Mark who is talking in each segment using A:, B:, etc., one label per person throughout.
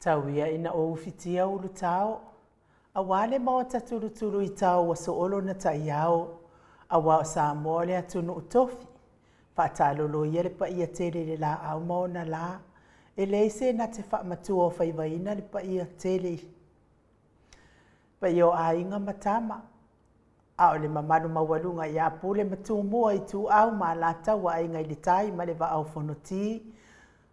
A: Tau ia ina ou ufitia ulutao, Aua le maota tulutulu i tao ua soolo na taiao, Aua o Samoa o le atunuu tofi, Faataalolo ia le paia tele i le laau ma ona la, E leai se na te faamatua o faivaina le paia tele i paia o aiga ma tama, A o le mamalu maualuga ia Pule ma Tumua, Ituau ma Alataua, Aiga i le Tai ma le Vaa o Fonoti,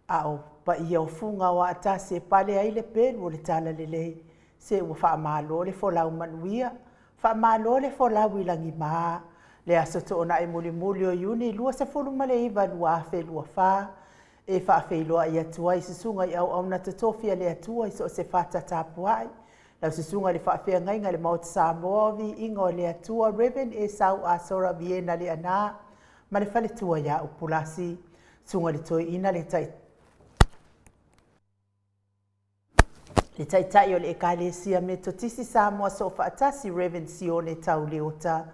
A: a o paia o Fuga o Aatasi e pale ai le pelu o le Talalelei. Se ua faamalo le folau manuia, faamalo le folau i lagima. Le aso toonai mulimuli o Iuni 29 2024, e faafeiloai atu ai susuga i auauna totofi a le Atua i so o se fata tapuai, lau susuga i le faafeagaiga i le Maota Samoa o Viiga o le Atua, Reverend Esau Asora Viena Leana ma le faletua ia Upulasi, susuga i le Toeaina le Taitai o le Ekalesia Metotisi Samoa Soofaatasi, Reverend Sione Tauleota,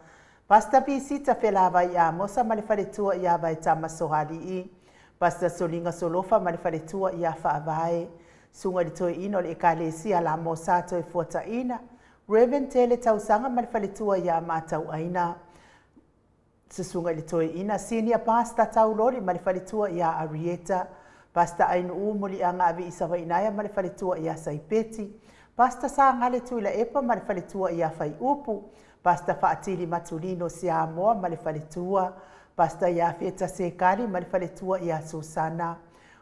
A: Pastor Visita Felavai Amosa ma le faletua ia Vaetama Soalii, Pastor Soliga Solofa ma le faletua ia Faavae, susuga i le Toeaina o le Ekalesia Lamosa Toefuataina, Reverend Tele Tausaga ma le faletua ia Matauaina, Susuga i le Toeaina, Senior Pastor Tauloli ma le faletua ia Arieta, Pastor Ainuu Muliaga Aviisavainaia ma le faletua ia Saipeti, Pastor Sagale Tuilaepa ma le faletua ia Faiupu, Pastor Faatili Matulino Siamoa ma le faletua, Pastor Iafeta Sekali ma le faletua ia Susana,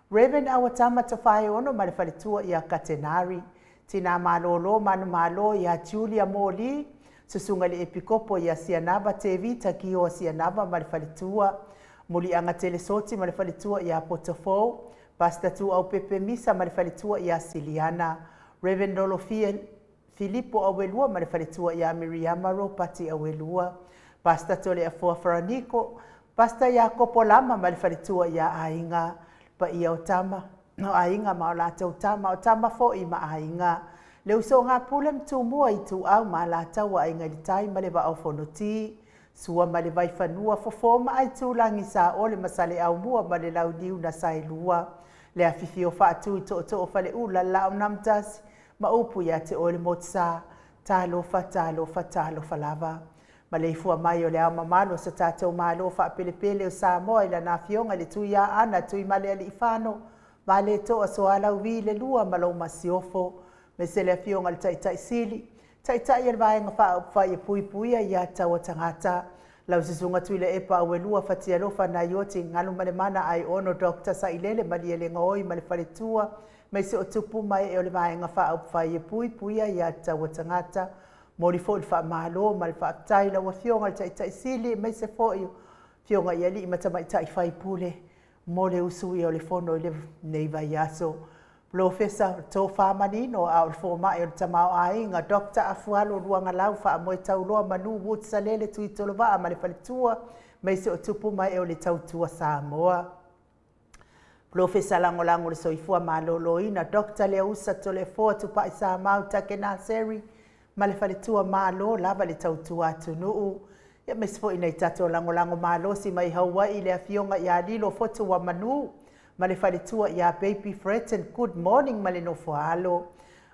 A: Reverend Awatama Tofaeono ma le faletua ia Katenari, Tina Malolo Manumalo ia Julia Moli, Susuga i le Epikopo ia Sianava Tevita Kioa Sianava ma le faletua, Muliaga Telesoti ma le faletua ia Potofou, Pastor Tuaupepe Misa ma le faletua ia Siliana, Reverend Lolofia Filipo Auelua ma le faletua ia Miriama Ropati Auelua, Pastor Toleafoa Faraniko, Pastor Iakopo Lama ma le faletua ia Aiga, paia o tama, o aiga ma o latou tama, o tama foi ma aiga, le usoga a Pule ma Tumua, Ituau ma Alataua, Aiga i le Tai ma le Vaa o Fonoti, Sua ma le Vaifanua, Fofo ma Aitulagi, Saole ma Saleaaumua ma le Launiu na Saelua, le afifio Faatui Tootoo o Faleula, le Laau na Amotasi ma upu ia te oe le Motusa. Talofa, talofa, talofa lava. Maleifua mai o le Ao Mamalu o so tatou Malo faapelepele o Samoa i lana Afioga i le Tuiaana Tuimalealiifano Vaaletoa Sualauvi le Lua ma lou Masiofo, aemaise le Afioga i le Taitai Sili, Taitai o le Vaega Faaupufai e Puipuia ia Taua Tagata, lau Susuga Tuilaepa Auelua Fatialofa Naioti Galumalemana Aiono Dr. Sailele Malielegaoi ma le Faletua, aemaise o tupu ma ee o le Vaega Faaupufai e Puipuia ia Taua Tagata. Momoli foi le faamalo ma le faafetai i lau Afioga i le Taitai Sili, aemaise foi o Afioga i alii ma tamaitai faipule mo le usuia o le fono i lenei vaiaso. Polofesa Tofa Manino, a o le fomai o le tamaoaiga, Dr. Afualo Luagalau Faamoe Tauloa Manu Wood Salele Tuitolovaa ma le faletua, aemaise o tupu ma ee o le tautua Samoa. Polofesa Lagolago le Soifua Maloloina, Dr. Leausa Toleafoa Tupai Samau Takenaseri ma le faletua, malo lava le tautua atunuu. Ia aemaise foi nai tatou lagolago malosi mai Hawaii, le afioga ia Lilo Fotu wa Manu ma le faletua ia Baby Fretton, good morning ma le nofoaalo.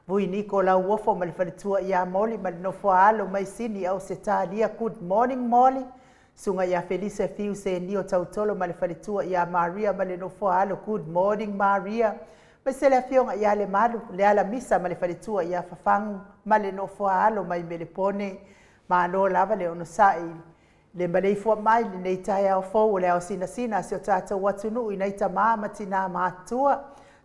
A: Vui Niko Lauofo ma le faletua ia Moli ma le nofoaalo mai Sini Ausetalia, good morning Moli. Susuga ia Felisa Fiu Senio Tautolo ma le faletua ia Maria ma le nofoaalo, good morning Maria. Aemaise le afioga ia Lemalu Lealamisa ma le faletua ia Fafagu ma le nofoaalo mai Melepone. Malo lava le onosai le maleifua mai lenei taeao fou o le ao sinasina a si o tatou atunuu i nai tamā ma tinā matutua.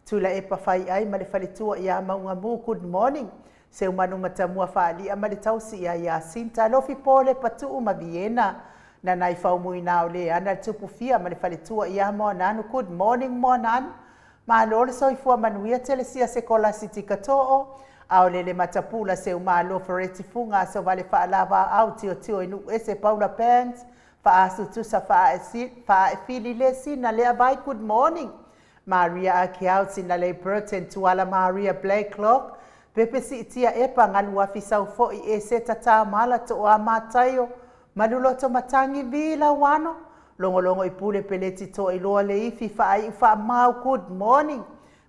A: Tuilaepa Faiai ma le faletua ia Maugamu, good morning. Seumanu Matamua Faalia ma le tausi ia Iasinta, Alofi Pole Patuu ma Viena, Nanai Faumuina o Leana le Tupufia ma le faletua ia Moananu, good morning Moananu. Malo le soifua manuia Telesia Sekolasi Tikatoo, Aolele Matapula Seumalo Fereti Fuga Asovale Faalava Au Tiotio i Nuuese Paula Banks Faasu Tusa Faaefili Lesina Leavai, good morning. Maria Akiau Sinalei Burton Tuala Maria Blacklock Pepe Siitia Epa Galuafi Saufoi Eseta Tamala Toa Mataio Maluloto Matangi Vi Lauano Logologo i Pule Peleti Toailoa Leifi Faaiu Faamau, good morning.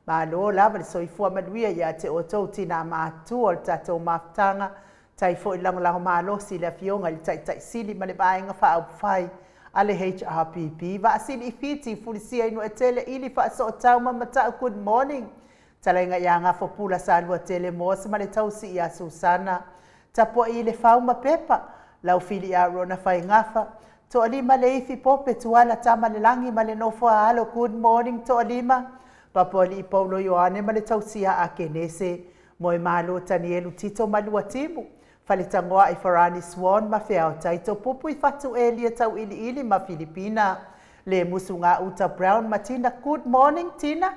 A: Malo lava le soifua manuia ia te outou tinā matutua o le tatou mafutaga. Tai foi lagolago malosi i le Afioga i le Taitai Sili ma le Vaega Faaupufai a le HRPP. Vaasili i Fiti, Fulisia i Nuuetele, Ili Faasootau ma Matau, good morning. Talaiga ia Gafopula Saluatele Mosa ma le tausi ia Susana. Tapuai i le fau ma Pepa, Laufili ia Rona Faigafa. Toalima Leifi Pope Tuala Tama le Lagi ma le nofo a alo, good morning Toalima. Papoalii Paulo Ioane ma le tausia a Kenese. Moemalo Tanielu Tito Maluatimu. Faletagoai Farani Swan ma Feao Taito Pupu i Fatu Elia Tauiliili ma Filipina. Le Musuga Uta Brown ma Tina, good morning Tina.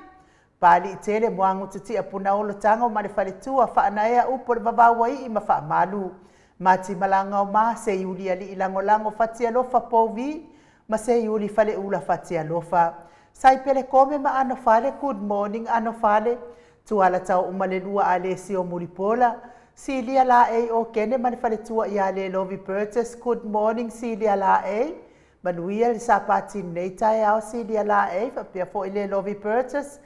A: Pali Tele Moagu Tutia Punaolo Tago ma le faletua Faanaea Upu o le Vavauaii ma Faamalu. Mati Malaga o Ma Seiuli Alii Lagolago Fatialofa Pouvi ma Seiuli Faleula Fatialofa. Saipele Kome ma Anofale, good morning Anofale. Tuala tau uma le lua a Lesio Mulipola. Silia Laei o Kene ma le faletua ia Le Lovi Burgess, good morning Silia Laei. Manuia le sapati nei taeao Silia Laei, faapea foi Le Lovi Burgess.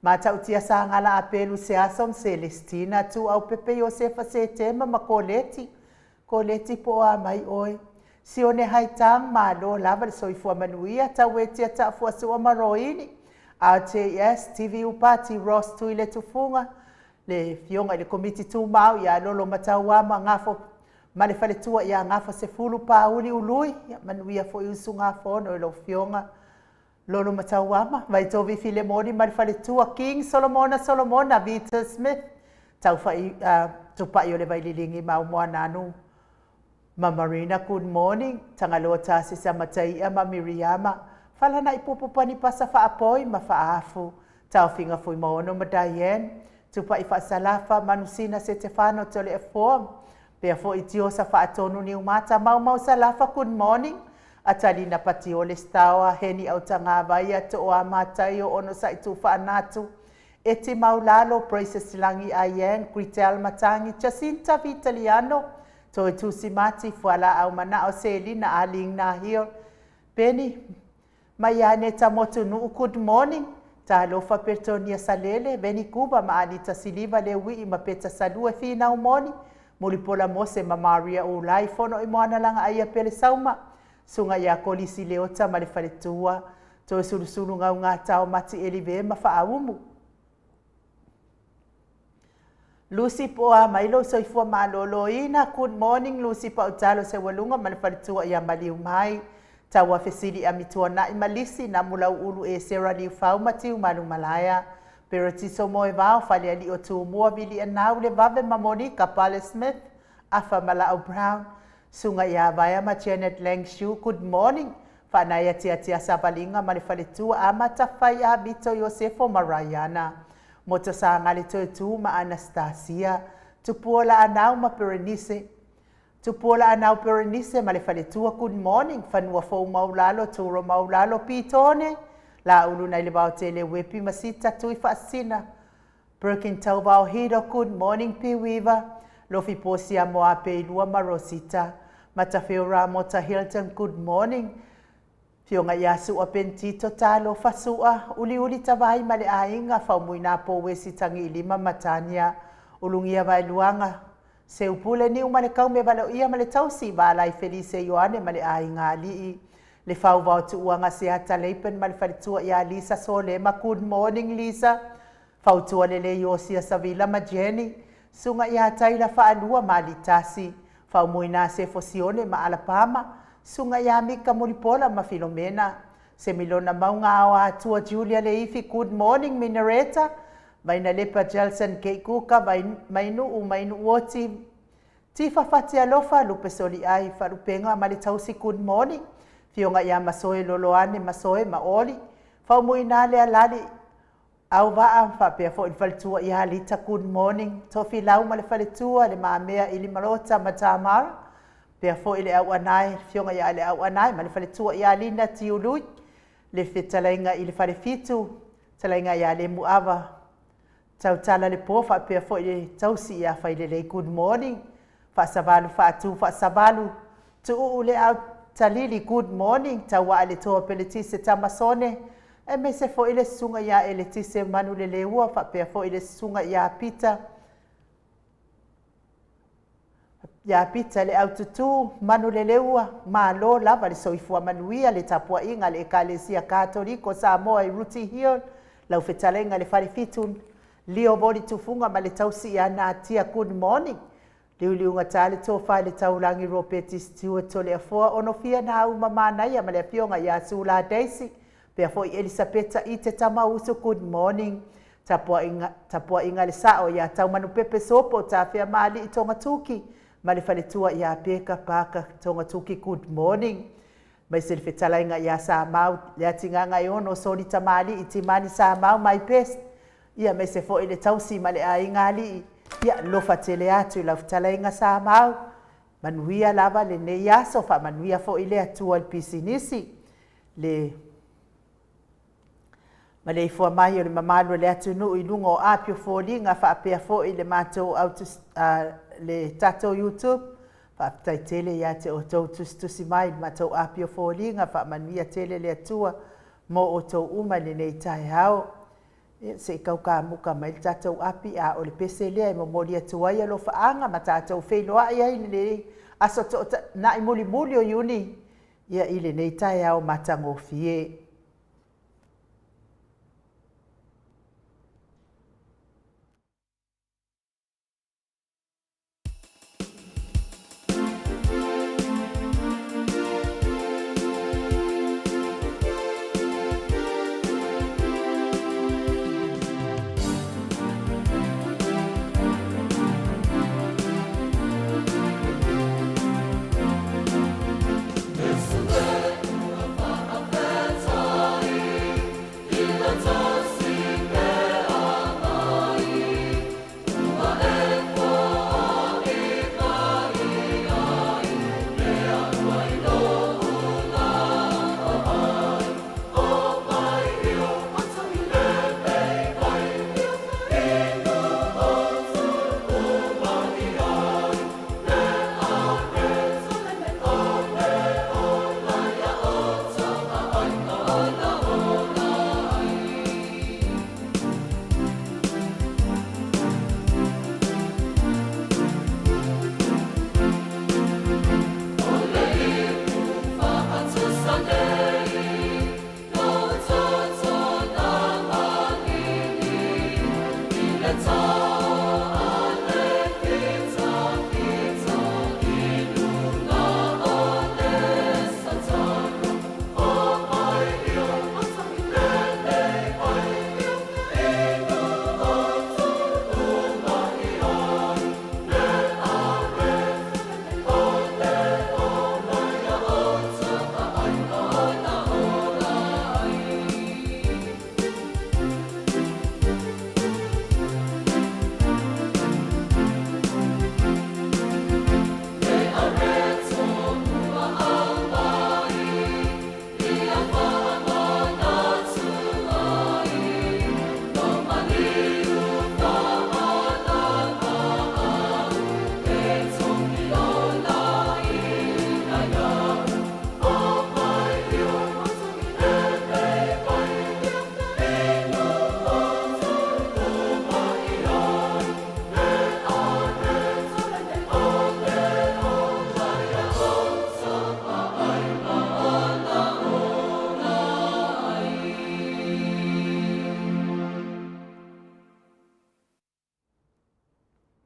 A: Matautia Sagala Apelu Seaso ma Celestina, Tuau Pepe Iosefa Setema ma Koleti. Koleti po o a mai oe. Sione Haitang, malo lava le soifua manuia, Tauetia Taafuasua ma Roini. RTS, TV Upati, Ross Tui le Tufuga, le Afioga i le Komiti Tumau ia Lolo Matauama Gafo ma le faletua ia Gafa Sefulu Pauli Ului. Ia manuia foi usugafono i lau Afioga Lolo Matauama. Vaitovi Filemoni ma le faletua King Solomona Solomona Vita Smith. Taufai Tupai o le Vaililigi ma Moananu ma Marina, good morning. Tagaloa Tasisa Mataia ma Miriama. Falana i Pupu Pani Pasa Faapoi ma Faafu. Taofiga Fuimaono ma Diane. Tupai Faasalafa Manusina Setefano Tole Afoa. Pea foi Tiosa Faatonu Niumata Maumau Salafa, good morning. Atalina Patiole Staoa Heni Autagavaia Toa Matai o Ono Saitu Faanatu. Eti Maulalo Praises Langi Ayen Gritel Matangi Jacinta Vitaliano Toi Tusimati Fuala au Manao Selina Aling Nahio Penny Maiane Tamotu Nuu, good morning. Talofa Pertonia Salele Veni Kuba ma Anita Siliva Le Wii ma Peta Salua Finau Moni Mulipola Mose ma Maria Ulai Fono i Moana Langa Aia Pele Sauma Sunga ia Kolisi Leota ma le faletua Toe Sulusulu Ngau Ngā Tao Mati Elive ma Faaumu. Lucy Poa mai lou soifua malōlōina. Good morning Lucy Pautalo Seualuga ma le faletua ia Maliu Mai. Taua Fesili Amituanai ma Lisi Namulau Ulu e Sarah Liufau ma Tiu Malumalaea. Peretiso Moevao Falealii o Tumua Vili Anau Le Vave ma Monica Pale Smith Afa Malao Brown Suga ia Vaea ma Janet Langshu, good morning. Faanaia Tiatia Savaliga ma le faletua Amata Fai a Vito Iosefo ma Rayana. Moto Sagale Toetu ma Anastasia. Tupuola Anau ma Berenice. Tupuola Anau Berenice ma le faletua, good morning. Fanua Fou Maulalo, Turo Maulalo, Pitone. Laulu nai le Vaotele Wepi ma Sita Tui Faasina. Birkin Tauvao Hiro, good morning Piwiva. Lofi Posia Moape Ilua ma Rosita. Matafeo Ramota Hilton, good morning. Fioga ia Sua Pentito Talofa Sua, Uliuli Tavai ma le aiga, Faumuina Pouesi Tagiilima ma Tania. Ulugia Vaeluaga, Seupule Niu ma le Kaume Valoia ma le tausi, Valai Felise Ioane ma le aiga alii. Le Fauvao Tuuaga Seata Leipen ma le faletua ia Lisa Solema, good morning Lisa. Fautua Lelei Iosia Savila ma Jenny, Suga ia Taila Faalua ma Alitasi, Faumuina Sefo Sione ma Alapama, Suga ia Mika Mulipola ma Filomena, Semilona Mauga Ao Atua Julia Leifi, good morning Minareta, Vainalepa Jelson Keikuka, Mainuu Mainuoti, Tifa Fatialofa, Lupe Soliai, Falupenga ma le tausi, good morning. Fioga ia Masoe Loloane Masoe ma Oli, Faumuina le Alali Auvaa faapea foi le faletua ia Lita, good morning. Tofilau ma le faletua le Mamea i Limalota ma Tamara, pea foi le Auanae, Fioga ia le Auanae ma le faletua ia Lina Tiului, le fetalaiga i le falefitu, talaiga ia Lemuava Tautala le po faapea foi le tausi ia Failelei, good morning. Faasavalu Faatu Faasavalu Tuuu le Au Talili, good morning. Tauaa le Toa Peletise Tamasone. Aemaise foi le Susuga ia Eletise Manuleleua faapea foi le Susuga ia Pita ia Pita le Aututu Manuleleua, malo lava le soifua manuia le tapuaiga a le Ekalesia Katoliko Samoa i Rooty Hill, lau fetalaiga i le Falefitu Leo Voli Tufuga ma le tausi ia Natia, good morning. Liuliugata le tofa i le taulagi Ropeti Stewart Toleafoa Onofia Nauma Manaia ma le afioga ia Sula Daisy, pea foi Elisapeta Ite Tamausu, good morning. Tapuaiga, tapuaiga a le sao ia Taumanupepe Sopo Tafea Maalii Togatuki ma le faletua ia Peka Paka Togatuki, good morning. Maise le fetalaiga ia Samau Leatigagaeono Soli Tamalii Timani Samau, my best. Ia maise foi le tausi ma le aiga alii. Ia lofa tele atu i lau fetalaiga Samau. Manuia lava lenei aso, faamanuia foi le Atua i le pisinisi. Le maleifua mai o le mamalu o le atunuu i luga o api o foliga faapea foi le matou autu, le tatou YouTube. Faafetai tele ia te outou tusitusi mai i le matou api o foliga. Faamanuia tele le Atua mo outou uma i lenei taeao. Ia, se i kaukamuka mai le tatou api, a o le pese lea e momoli atu ai alofaaga ma tatou feiloai ai i lenei aso toonai mulimuli o Iuni, ia i lenei taeao matagofie.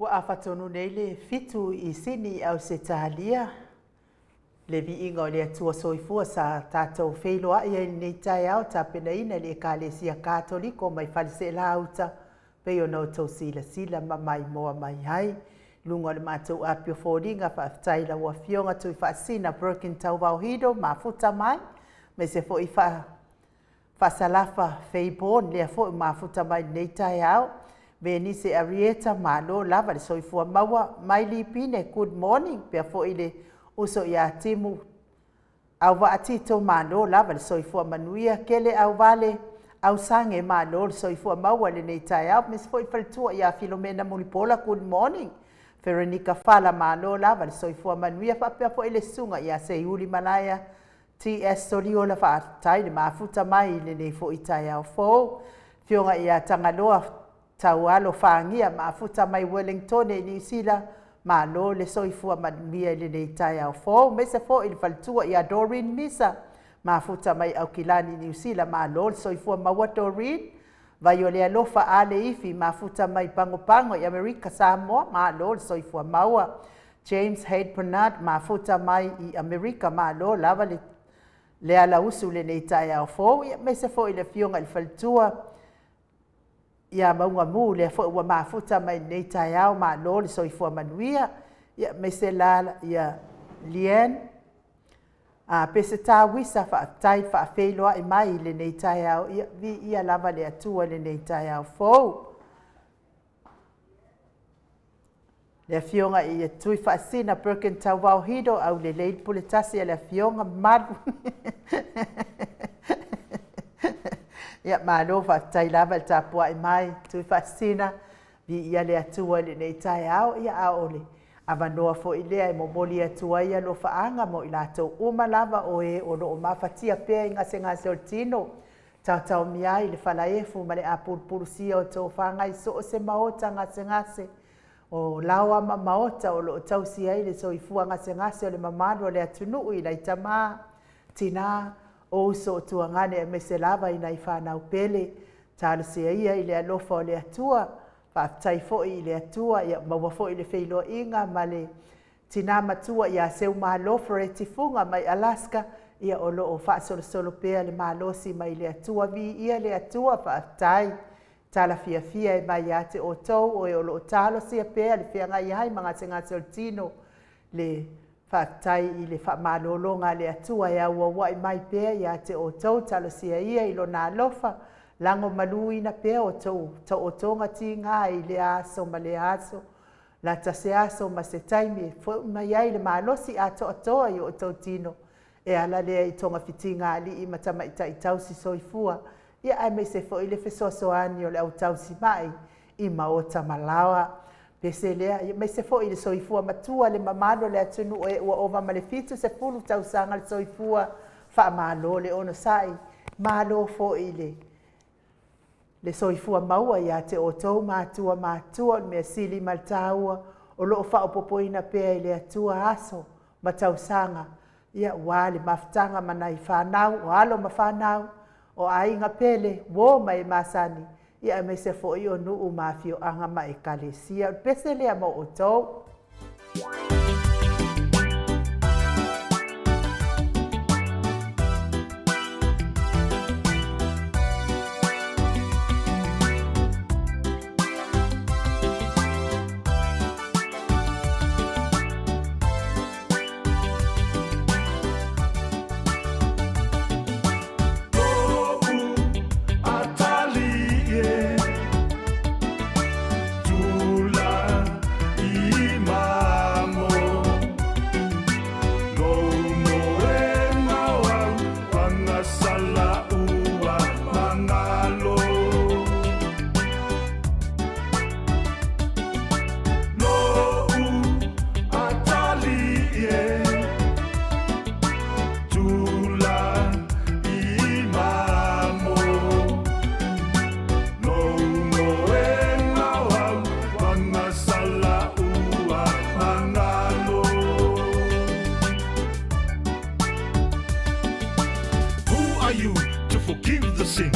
A: Ua afa tonu nei le 7 i Sini i Ausetalia, le viiga o le Atua Soifua sa tatou feiloai ai i lenei taeao tapenaina e le Ekalesia Katoliko mai Faleseelauta pei ona outou silasila ma maimoa mai ai. Luga o le matou api o foliga, faafetai i lau Afioga Tuifaasina Birkin Tauvaohido mafuta mai, aemaise foi Faasalafa Feiborn lea foi mafuta mai lenei taeao. Venise Arieta, malo lava le soifua maua. Maili Pine, good morning. Pea foi le uso ia Timu Auvaa Tito, malo lava le soifua manuia. Kele Auvale Ausange, malo le soifua maua lenei taeao. Aemaise foi faletua ia Filomena Mulipola, good morning. Veronica Fala, malo lava le soifua manuia. Faapea foi le susuga ia Seiuli Malaia TS Soliola faafetai le mafuta mai i lenei foi taeao fou. Afioga ia Tagaloa Taualo Fagia mafuta mai Wellingtone i Niu Sila, malo le soifua manuia i lenei taeao fou. Aemaise foi le faletua ia Doreen Misa mafuta mai Aukilani Niu Sila, malo le soifua maua Doreen. Vai o le alofa Ale Ifi mafuta mai Pagopago i Amerika Samoa, malo le soifua maua. James Haid Bernard mafuta mai i Amerika, malo lava le alausu i lenei taeao fou. Ia aemaise foi le afioga i le faletua ia Maugamu, lea foi ua mafuta mai lenei taeao, malo le soifua manuia. Ia aemaise la ia Leanne Peseta Uisa, faafetai faafeiloai mai i lenei taeao. Ia viia lava le Atua i lenei taeao fou. Le afioga ia Tuifaasisina Perkin Tauvao Hido, aulelei le pule tasi a le afioga mamalu. Ia malo faafetai lava le tapuai mai Tuifaasisina, viia le Atua i lenei taeao. Ia a o le avanoa foi lea e momoli atu ai alofaaga mo i latou uma lava o e o lo o mafatia pea i gasegase o le tino, taotaomia ai le falaefu ma le apulupulusia o tofaga i so o se maota gasegase, o laoa ma maota o lo o tausi ai le soifua gasegase o le mamalu o le atunuu i nai tama, tina, o uso o tuagane aemaise lava i nai fanau pele. Talosia ia i le alofa o le Atua. Faafetai foi i le Atua, ia maua foi le feiloaiga ma le tina matua ia Seumalo Fereti Fuga mai Alaska, ia o lo o faasolosolo pea le malosi mai le Atua. Viia le Atua, faafetai. Tala fiafia e mai ia te outou o e o lo o talosia pea le feagai ai ma gasegase o le tino, le faafetai i le faamalologa a le Atua e auauai mai pea ia te outou. Talosia ia i lona alofa, lagomaluina pea outou taotoga tiga i lea aso ma lea aso, lata se aso ma se taimi e foi mai ai le malosi atoatoa i o outou tino, e ala lea i togafitiga a alii ma tamaitai tausi soifua, ia aemaise foi le fesoasoani o le au tausimai i maota ma laoa. Pese lea, aemaise foi le soifua matua le mamalu o le atunuu e ua ova ma le 70 tausaga le soifua, faamalo le onosai, malo foi le soifua maua ia te outou matua matutua. O le mea sili ma le taua, o lo o faaopoopoina pea e le Atua aso ma tausaga, ia ua le mafutaga ma nai fanau, o alo ma fanau, o aiga pele, uo ma e masani, ia aemaise foi o nuu ma afioaga ma ekalesia. O le pese lea mo outou.
B: Who are you to forgive the sin?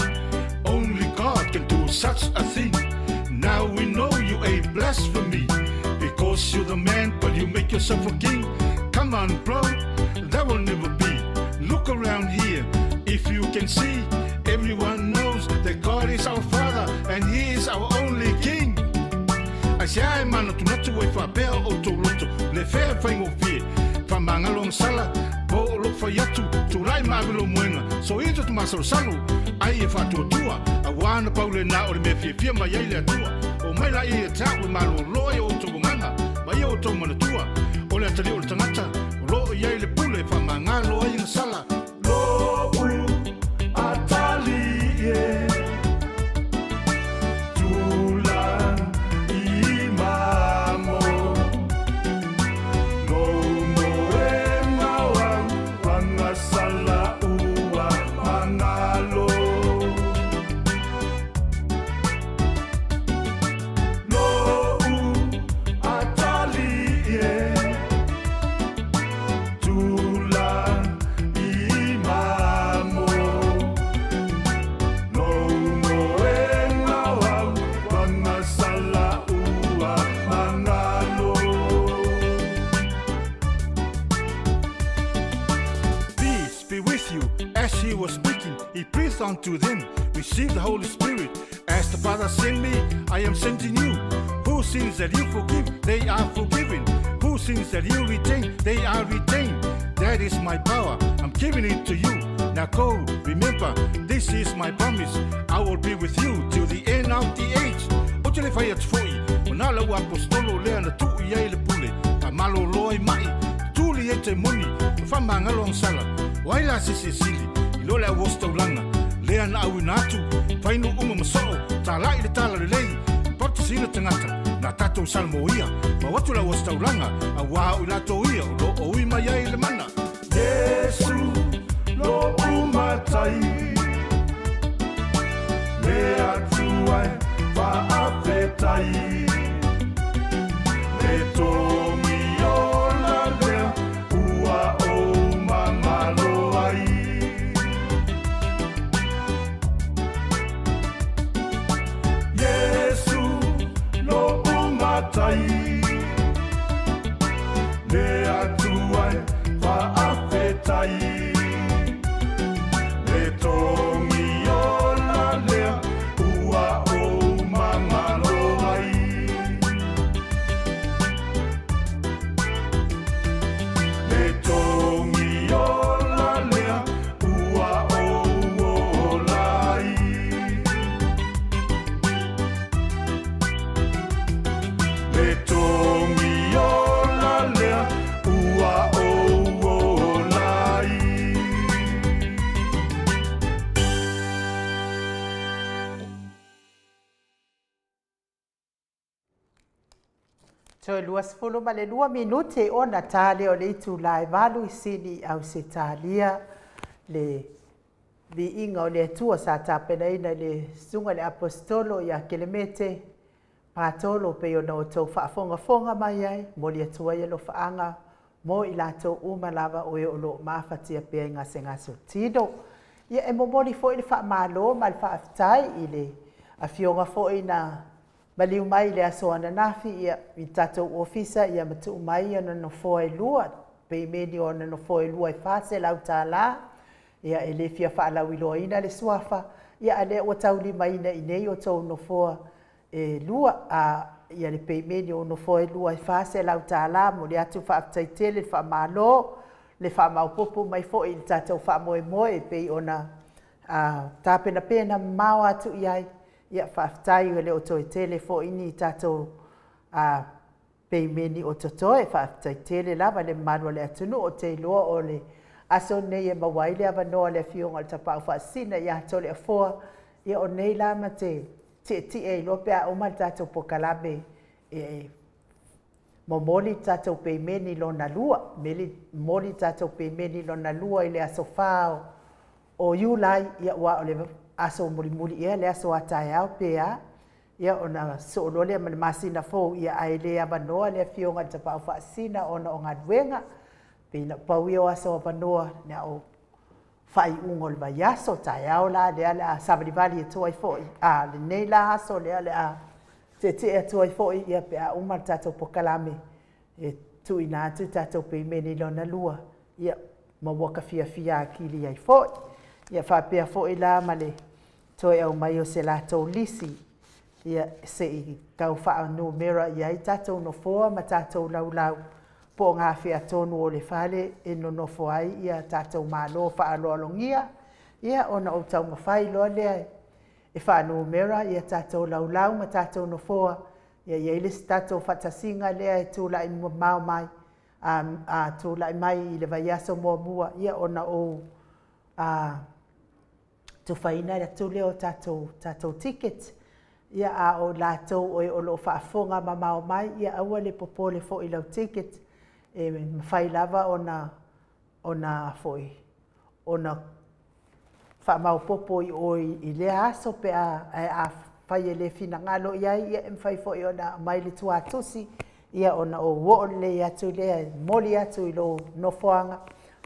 B: Only God can do such a thing. Now we know you a blasphemy. Because you're the man, but you make yourself a king. Come on, bro, that will never be. Look around here, if you can see, everyone knows that God is our Father and He is our only King. Aisea e manatunatu ai faapea o outou loto, le fea e faigofie, faamagalo sala, po o lou fai atu, tulai ma ave lou moega, soia to masalosalo, ai e faatuatua, auā na pau lena o le mea fiafia mai ai le Atua. O mai laia ia te au e malōlō ai o outou agaga, ma ia outou manatua, o le atalii o le tagata, o lo o i ai le pule e faamagalo ai ana sala. Lo'u atalii e tula i mamo, lou moega o au pagasala. unto them, Receive the Holy Spirit. As the Father sent me, I am sending you. Who sins that you forgive, they are forgiven. Who sins that you retain, they are retained. That is my power. I'm giving it to you. Now go, remember, this is my promise. I will be with you till the end of the age. Ou te le fai atu foi, o nā lau aposetolo lea na tuu i ai le pule, faamalolo ai maʻi, tutuli ai taimoni, ma faamagalo agasala. O ai la se silisili i lo le au ositaulaga lea na auina atu, fai nuu uma ma soo, talai le talalelei, ma batisina tagata, na tatou salamoia, mau atu le au ositaulaga, auā o i latou ia o lo o ui mai ai le mana. Iesu loʻu Matai, le Atua e faafetai, le togi ola lea ua ou magalo ai. Iesu loʻu Matai, le Atua e faafetai, le togi ola lea ua ou magalo ai. Le togi ola lea ua ou ola ai. Le togi ola lea ua ou ola ai.
A: Toe 22 minute ona ta lea o le itula e 8 i Sini i Ausetalia. Le viiga o le Atua sa tapenaina i le Susuga i le Aposetolo ia Kelemete Patolo pei ona outou faafogafoga mai ai, momoli atu ai alofaaga mo i latou uma lava o e o lo o mafatia pea i gasegase o tino. Ia e momoli foi le faamalo ma le faafetai i le afioga foi na maliu mai i le aso ananafi ia i tatou ofisa ia ma tuu mai ona nofoa e lua, peimeni o ona nofoa e lua e $400. Ia e le fia faalauiloaina le suafa, ia a lea ua taulimaina i nei o tou nofoa e lua, a ia le peimeni o nofoa e lua e $400. Momoli atu faafetai tele le faamalo, le faamaopoopo mai foi i le tatou faamoemoe e pei ona tapenapena mamao atu i ai. Ia faafetai e le o toe tele foi ni tatou peimeni o totoe. Faafetai tele lava le mamalu o le atunuu. Ou te iloa o le aso lenei e maua ai le avanoa le afioga o le Tapaau Faasisina ia Toleafoa. Ia o nei la ma te tietie iloa pe a uma le tatou pokalame e momoli le tatou peimeni lona lua, momoli le tatou peimeni lona lua i le aso 4 o Iulai, ia ua o le aso mulimuli ea le aso a taeao pe a, ia ona soo loa lea ma le masina fou, ia ae le avanoa le afioga i le Tapaau Faasisina ona o galuega. Pei na pau ia o aso avanoa na o faaiuga o le vaiaso taeao la lea le a savalivali atu ai foi, a lenei la aso lea le a tietie atu ai foi, ia pe a uma le tatou pokalame e tuuina atu tatou peimeni lona lua, ia ma ua ka fiafia atili ai foi. Ia faapea foi la ma le toe aumai o se latou lisi, ia se i tau faanumera i ai tatou nofoa ma tatou laulau po o gafea tonu o le fale e nonofo ai ia tatou malo faaaloalogia, ia ona ou taumafai loa lea e faanumera ia tatou laulau ma tatou nofoa. Ia i ai le isi tatou faatasiga lea e tulai mamao mai, a tulai mai i le vaiaso muamua, ia ona ou tufaina atu lea o tatou ticket. Ia a o latou o lo o faafofoga mamao mai, ia aua le popole foi i lau ticket, e mafai lava ona foi ona faamaopoopo i o i lea aso pe a fai e le finagalo i ai, ia e mafai foi ona aumai le tuatusi, ia ona ou oo lelei atu lea e momoli atu i lou nofoaga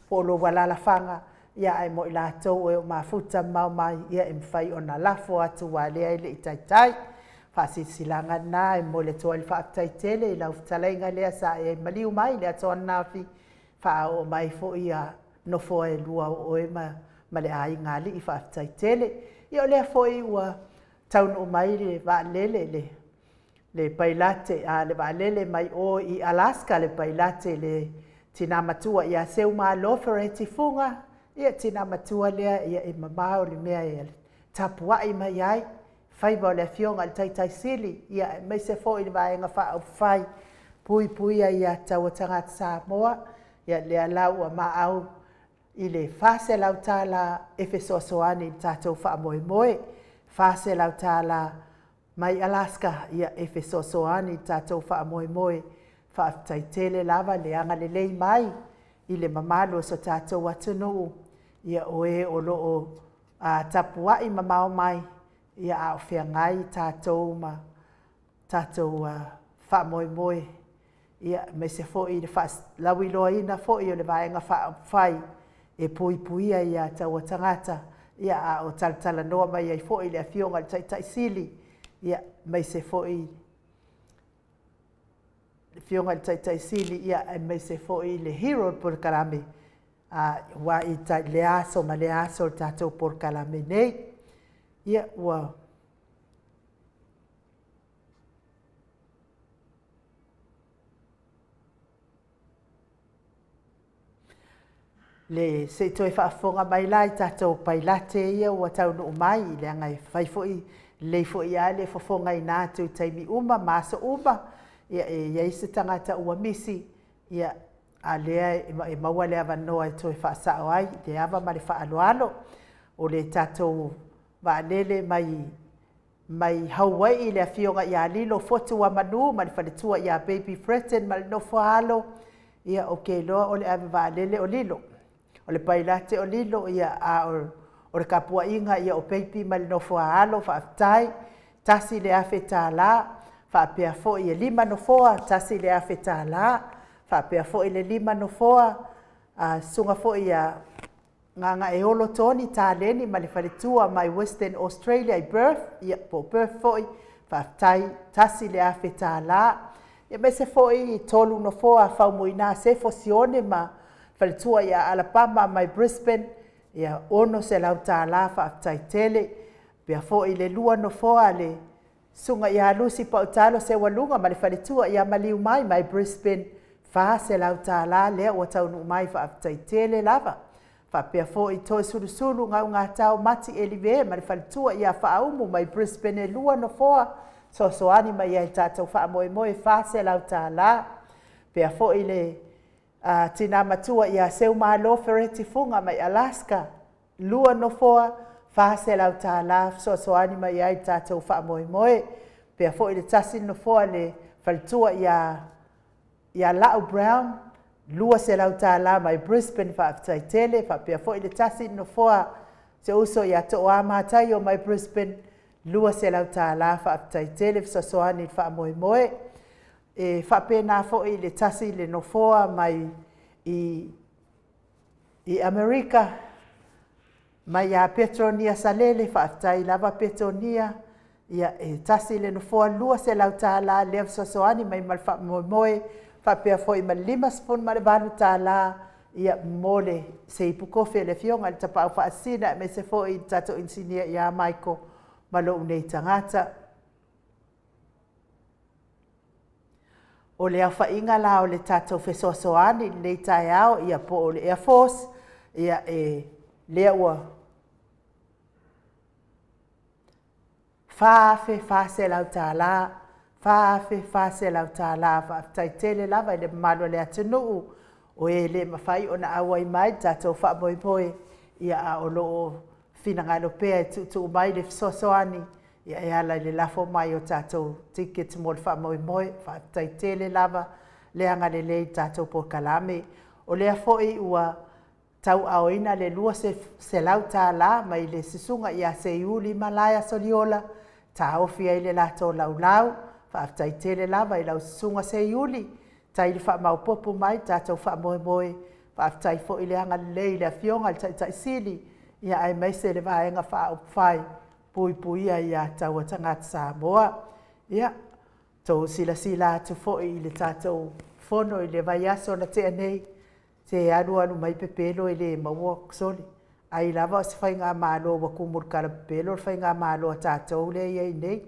A: po o lou alaalafaga. Ia ae mo i latou e o mafuta mamao mai, ia e mafai ona lafo atu ua lea e le i taitai. Faasilasilaga lena e momoli atu ai le faafetai tele i lau fetalaiga lea sa e maliu mai le aso ananafi, faaoo mai foi ia nofoa e lua o oe ma ma le aiga alii. Faafetai tele. Ia o lea foi ua taunuu mai le vaalele le le pailate a le vaalele mai o i Alaska, le pailate le tina matua ia Seumalo Fereti Fuga. Ia tina matua lea, ia e mamao le mea e tapuai mai ai faiva o le afioga i le Taitaisili, ia aemaise foi le Vaega Faaupufai Puipuia ia Taua Tagata Samoa. Ia lea la ua maau i le $400 e fesoasoani i le tatou faamoemoe, $400 mai Alaska, ia e fesoasoani i le tatou faamoemoe. Faafetai tele lava le agalelei mai i le mamalu o so tatou atunuu, ia o e o lo o tapuai mamao mai, ia a o feagai tatou ma tatou faamoemoe, ia aemaise foi le faalauiloaina foi o le Vaega Faaupufai e Puipuia Aia Tatau a Tagata, ia a o talatalanoa mai ai foi le Afioga i le Taitai Sili, ia aemaise foi le Afioga i le Taitai Sili, ia aemaise foi le hero o le polokalame, aua i lea aso ma lea aso o le tatou polokalame nei. Ia ua le se i toe faafofoga mai la i tatou pailate ia ua taunuu mai, leaga e fai foi lelei foi lava le fofogaina atu i taimi uma ma aso uma. Ia e i ai se tagata ua misi, ia a o lea e maua le avanoa e toe faasao ai le ava ma le faaaloalo. O le tatou vaalele mai mai Hawaii le afioga ia Lilo Fotuamanu ma le faletua ia Baby Fretton ma le nofo a alo. Ia ou te iloa o le ave vaalele o Lilo, o le pailate o Lilo, ia a o le tapuaiga ia o Baby ma le nofo a alo. Faafetai, $1,000. Faapea foi e 5 nofoa, $1,000. Faapea foi le 5 nofoa a susuga foi ia Gagaeolo Tony Taleni ma le faletua mai Western Australia i Perth, ia po o Perth foi, faafetai, $1,000. Ia aemaise foi 3 nofoa Faumuina Sefo Sione ma faletua ia Alapama mai Brisbane, ia $600, faafetai tele. Faapea foi le 2 nofoa le susuga ia Lucy Pautalo Seualuga ma le faletua ia Maliu mai mai Brisbane, $400 lea ua taunuu mai, faafetai tele lava. Faapea foi Toesulusulu Gaugatao Mati Elive ma le faletua ia Faaumu mai Brisbane, e 2 nofoa fesoasoani mai ai i le tatou faamoemoe, $400. Faapea foi le tina matua ia Seumalo Fereti Fuga mai Alaska, 2 nofoa, $400 fesoasoani mai ai i le tatou faamoemoe. Faapea foi le tasi nofoa le faletua ia Lau Brown, $200 mai Brisbane, faafetai tele. Faapea foi le tasi nofoa se uso ia Toa Mataio mai Brisbane, $200, faafetai tele fesoasoani i le faamoemoe. E faapena foi le tasi le nofoa mai i Amerika mai ia Petronia Salele, faafetai lava Petronia, ia e tasi le nofoa $200 lea fesoasoani mai ma le faamoemoe. Faapea foi ma le $58, ia mo le se ipu kofi a le Afioga i le Tapaau Faasisina aemaise foi le tatou inisinia ia Michael ma lou nei tagata. O le aofaiga la o le tatou fesoasoani i lenei taeao, ia po o le Air Force, ia e lea ua $4,400, $4,400. Faafetai tele lava i le mamalu o le atunuu o e le mafai ona auai mai i le tatou faamoemoe, ia a o lo o finagalo pea e tuutuu mai le fesoasoani, ia e ala i le lafo mai o tatou tickets mo le faamoemoe. Faafetai tele lava le agalelei i le tatou polokalame. O lea foi ua tauaaoina le $200 mai le susuga ia Seiuli Malaea Soliola, taofi ai le latou laulau. Faafetai tele lava i lau susuga Seiuli, tai le faamaopoopo mai le tatou faamoemoe. Faafetai foi le agalelei i le Afioga i le Taitai Sili, ia aemaise le Vaega Faaupufai Puipuia Aia Tatau a Tagata Samoa. Ia, tou silasila atu foi i le tatou fono i le vaiaso na tea nei, se alu alu mai pepelo e le maua, sole. Ai lava o se faigamalo ua tumu i le talapepelo le faigamalo a tatou lea e i ai nei.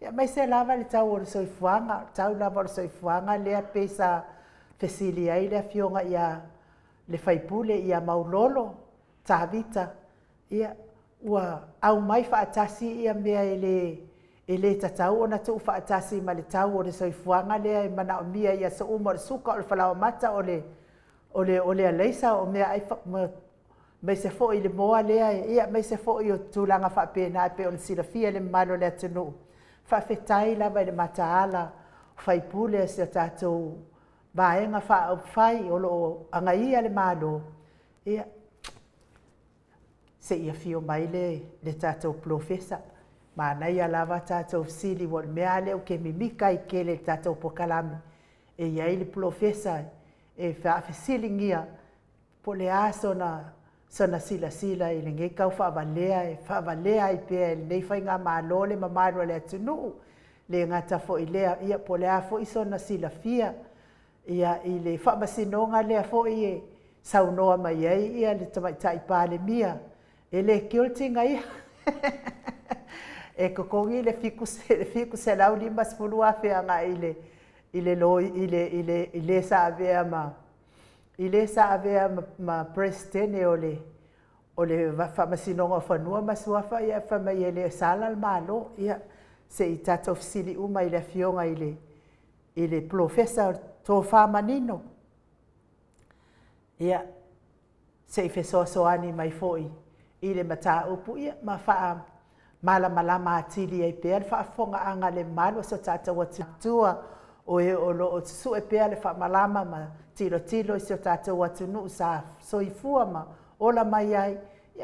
A: Ia aemaise lava le tau o le soifuaga, o le tau lava o le soifuaga lea pei sa fesili ai le Afioga ia le sui usufono ia Maulolo Tavita, ia, ua aumai faatasi mea e le tatau ona tuufaatasi ma le tau o le soifuaga lea e manaomia i aso uma, o le suka, o le falaoamata, o le alaisa, o meaai aemaise foi le moa lea, aemaise foi o tulaga faapena e pei ona silafia e le mamalu o le atunuu. Faafetai lava i le mataala o sui usufono o si a tatou Vaega Faaupufai o lo o agaia le Malo. Ia, se i afio mai le tatou Polofesa, manaia lava a tatou fesili, aua o le mea lava lea ou te mimita ai tele i le tatou polokalame, e i ai le polofesa e faafesiligia po o le a sona silasila i lenei tau faavalea e faavalea ai pea e lenei faigamalo le mamalu o le atunuu. E le gata foi i lea, ia po o le a foi sona silafia i le faamasinoga lea foi e saunoa mai ai le Tamaitai Palemia, e le guilty ia e totogi le $750,000 agai i le sa avea ma i le sa avea ma Peresetene o le Faamasinoga o Fanua ma Suafa, ae fai mai e le sala le Malo. Ia, se i tatou fesili uma i le Afioga i le Polofesa o le tofa manino, ia, se i fesoasoani mai foi i le mataupu ma faamalamalama atili ai pea le faafofogaaga a le mamalu o si o tatou atunuu, o e o lo o susue pea le faamalama ma tilotilo i si o tatou atunuu sa soifua ma ola mai ai,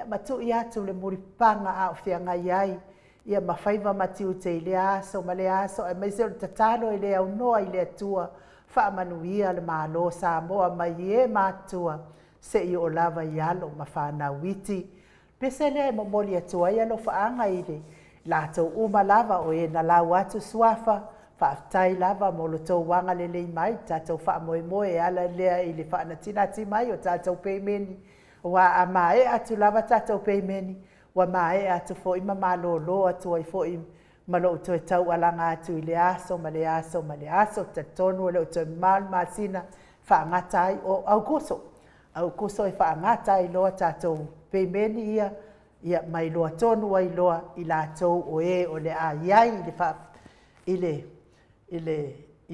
A: ma tui atu le mulipapaga a o feagai ai ma faiva ma tiute i lea aso ma lea aso, aemaise o le tatalo e le aunoa i le Atua, faamanuia le Malo o Samoa mai e matutua seia oo lava i alo ma fanau iti. O le pese lea e momoli atu ai alofaaga i latou uma lava o e na lau atu suafa, faafetai lava mo lo outou agalelei mai i le tatou faamoemoe e ala lea i le faanatinati mai o tatou pemeni, aua a maea atu lava tatou pemeni, ua maea atu foi ma malolo atu ai foi ma lou toe taualaga atu i lea aso ma lea aso ma lea aso. Ou te talitonu e le o toe mamao le masina e faagata ai, o Aokuso, Aokuso e faagata ai loa tatou pemeni ia, ia ma iloa tonu ai loa i latou o e o le a i ai i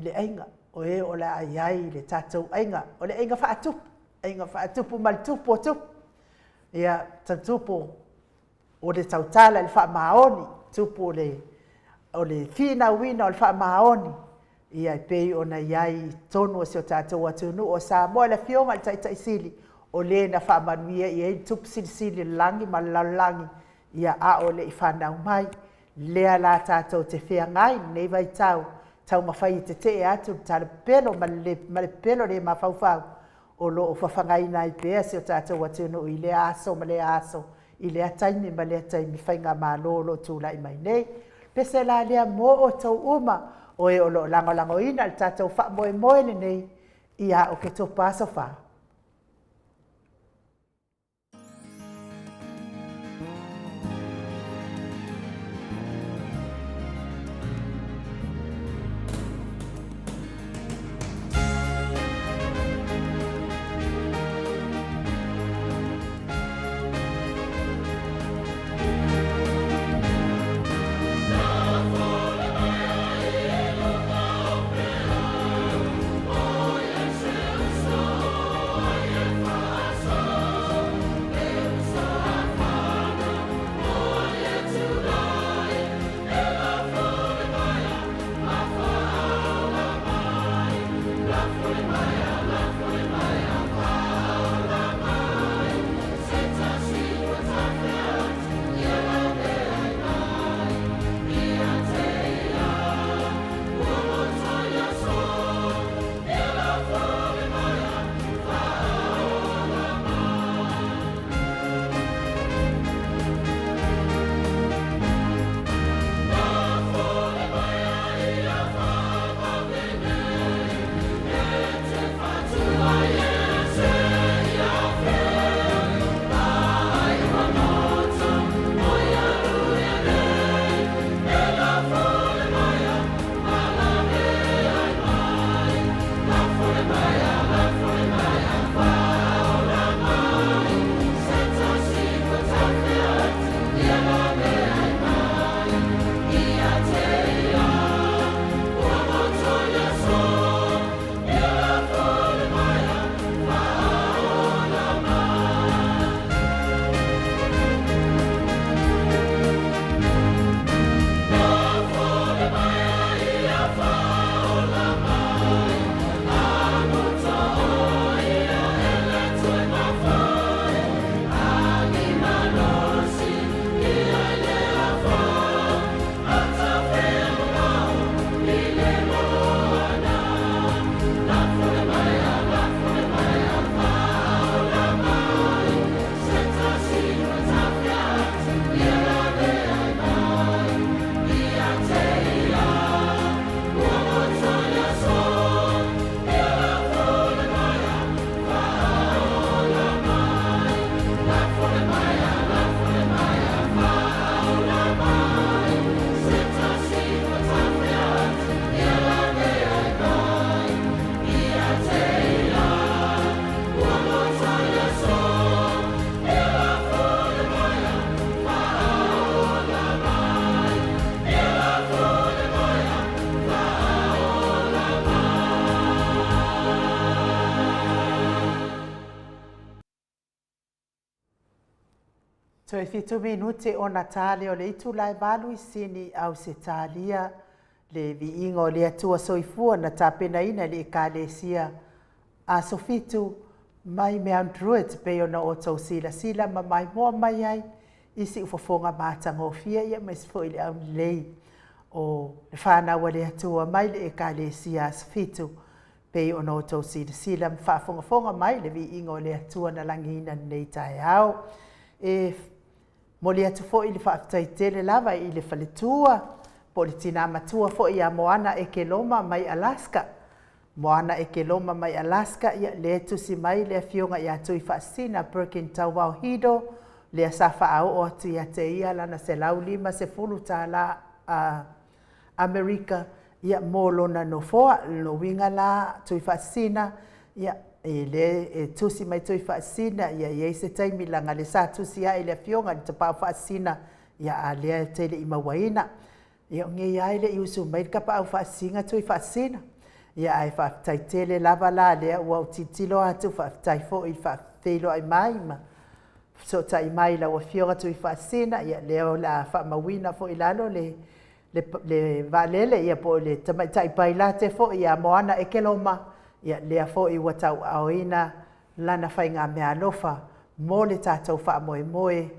A: le aiga, o e o le a i ai i le tatou aiga, o le aiga faatupu, aiga faatupu ma le tupu o tupu, ia, tupu o le tautala i le faamaoni, tupu o le finauina o le faamaoni, ia e pei ona i ai i totonu o si o tatou atunuu o Samoa. Le Afioga i le Taitai Sili, o Le na faamanuia i ai le Tupu Silisili o le Lagi ma le lalolagi, a o le i fanau mai. Lea la tatou te feagai i lenei vaitau, taumafai e tetee atu le talapepelo ma le pepelo le mafaufau o lo o fafagaina ai pea si o tatou atunuu i lea aso ma lea aso, i lea taimi ma lea taimi, faigamalo o lo o tulai mai nei. Pese la lea mo outou uma o e o lo o lagolagoina le tatou faamoemoe lenei ia Oketopa aso 4. Toe fitu minute ona ta lea o le itula e valu i Sini, Ausetalia. Le viiga o le Atua Soifua na tapenaina e le Ekalesia Aso Fitu mai Mount Druitt pei ona outou silasila ma maimoa mai ai i siufofoga matagofie ia aemaise foi le aulelei o le fanau a le Atua mai le Ekalesia Aso Fitu pei ona outou silasila ma faafogafoga mai le viiga o le Atua na lagiina i lenei taeao. E momoli atu foi le faafetai tele lava i le faletua po o le tina matua foi ia Moana Ekeloma mai Alaska. Moana Ekeloma mai Alaska, ia lea e tusi mai le afioga ia Tuifaasisina Perkin Tauvao Hido, lea sa faaoo atu ia te ia lana $150 a Amerika ia mo lona nofoa. Lona uiga la Tuifaasisina, ia e lea e tusi mai Tuifaasisina, ia e i ai se taimi leaga lea sa tusi ae i le afioga i le Tapaau Faasisina, ia a lea e te le i mauaina. Ia o nei lava e le i usu mai le Tapaau Faasisina Tuifaasisina. Ia ae faafetai tele lava la lea ua ou tilotilo atu, faafetai foi i le faafeiloai mai ma fesootai mai i lau Afioga Tuifaasisina, ia lea o le a faamauina foi i lalo le le vaalele ia po o le tamaitai pailate foi ia Moana Ekeloma, ia lea foi ua tauaaoina lana faigameaalofa mo le tatou faamoemoe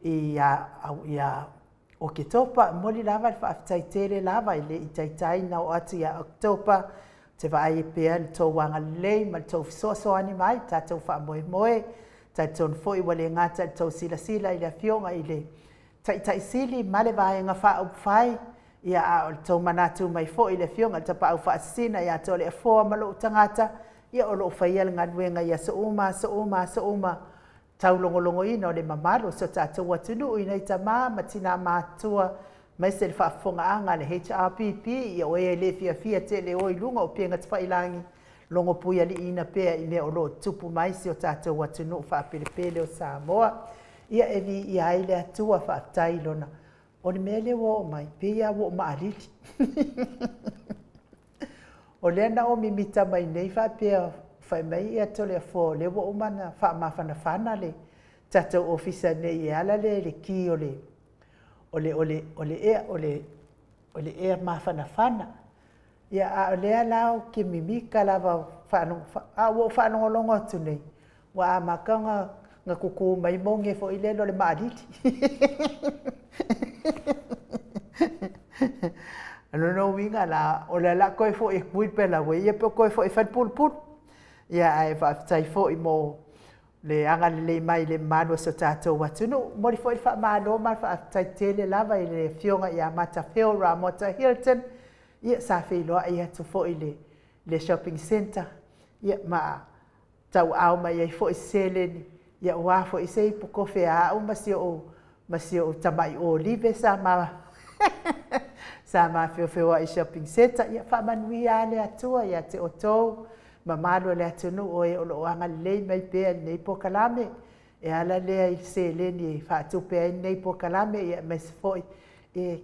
A: ia ia Oketopa. E momoli lava le faafetai tele lava e le i taitai ona oo atu ia Oketopa, ou te vaai pea i le tou agalelei ma le tou fesoasoani mai i le tatou faamoemoe. E talitonu foi ua le gata i le tou silasila i le Afioga i le Taitai Sili ma le Vaega Faaupufai, ia a o le tou manatu mai foi i le Afioga i le Tapaau Faasisina ia Toleafoa ma lou tagata, ia o lo o faia le galuega i aso uma, aso uma, aso uma, taulogologoina o le mamalu o si o tatou atunuu i nai tama ma tina matutua, aemaise le faafofogaaga a le HRPP, ia o e le fiafia tele e o i luga o upega tafailagi, logopuialiiina pea i mea o lo o tutupu mai i si o tatou atunuu faapelepele o Samoa. Ia e viia ai le Atua, faafetai i Lona. O le mea lea ua oo mai, pei lava ua ou maalili. O lea na ou mimita mai nei faapea, fai mai ia Toleafoa o lea ua uma ona faamafanafana le tatou ofisa nei e ala lea i le ki o le o le o le o le ea o le o le ea mafanafana. Ia a o lea la ou te mimita lava a ua ou faalogologo atu nei, ua amata ona na tutu mai mone foi lele o le maalili. O lona uiga la, o le a toe foi e tui le palaoa ia pe toe foi e fai le pulupulu. Ia ae faafetai foi mo le agalelei mai i le mamalu o si o tatou atunuu. Momoli foi le faamalo ma le faafetai tele lava i le Afioga ia Matafeo Ramota Hilton, ia sa feiloai atu foi i le, le shopping centre, ia ma tauaao mai ai foi se seleni, ia aua foi se ipu kofe a au ma si ou, ma si ou tamai olive sa ma sa ma feofeoai i shopping centre. Ia faamanuia lava le Atua ia te outou, mamalu o le atunuu o e o lo o agalelei mai pea i lenei polokalame, e ala lea i le seleni e faatupe ai lenei polokalame, ia aemaise foi e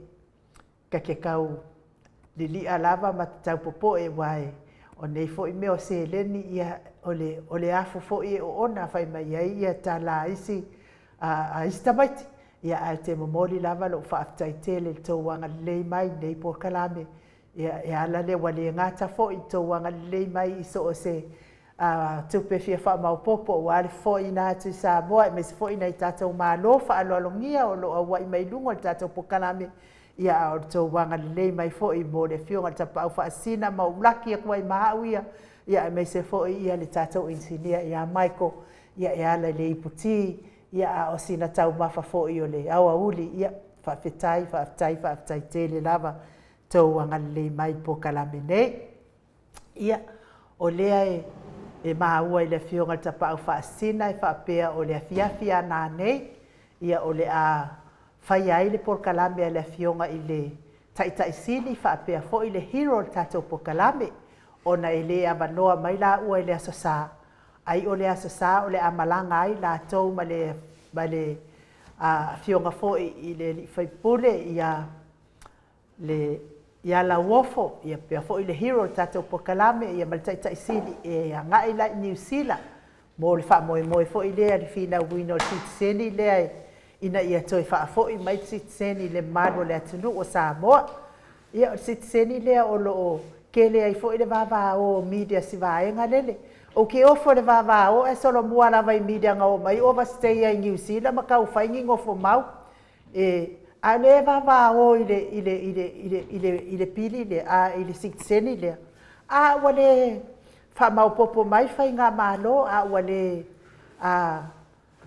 A: ta te tau lilia lava ma te tau popoe, aua o nei foi mea o seleni, ia o le, o le afu foi e oona fai mai ai ia tala a isi, a, a isi tamaiti. Ia ae te momoli lava lou faafetai tele i le tou agalelei mai i lenei polokalame. Ia e ala lea ua le gata foi i le tou agalelei mai i so o se a, tupe fia faamaopoopo aua le fofoina atu i Samoa, aemaise foi nai tatou malo faaaloalogia o lo o auai mai i luga o le tatou polokalame, ia a o le tou agalelei mai foi mo le Afioga i le Tapaau Faasisina ma ou laki atu ai ma au ia, ia aemaise foi ia le tatou inisinia ia Michael, ia e ala i le iputi, ia a o sina taumafa foi o le aoauli, ia faafetai, faafetai, faafetai tele lava tou agalelei mai i le polokalame nei. Ia, o lea e, e maua i le Afioga i le Tapaau Faasisina e faapea o le afiafi a nanei, ia o le a faia ai le polokalame a le Afioga i le Taitai Sili faapea foi le hero o le tatou polokalame, ona e le avanoa mai laua i le Aso Sa, ai o le Aso Sa o le a malaga ai latou ma le, ma le Afioga foi i le Alii Faipule ia le ia Lauofo, ia pea foi le hero o le tatou polokalame, ia ma le Taitai Sili e agai la i Niu Sila mo le faamoemoe foi lea i le finauina o le sitiseni lea e, ina ia toe faafoi mai le sitiseni i le mamalu o le atunuu o Samoa. Ia, o le sitiseni lea o lo o tele ai foi le vavao o media si vaega lele. Ou te ofo i le vavao ae solomua lava i media na oo mai overstay ai i Niu Sila ma tau fai ni nofomau. E, a o lea e vavao i le, i le, i le, i le, i le, i le pili lea, a, i le sitiseni lea, a ua le faamaopoopo mai faigamalo, a ua le a,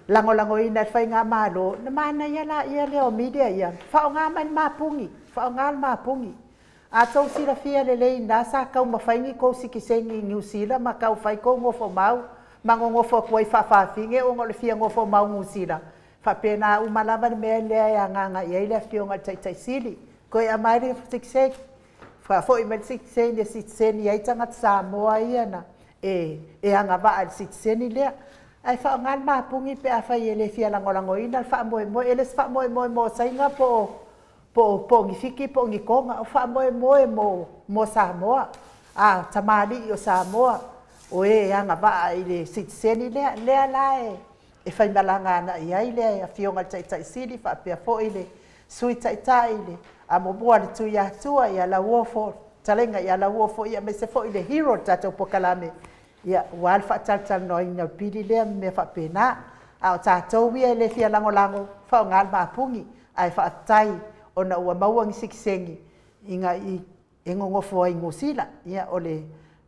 A: lagolagoina e le faigamalo, ona manaia laia lea o media ia, faaaoga mai le mapuni, faaaoga le mapuni. A tou silafia lelei ina sa taumafai ni tou sitiseni i Niu Sila ma tau fai tou nofomau ma nonofo atu ai faafafine ona o le fia nofomau Niu Sila, faapena uma lava le mea lea e agaga i ai le Afioga i le Taitai Sili. Toe aumai le sitiseni, faafoi mai le sitiseni e sitiseni ai tagata Samoa ia na e, e agavaa i le sitiseni lea. Ae faaaoga le mapuni pe afai e le fia lagolagoina le faamoemoe. E le o se faamoemoe mo Saina po o po o ni Fiti po o ni Toga, o faamoemoe mo, mo Samoa, a tamalii o Samoa, o e agavaa i le sitiseni lea, lea la e, e faimalaga agai ai le Afioga i le Taitai Sili faapea foi le Sui Taitai, le Amomua a le Tuiatua ia Lauofo, fetalaiga ia Lauofo, ia aemaise foi le hero o le tatou polokalame, ia aua le faatalatalanoaina o le pili lea ma mea faapena. A o tatou ia e le fia lagolago, faaaoga le mapuni, ae faafetai ona ua maua ni sitiseni ina i e nonofo ai i Niu Sila. Ia o le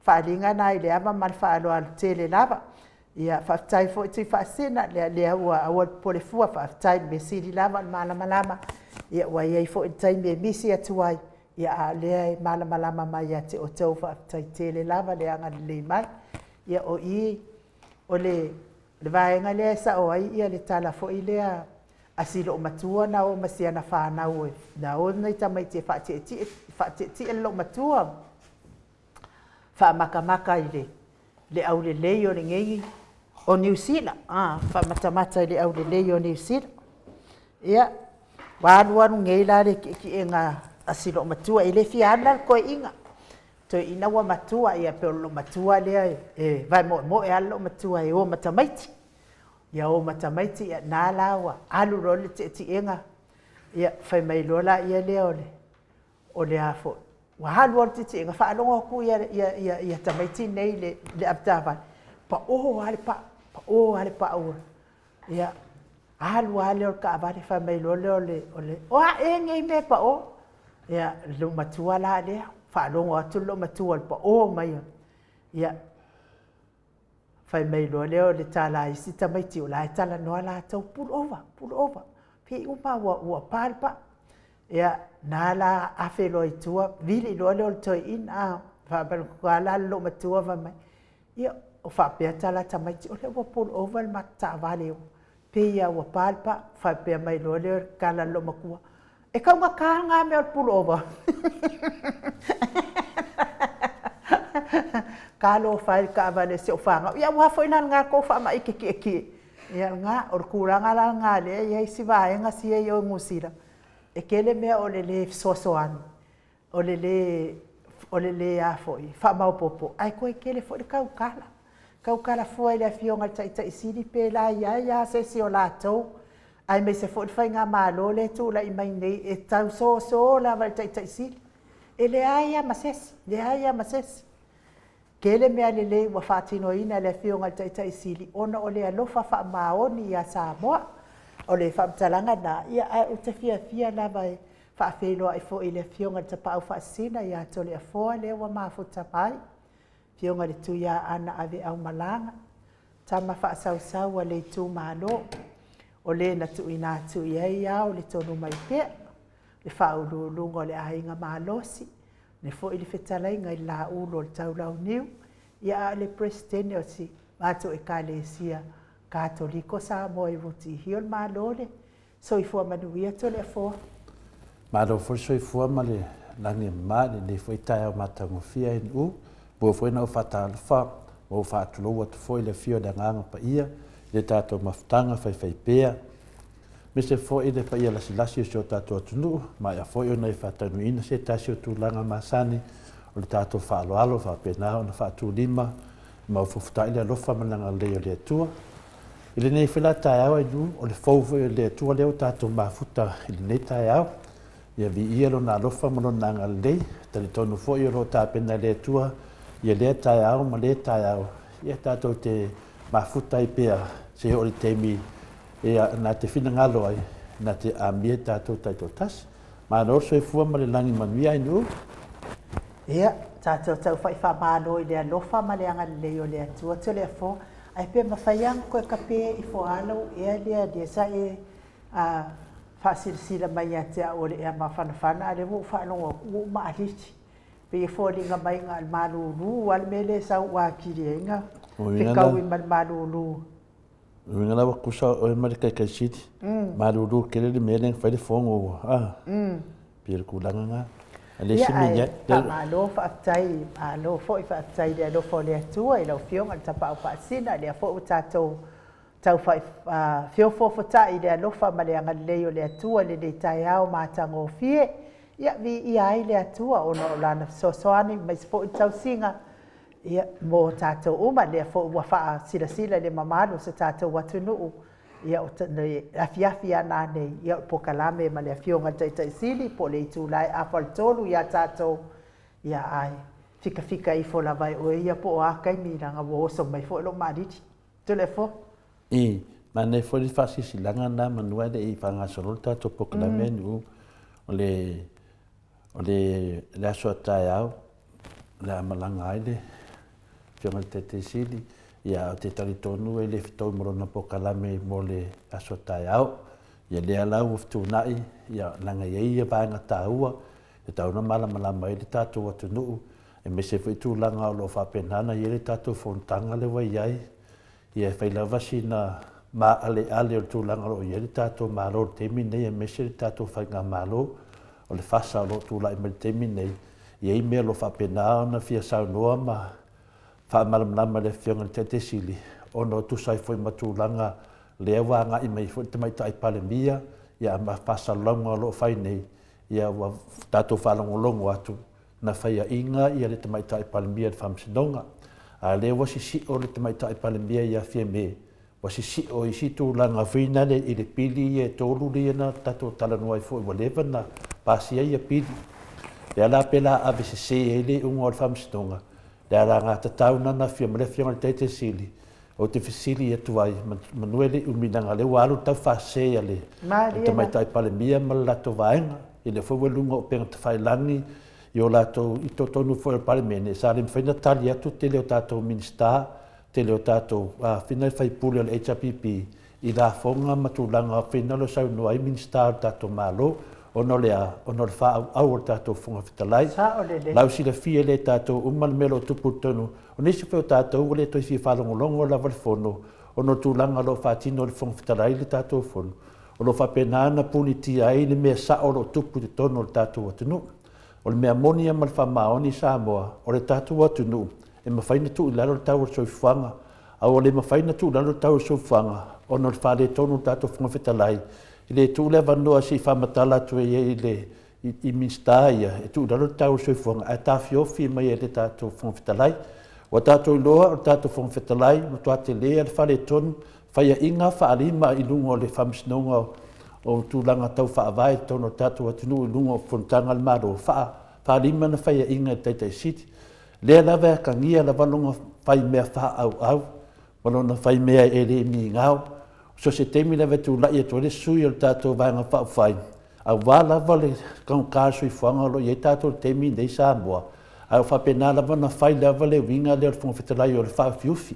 A: faaaliga lena i le ava ma le faaaloalo tele lava. Ia faafetai foi Tuifaasisina, lea, lea ua aua le popole fua, faafetai mea sili lava o le malamalama. Ia ua i ai foi le taimi e misi atu ai, ia a o lea e malamalama mai ia te outou, faafetai tele lava le agalelei mai. Ia o i o le le vaega lea e sao ai ia le tala foi lea a si loomatua na o ma si ana fanau na o nai tamaiti e faatietie, faatietie le loomatua faamatamata i le le aulelei o lenei o Niu Sila, a faamatamata i le aulelei o Niu Sila. Ia, ua alu alu nei la le tietiega a si loomatua, e le fia alu la le toeaina. Toeaina ua matua, ia pei o le loomatua lea e vaemoemoe lava le loomatua e o ma tamaiti. Ia o ma tamaiti, ia na la ua alu loa le tietiega, ia fai mai loa laia lea o le o le a foi, ua alu lava le tietiega, faalogo atu ia, ia, ia, ia tamaiti nei le, le avetaavale, pao lava le pau, pao lava le pau. Ia, alu lava lea o le taavale, fai mai loa lea o le, o le, o a ea nei mea e pao? Ia, le loomatua la lea, faalogo atu le loomatua i le pao mai. Ia, fai mai loa lea o le tala a isi tamaiti o la e talanoa latou, pull over, pull over, pei uma ua, ua pa le pau. Ia, na la afe loa i tua, vili loa lea o le toeaina, a, faapea la le loomatua fai mai, ia, o faapea tala a tamaiti, o lea ua pull over le matou taavale, pei lava ua pa le pau. Faapea mai loa lea o le tala a le loomatua, e taugata lena mea o le pull over. Talofa e i le taavale a si au fanau. Ia aua foi la lena tou faamaite tietie. Ia lena, o le tulaga la lena lea e i ai si vaega sia i o i Niu Sila, e tele mea o le le fesoasoani, o le le o le le a foi faamaopoopo ae toe tele foi le tautala. Tautala fua i le Afioga i le Taitai Sili pe la i ai lava se isi o latou, aemaise foi le faigamalo lea e tulai mai nei e tausoso lava i le Taitai Sili. E leai lava ma se isi, leai lava ma se isi. Tele mea lelei ua faatinoina e le Afioga i le Taitai Sili ona o le alofa faamaoni ia Samoa. O le faamatalaga lena, ia ae ou te fiafia lava e faafeiloai foi i le Afioga i le Tapaau Faasisina ia Toleafoa lea ua mafuta mai, Afioga i le Tuiaana Aveaumalaga, tama faasausau a le itumalo, o le na tuuina atu i ai ao le tonu mai pea, le faauluuluga o le aiga malosi, le foi le fetalaiga i le Laulu o le Taulauniu, ia a o le Peresetene o si matou Ekalesia Katoliko Samoa i Rutihio le Malo le Soifua manuia Toleafoa.
C: Malo foi le soifua ma le lagi e mama i lenei foi taeao matagofie ANU. Mua foi ona ou faatalofa ma ou faatulou atu foi i le afio o le Agaga Paia i le tatou mafutaga faifaipea, aemaise foi le paia lasilasi o si o tatou atunuu, maea foi ona e faataunuuina se tasi o tulaga masani o le tatou faaaloalo faapena ona faatulima ma ofofota'i le alofa ma le agalelei o le Atua. I lenei foi la taeao ai nu, o le fou foi o le Atua lea ua tatou mafuta i lenei taeao. Ia viia Lona alofa ma Lona agalelei. Talitonu foi o lo o tapena e le Atua ia lea taeao ma lea taeao, ia tatou te mafuta ai pea seia oo i le taimi ia na te finagalo ai, na te amia tatou taitoatasi. Malo le soifua ma le lagi manuia Ainuu.
A: Ia, tatou taufa'i faamalo i le alofa ma le agalelei o le Atua Toleafoa, ae pe mafai lava ona toe kape ifo lava lou ea lea lea sa e a faasilasila mai ia te au o le ea mafanafana a o lea ua ou faalogo atu ua uma aliti. Pei e foliga mai na o le malulu lava le mea lea e sau atili ai na fetaui ma le malulu.
C: O uiga la ua tusa oe ma le taitai sili, malulu tele le mea lea na fai le fono ua, a, pei o le tulaga lena. A le isi mea i ai.
A: Faamalo faafetai, malo foi faafetai i le alofa o le Atua i lau Afioga i le Tapaau Faasina, lea foi ua tatou tau feofoofotai i le alofa ma le agalelei o le Atua i lenei taeao matagofie. Ia, viia ai le Atua ona o Lana fesoasoani aemaise foi le tausiga Ia, mo tatou uma, lea foi ua faasilasila i le mamalu o se tatou atunuu, ia, o le afiafi a nanei, ia, o le polokalame ma le Afioga i le Taitai Sili po o le itula e afa o le tolu ia tatou, ia, ae fikafika ifo lava e oe ia po o a taimi, leaga ua oso mai foi lou maalili. Toleafoa.
C: I, manaia foi le faasilasilaga lena manu ae le i faagasolo le tatou polokalame mm. O le O le le aso a taeao o le a malaga ai le Afioga i le Taitai Sili, ia ou te talitonu e le fetaui ma lona polokalame mo le aso a taeao. Ia lea la ua fetuunai, ia leaga e i ai ia vaega taua e tatau ona malamalama ai le tatou atunuu, aemaise foi tulaga o lo o faapena ona i ai le tatou fonotaga lea ua i ai. Ia e fai lava sina maaleale o le tulaga o lo o i ai le tatou Malo i le taimi lenei aemaise le tatou Faigamalo o le FASA o lo o tulai mai i le taimi lenei, e i ai mea o lo o faapena ona fia saunoa ma faamalamalama e le Afioga i le Taitai Sili ona o tusa ai foi ma tulaga lea ua agai mai ai foi le Tamaitai Palemia ia ma faasalalauga o lo o fai nei, ia ua tatou faalogologo atu na faiaina ia le Tamaitai Palemia i le Faamasinoga, a lea ua sisio le Tamaitai Palemia ia Fiame, ua sisio i isi tulaga foi nale i le pili ia e tolu lea na tatou talanoa ai foi ua leva na pasia ia pili. Lea la pe la ave sese ai le iuga o le Faamasinoga, le alagatatau na na afio mai le Afioga i le Taitai Sili, ou te fesili atu ai, manu e le i umi leaga o lea ua alu le taufaasese a le Tamaitai Palemia ma le latou vaega, ia lea foi ua i luga o upega tafailagi i o latou i totonu foi o le Palemene, sa le mafai ona tali atu le tele o tatou Minisita, tele o tatou afina sui usufono o le HRPP i lafoga ma tulaga fina o lo o saunoa ai Minisita o le tatou Malo, ona o le a? Ona o le faaauau o le tatou Fofoga Fetalai.
A: Sao lelei.
C: Lausilafia e le tatou uma le mea o lo o tupu i totonu. O nisi foi o tatou ua le toe fia faalogologo lava i le Fono ona o tulaga o lo o faatino e le Fofoga Fetalai le tatou Fono, o lo o faapena ona punitia ai le mea sao o lo o tupu i totonu o le tatou atunuu. O le mea moni ia ma le faamaoni i Samoa, o le tatou atunuu e mafai ona tuu i lalo le tau o le soifuaga, a ua le mafai ona tuu i lalo le tau o le soifuaga ona o le faaletonu o le tatou Fofoga Fetalai, e le tuu le avanoa se i faamatala atu ai i le i Minisita ia e tuu i lalo le tau o le soifuaga ae taofiofi mai e le tatou Fofoga Fetalai. Ua tatou iloa o le tatou Fofoga Fetalai matua tele le faaletonu, faiaina faalima i luga o le Faamasinoga o tulaga tau faavae i totonu o le tatou atunuu i luga o fonotaga a le Malo, faalima na faiaina e le Taitai Sili. Lea lava e atagia lava lona faimea faaauau ma lona faimea e le migao. So o se taimi lava e tulai atu ai le sui o le tatou Vaega Faaupufai, aua lava le taugata o le soifuaga o lo o i ai tatou i le taimi lenei i Samoa, ae ua faapena lava ona fai lava le uiga lea o le Fofoga Fetalai o le faaufiufi.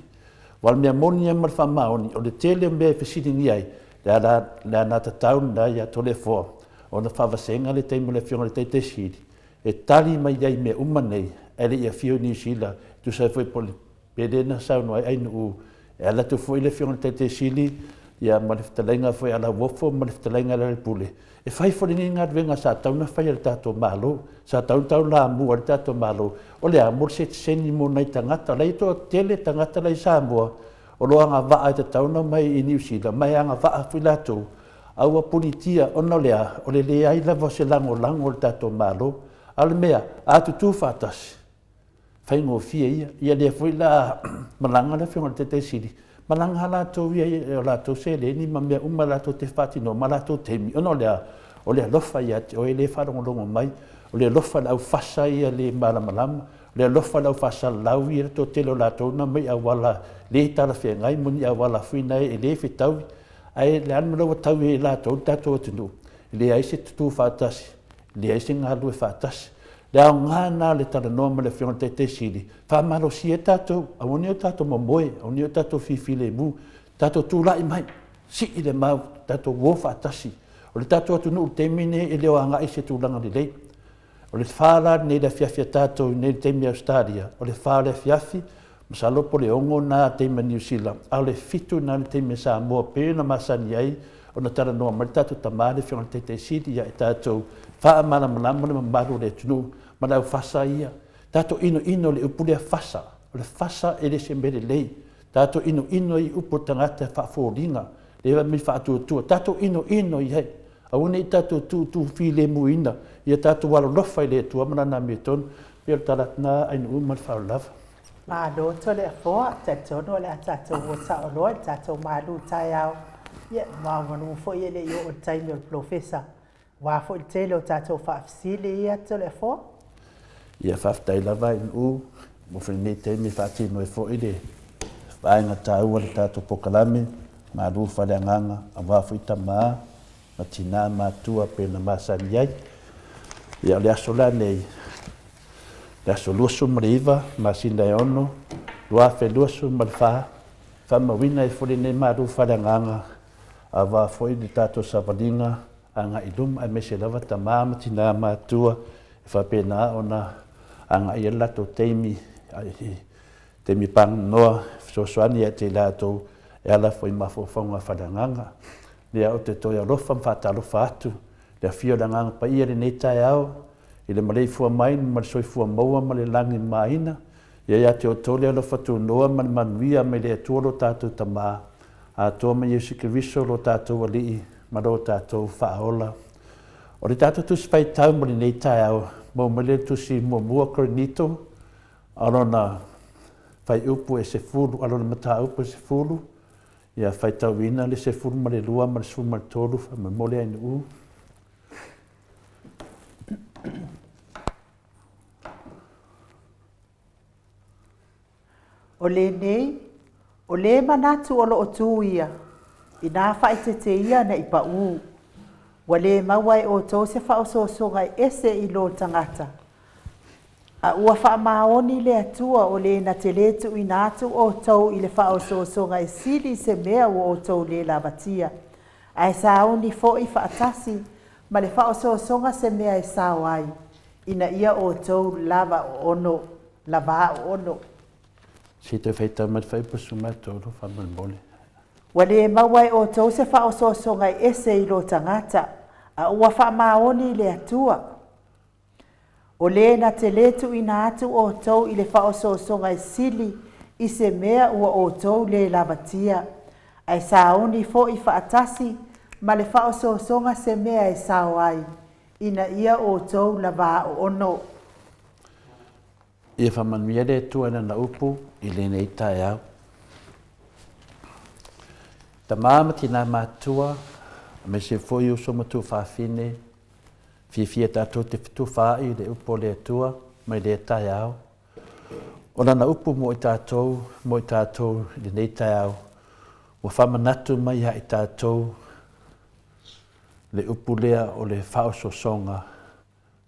C: Aua o le mea moni lava ma le faamaoni, o le tele o mea e fesiligia ai, le anatatau lena ia Toleafoa ona faavasega le taimi o le Afioga i le Taitai Sili e tali mai ai i mea uma nei, ae le i afio i Niu Sila, e tusa ai foi po o le mea lea na saunoa ai Ainuu, e ala atu foi le Afioga i le Taitai Sili ia ma le fetalaiga foi a Lauofo ma le fetalaiga a Lealailepule, e fai foi lenei galuega sa tatau ona fai e le tatou Malo, sa tatau ona taulamua ai le tatou Malo, o le a? Mo le setiseni mo nai tagata. O la e toatele tagata la i Samoa o lo o agavaa e tatau ona omai i Niu Sila, ma e agavaa foi latou, a ua punitia ona o le a? O le leai lava o se lagolago a le tatou Malo. A o le mea, a tutu faatasi, faigofie ia. Ia lea foi la malaga le Afioga i le Taitai Sili. Malaga latou ia i o latou seleni ma mea uma latou te faatinoa ma latou taimi, ona o le a? O le alofa ia te oe lea e faalogologo mai, o le alofa i le au fasa ia le malamalama, o le alofa i le au faasalalau ia le toatele o latou na omai i auala le talafeagai ma ni auala foi na e le fetaui. Ae o le a le mea ua tau ai e latou le tatou atunuu? E leai se tutu faatasi, leai se galulue faatasi. Le aoga lena o le talanoa ma le Afioga i le Taitai Sili, faamalosia ai tatou, aua ne i o tatou momoe, aua ne i o tatou fifilemu, tatou tulai mai, sii le mau, tatou o faatasi. O le tatou atunuu i le taimi lenei e le o agai i se tulaga lelei. O le fa la lenei i le afiafi a tatou i nei taimi i Ausetalia, o le fa o le afiafi, masalo po o le 6 lena taimi a Niu Sila, a o le 7 lena le taimi a Samoa pei ona masani ai ona talanoa mai le tatou tama le Afioga i le Taitai Sili ia i tatou faamalamalama le mamalu o le atunuu ma le aufasa ia. Tatou inoino i le upu lea fasa. O le fasa e le se mea lelei. Tatou inoino i upu o tagata e faafoliga, lea fai mai faatuatua. Tatou inoino i ai. Aua ne i tatou tuutuu filemuina, ia tatou alolofa i le Atua ma Lana amiotonu. E pei o le tala atu lena Ainuu ma le faaaloalo lava.
A: Malo Toleafoa, talitonu o le a tatou o sao loa i le tatou malu taeao. Ia, meamanu foi e le i oo i le taimi o le polofesa. Aua foi le tele o tatou faafesili ia Toleafoa.
C: Ia faafetai lava Ainuu mo lenei taimi e faatino ai foi le vaega taua o le tatou polokalame Malu Faaleagaga aua foi tama ma tina ma matua pei ona masani ai. Ia o le aso la nei, le aso 29 masina e 6, 2024, faamauina ai foi lenei malu faaleagaga aua foi le tatou savaliga agai i luma aemaise lava tama ma tina matutua e faapena ona agai ai le latou taimi i taimi paganoa e fesoasoani ia te i latou e ala foi i mafaufauga faaleagaga. Lea ou te toe alofa ma faatalofa atu i le afio o le Agaga Paia i lenei taeao, i le maleifua mai ma le soifua maua ma le lagi e mamaina, ia ia te outou le alofa tunoa ma le manuia mai le Atua lo tatou Tama, atoa ma Iesu Keriso lo tatou Alii ma lo tatou Faaola. O le tatou Tusi Faitau mo lenei taeao, maua mai lea i le Tusi Muamua o Korinito, a lona fuaiupu e 10, a lona mataupu e 10, Ia faitauina le 12 ma le 13 faamolemole Ainuu.
A: O lenei, o lē manatu o loo tu ia, inā faaeteete ia ne i paū. Ua lē maua e outou se faaosoosoga e ese i lo tagata, A ua faamaoni le Atua o le na te lē tuuina atu outou i le faaosoosoga e sili i se mea ua outou lē lavatia, ae sauni foi faatasi ma le faaosoosoga se mea e sao ai, ina ia outou lava oono, lavā oono.
C: Se i toe faitau mai le fuaiupu 13, faamolemole.
A: Ua lē maua e outou se faaosoosoga e ese i lo tagata, a ua faamaoni le Atua. O lē na te lē tuuina atu outou i le faaosoosoga e sili i se mea ua outou lē lavatia, ae sauni foi faatasi ma le faaosoosoga se mea e sao ai, ina ia outou lavā oono.
C: Ia faamanuia le Atua i Lana upu i lenei taeao. Tama ma tinā matutua, aemaise foi uso ma tuafafine, Fiafia tatou te fetufaai i le upu a le Atua mai lea taeao. O Lana upu mo i tatou, mo i tatou i lenei taeao, ua faamanatu mai ia i tatou le upu lea o le faaosoosoga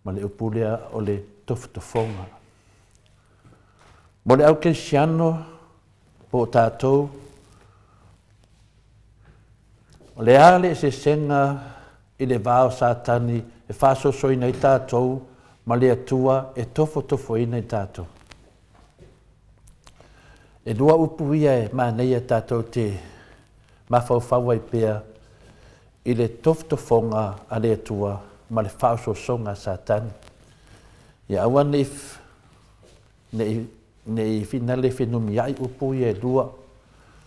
C: ma le upu lea o le tofotofoga. Mo le au kerisiano po o tatou, o le a le eseesega i le va o Satani e faasoasoaina ai tatou ma le Atua e tofotofoina i tatou. E lua upu ia e manaia tatou te mafaufau ai pea i le tofotofoga a le Atua ma le faaosoosoga a Satani. Ia aua ne i ne i finale fenumiai upu ia e lua,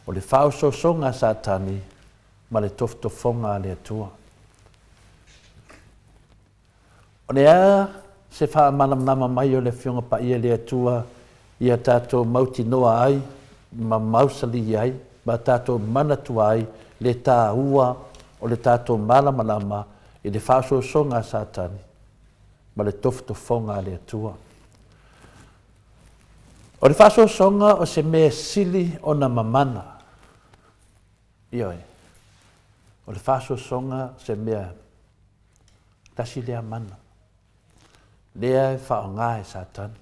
C: o le faaosoosoga a Satani ma le tofotofoga a le Atua. O le a se faamalamalama mai o le Afioga Paia i le Atua ia tatou mautinoa ai ma mausali ai? ma tatou manatua ai le taua o le tatou malamalama i le faaosoosoga a Satani ma le tofotofoga a le Atua. O le faaosoosoga o se mea e sili ona mamana. Ioe. O le faaosoosoga se mea tasi lea mana lea e faaaoga e Satani.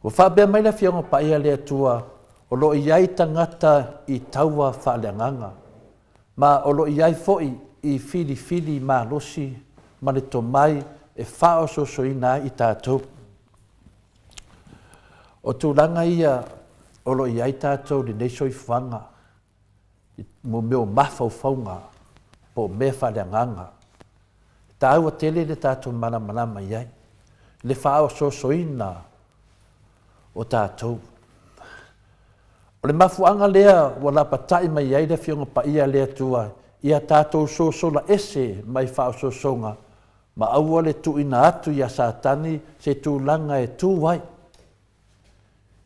C: Ua faapea mai le Afioga Paia a le Atua, o lo o i ai tagata i taua faaleagaga, ma o lo o i ai foi i filifili malosi ma le tomai e faaosoosoina ai i tatou. O tulaga ia o lo o i ai tatou i lenei soifuaga, mo mea o mafaufauga po o mea faaleagaga. E taua tele le tatou malamalama i ai, le faaosoosoina o tatou. O le mafuaaga lea ua lapatai mai ai le Afioga Paia a le Atua ia tatou sosola ese mai faaosoosoga ma aua le tuuina atu iā Satani se tulaga e tu ai.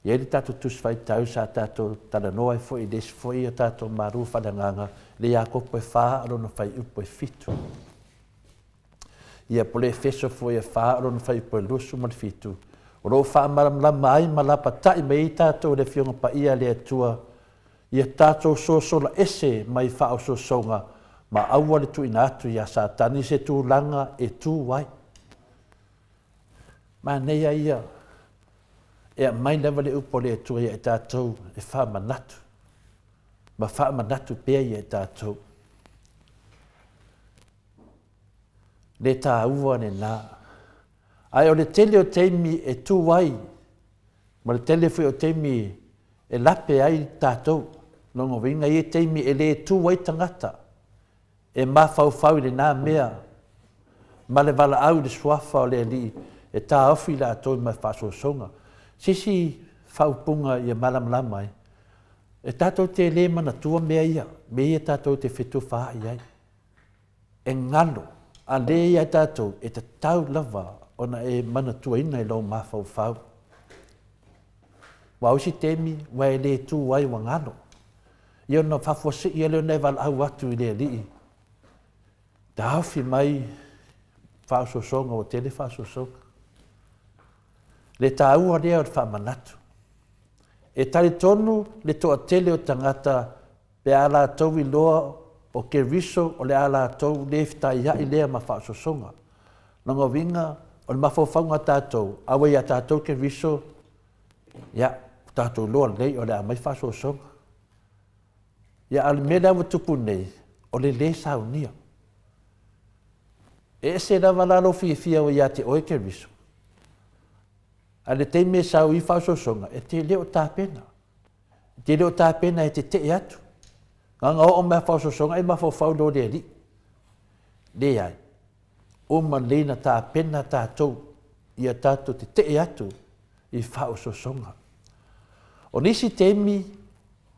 C: E i ai le tatou Tusi Faitau sa tatou talanoa ai foi i le isi foi o tatou malu faaleagaga, le Iakopo e fa o lona fuaiupu e fitu. Ia, po o le Efeso foi e fa o lona fuaiupu e 27, o lo o faamalamalama ai ma lapatai mai ai tatou e le Afioga Paia a le Atua, ia tatou sosola ese mai faaosoosoga ma aua le tuuina atu iā Satani se tulaga e tu ai. Manaia ia e aumai lava le upu a le Atua ia i tatou e faamanatu ma faamanatu pea ia i tatou. Le taua lena. Ae o le tele o taimi e tu ai ma le tele foi o taimi e lape ai tatou. Lona uiga e i ai taimi e le tu ai tagata e mafaufau i lena mea ma le valaau i le Suafa o le Alii e taofi i latou mai faasoasoga. Se isi faaupuga ia malamalama ai, e tatou te le manatua mea ia, mea ia tatou te fetufaai ai. E galo, a le ia tatou, e tatau lava ona e manatuaina i lou mafaufau. Aua o isi taimi, ua e le tu ai ua galo. Ia ona faafuasei lea ona e valaau atu i le Alii, taofi mai faaosoosoga, ua tele faaosoosoga. Le taua lea o le faamanatu. E talitonu le toatele o tagata pe a latou iloa o Keriso o le a latou le fetaiai lea ma faaosoosoga. Lona uiga, o le mafaufauga a tatou, a ua ia tatou Keriso, ia, ua tatou iloa lelei o le a aumai faaosoosoga. Ia, a o le mea lea ua tupu nei, o le lē saunia. E ese lava la lou fiafia ua ia te oe Keriso, a o le taimi e sau i faaosoosoga, e te le o tapena. E te le o tapena e tetee atu. Na ona oo mai lava faaosoosoga e mafaufau loa i le Alii. Leai. Uma lelei ona tapena tatou ia tatou tetee atu i faaosoosoga. O nisi taimi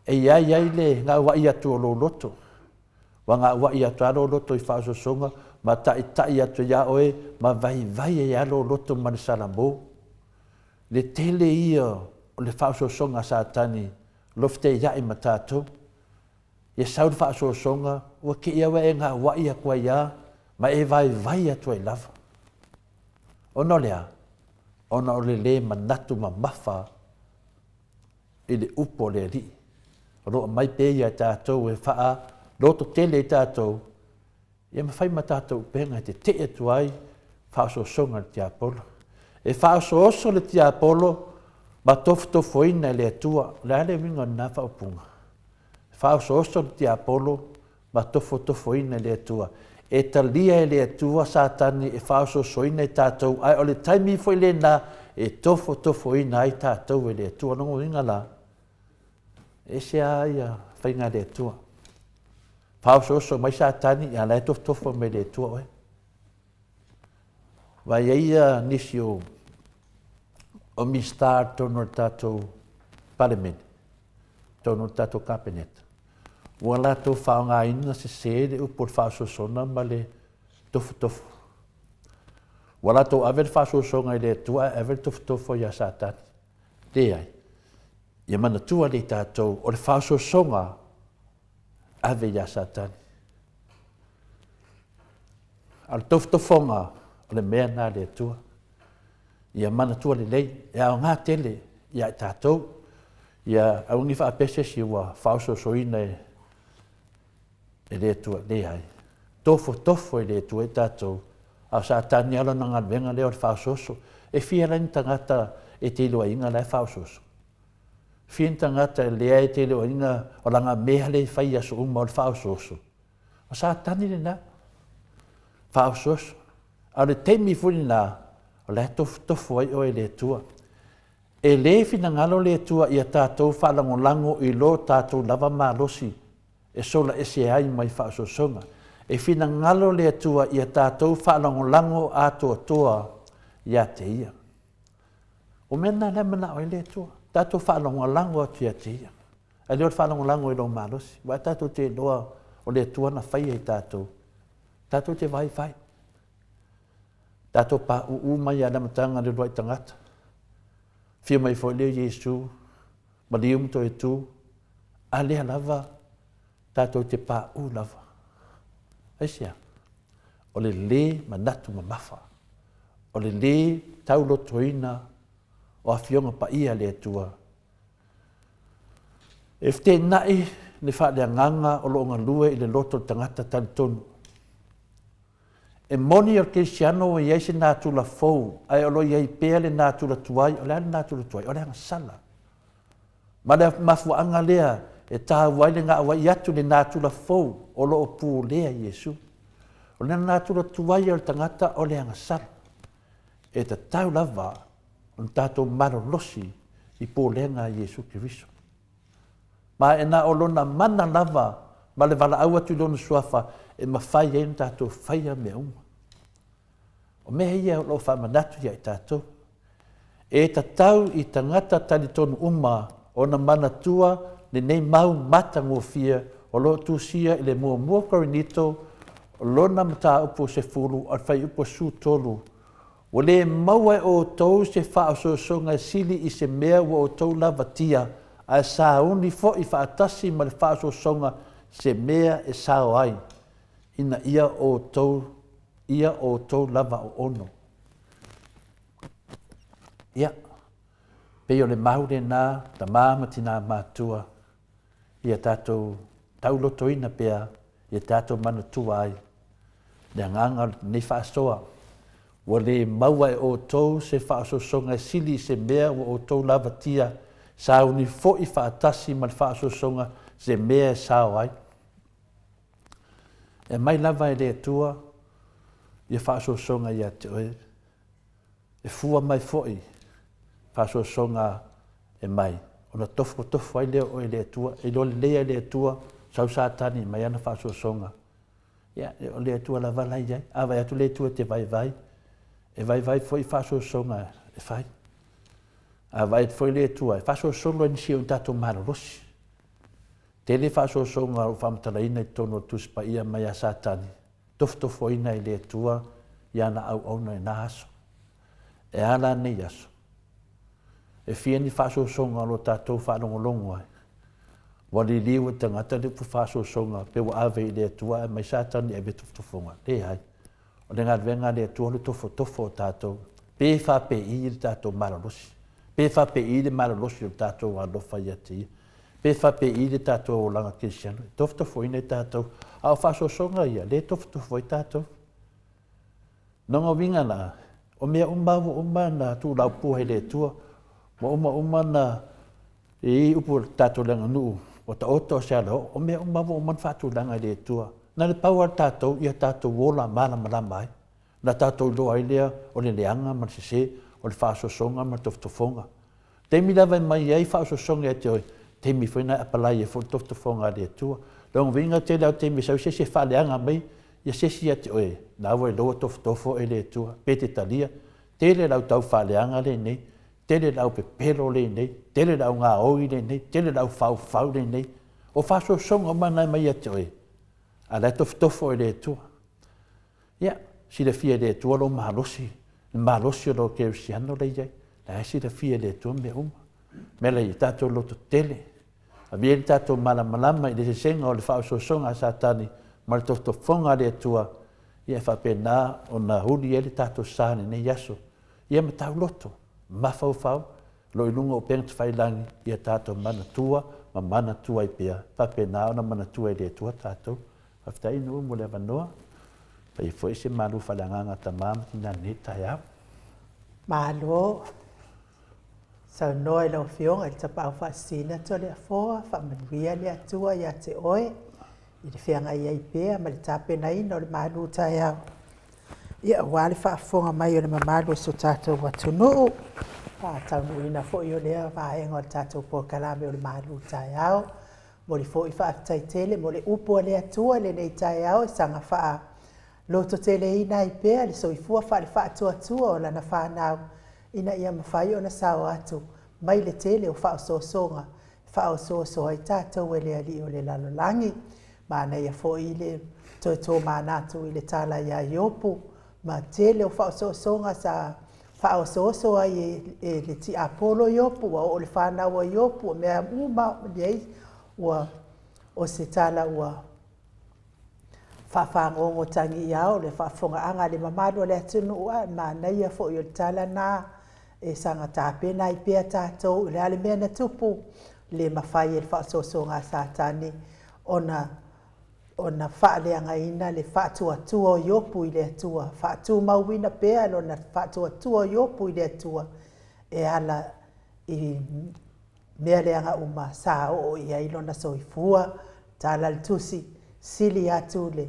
C: e i ai ai le gauai atu o lou loto, ua gauai atu lava lou loto i faaosoosoga ma taitai atu ia oe ma vaivai ai lava lou loto ma le salamo. Le tele ia o le faaosoosoga a Satani o lo o feteiai ma tatou. Ia sau le faaosoosoga, ua te i lava ua e gauai atu ai lava ma e vaivai atu ai lava. Ona o le a? Ona o le lē manatu mamafa i le upu a le Alii. O lo o aumai pea ia i tatou e faalototele ai tatou, ia ma fai ma tatou upega e tetee atu ai faaosoosoga a le tiapolo. E faaosooso le tiapolo ma tofotofoina e le Atua. O le a le uiga o lena faaupuga? E faaosooso le tiapolo ma tofotofoina e le Atua. E talia e le Atua Satani e faaosoosoina i tatou, ae o le taimi foi lena e tofotofoina ai tatou e le Atua. Lona uiga la, e ese lava ia faiga a le Atua. Faaosooso mai Satani, a o la e tofotofo mai e le Atua oe. Aua e i ai ia nisi o o Minisita i totonu o le tatou Palemene, totonu o le tatou Kapeneta, ua latou faaaogaina sese le upu o le faaosoosoga ma le tofotofo. Ua latou ave le faaosoosoga i le Atua ae ave le tofotofo ia Satani. Leai. Ia manatua lea i tatou, o le faaosoosoga ave ia Satani. A o le tofotofoga o le mea lena a le Atua. Ia manatua lelei, e aoga tele ia i tatou. Ia aua ne i faapea se isi ua faaosoosoina e e le Atua, leai. Tofotofo e le Atua i tatou, a o Satani lava lona galuega lea o le faaosooso. E fia la ni tagata e te iloaina la e faaosooso? Fia ni tagata lea e te iloaina o lana mea lea e fai i aso uma o le faaosooso? O Satani lena, faaosooso. A o le taimi foi lena, o la e tofotofo ai oe e le Atua. E le finagalo le Atua ia tatou faalagolago i lo tatou lava malosi e sola ese ai mai faaosoosoga. E finagalo le Atua ia tatou faalagolago atoatoa ia te Ia. O mea na lea e manao ai le Atua, tatou faalagolago atu ia te Ia. Ae le o le faalagolago i lou malosi, aua tatou te iloa o le Atua na faia i tatou, tatou te vaivai. Tatou pauu mai lava i le amataga i le uluai tagata. Afio mai foi lea o Iesu, maliu ma toe tu, a lea lava tatou te pauu lava. Aisea? O le lē manatu mamafa, o le lē taulotoina o Afioga Paia a le Atua. E feteenai le faaleagaga o lo o galue i le loto o le tagata talitonu. E moni o le kerisiano ua i ai se natura fou, ae o lo o i ai pea le natura tuai. O le a le natura tuai? O le agasala. Ma le mafuaaga lea e taua ai le gaoai atu i le natura fou o lo o pulea e Iesu. O le natura tuai o le tagata o le agasala. E tatau lava ona tatou malolosi i pulega a Iesu Keriso. Ma e na o Lona mana lava ma le valaau atu i Lona Suafa e mafai ai ona tatou faia mea uma. O mea ia o lo o faamanatu ia i tatou. E tatau i tagata talitonu uma ona manatua lenei mau matagofie o lo o tusia i le Muamua Korinito lona mataupu 10 o le fuaiupu 13, Ua le maua e outou se faaosoosoga e sili i se mea ua outou lavatia, ae sauni foi faatasi ma le faaosoosoga se mea e sao ai, ina ia outou ia outou lava oono. Ia, pei o le mau lena, tama ma tina matutua, ia tatou taulotoina pea ia tatou manatua ai le agaga o lenei faasoa. Ua le maua e outou se faaosoosoga e sili i se mea ua outou lavatia, sauni foi faatasi ma le faaosoosoga se mea e sao ai. E aumai lava e le Atua ia faaosoosoga ia te oe, e fua mai foi faaosoosoga e mai, ona tofotofo ai lea o oe e le Atua, e iloa lelei lava e le Atua, sau Satani e aumai ana faaosoosoga. Ia, o le Atua lava la e i ai. A vaai atu le Atua e te vaivai, e vaivai foi faaosoosoga e fai. A vaai atu foi le Atua, e faasolosolo ai nisi o tatou malolosi. Tele faaosoosoga o faamatalaina i totonu o le Tusi Paia mai a Satani, tofotofoina e le Atua i ana auauna i na aso. E a la nei aso? E fia ni faaosoosoga o lo tatou faalogologo ai? Ua liliu e tagata le upu faaosoosoga pe ua ave i le Atua ae aumai Satani e ave tofotofoga. Leai. O le galuega a le Atua o le tofotofo o tatou, pe faapei le tatou malolosi, pe faapei le malolosi o le tatou alofa ia te Ia, pe faapei le tatou olaga kerisiano, e tofotofoina i tatou. A o faaosoosoga ia, lea e tofotofo ai tatou. Lona uiga la, o mea uma ua uma ona tuulaupua e le Atua, ua uma uma ona e i ai upu o le tatou aganuu, ua taoto a o se alaoo, o mea uma ua uma ona faatulaga e le Atua. Na o le pau lava o tatou ia tatou ola malamalama ai, ona tatou iloa ai lea o le leaga ma le sese, o le faaosoosoga ma le tofotofoga. Taimi lava e mai ai faaosoosoga ia te oe, taimi foi lena e apalai ai foi le tofotofoga a le Atua. Lona uiga o le tele lava o taimi e sau ai se isi e faaleaga mai ia se isi ia te oe, na ua iloa ua tofotofo oe e le Atua, pe te talia. Tele lau tau faaleaga lenei, tele le au pepelo lenei, tele le au gaoi lenei, tele le au faufau lenei. O faaosoosoga uma na e aumai ia te oe, a o la e tofotofo e le Atua. Ia, silafia e le Atua lou malosi, le malosi o lou kerisiano la e i ai, la e silafia e le Atua mea uma. Mea la ia tatou lototele, avea le tatou malamalama i le eseesega o le faaosoosoga a Satani ma le tofotofoga a le Atua, ia e faapena ona uli ai le tatou sa i lenei aso. Ia ma tauloto, mafaufau, o lo o i luga o upega tafailagi, ia tatou manatua ma manatua ai pea, faapena ona manatua e le Atua tatou. Faafetai i nuu mo le avanoa. Faia foi se malu faaleagaga a tama ma tina i lenei taeao.
A: Malo saunoa i lau Afioga i le Tapaau Faasisina Toleafoa, faamanuia le Atua ia te oe i le feagai ai pea ma le tapenaina o le malu taeao, ia aua le faafofoga mai o le mamalu o si o tatou atunuu, faataunuuina foi o lea vaega o le tatou polokalame o le malu taeao. Momoli foi faafetai tele mo le upu a le Atua i lenei taeao e saga faa lototeleina ai pea le soifua faale-faatuatua o lana fanau, ina ia mafai ona sao atu mai le tele o faaosoosoga e faaosooso ai tatou e le alii o le lalolagi. Manaia foi le toe tomanatu i le tala ia Iopu ma tele o faaosoosoga sa faaosooso ai e le tiapolo Iopu, ua oo i le fanau a Iopu, o mea uma nei, ua o se tala ua faafagogo tagiao le faafofogaaga a le mamalu o le atunuu, ae manaia foi o le tala lena e saga tapena ai pea tatou, o le a le mea na tupu, le mafai e le faaosoosoga a Satani ona faaleagaina le faatuatua o Iopu i le Atua, faatumauina pea lona faatuatua o Iopu i le Atua e ala i mea leaga uma sa oo i ai lona soifua. Tala le Tusi, sili atu le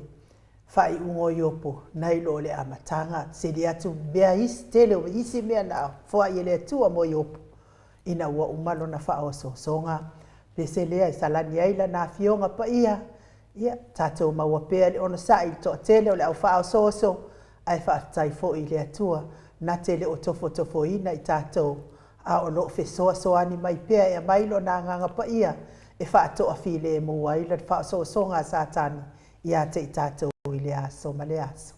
A: faaiuga o Iopu nai lo le amataga, sili atu mea isi, tele o isi mea na foai e le Atua mo Iopu ina ua uma lona faaosoosoga. Pese lea e salani ai lana Afioga Paia, ia tatou maua pea le onosai i le toatele o le au faaosooso, ae faafetai foi i le Atua na te le o tofotofoina i tatou, a o lo o fesoasoani mai pea e aumai Lona Agaga Paia e faatoafilemu ai le faaosoosoga a Satani ia te i tatou i lea aso ma lea aso.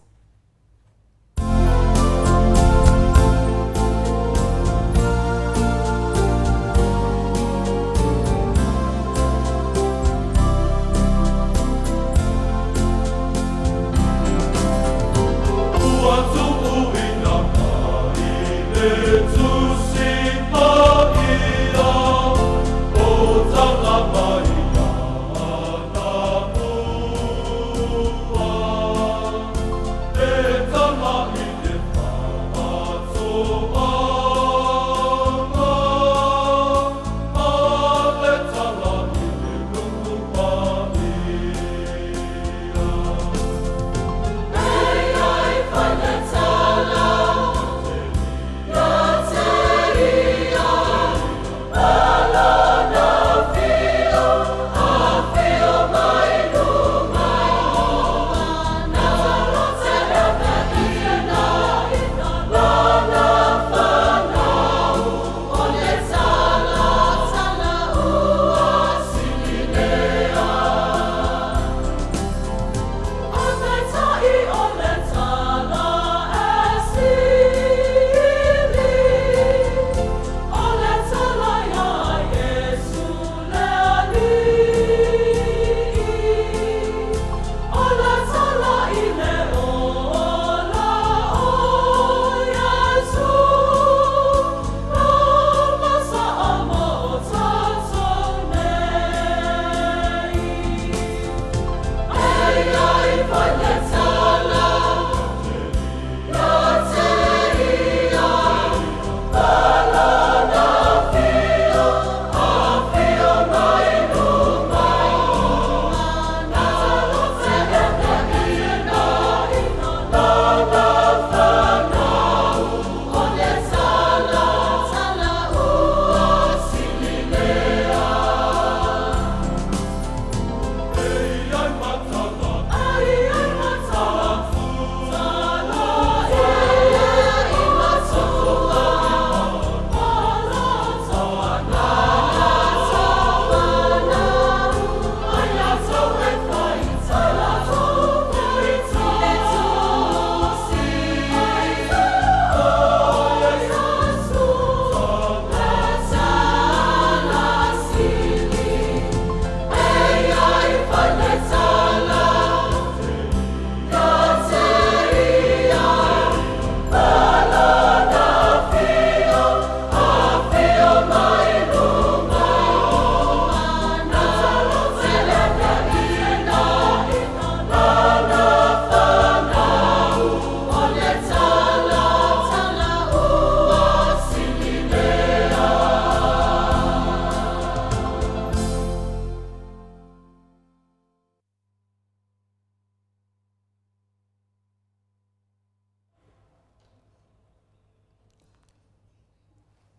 B: Ua tuuina mai le Tusi Paia, o taga mai ana mua.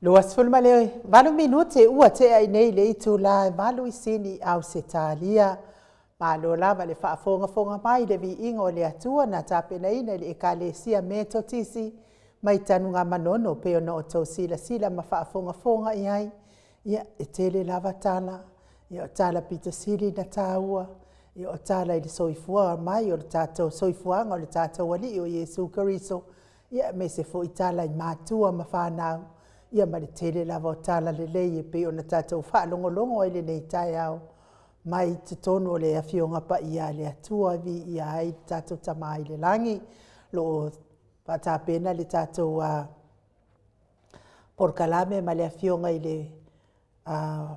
A: 28 minute ua tea i nei le itula e 8 i Sini, Ausetalia. Malo lava le faafogafoga mai i le viiga o le Atua na tapenaina e le Ekalesia Metotisi mai Tanugamanono pei ona outou silasila ma faafogafoga i ai. Ia, e tele lava tala, ia o tala pito sili ona taua, ia o tala i le soifua mai o le tatou soifuaga o le tatou Alii o Iesu Keriso, aemaise foi tala i matua ma fanau, ia ma le tele lava o tala lelei e pei ona tatou faalogologo ai i lenei taeao mai totonu o le Afioga Paia a le Atua e viia ai le tatou Tama i le Lagi. O lo o faatapena le tatou polokalame ma le Afioga i le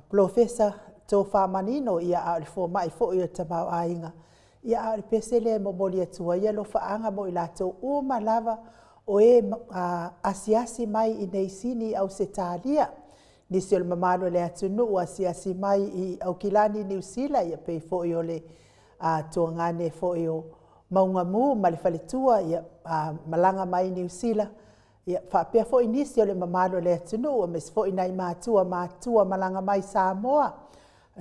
A: Polofesa Tofamanino, a o le fomai foi o le tamaoaiga. Ia, a o le pese lea e momoli atu ai alofaaga mo i latou uma lava o e asiasi mai i Sini Ausetalia, nisi o le mamalu o le atunuu e asiasi mai i Aukilani Niu Sila, e pei foi o le tuagane foi o Maugamu ma le faletua, a malaga mai Niu Sila, faapea foi nisi o le mamalu o le atunuu, aemaise foi nai matua matutua malaga mai Samoa.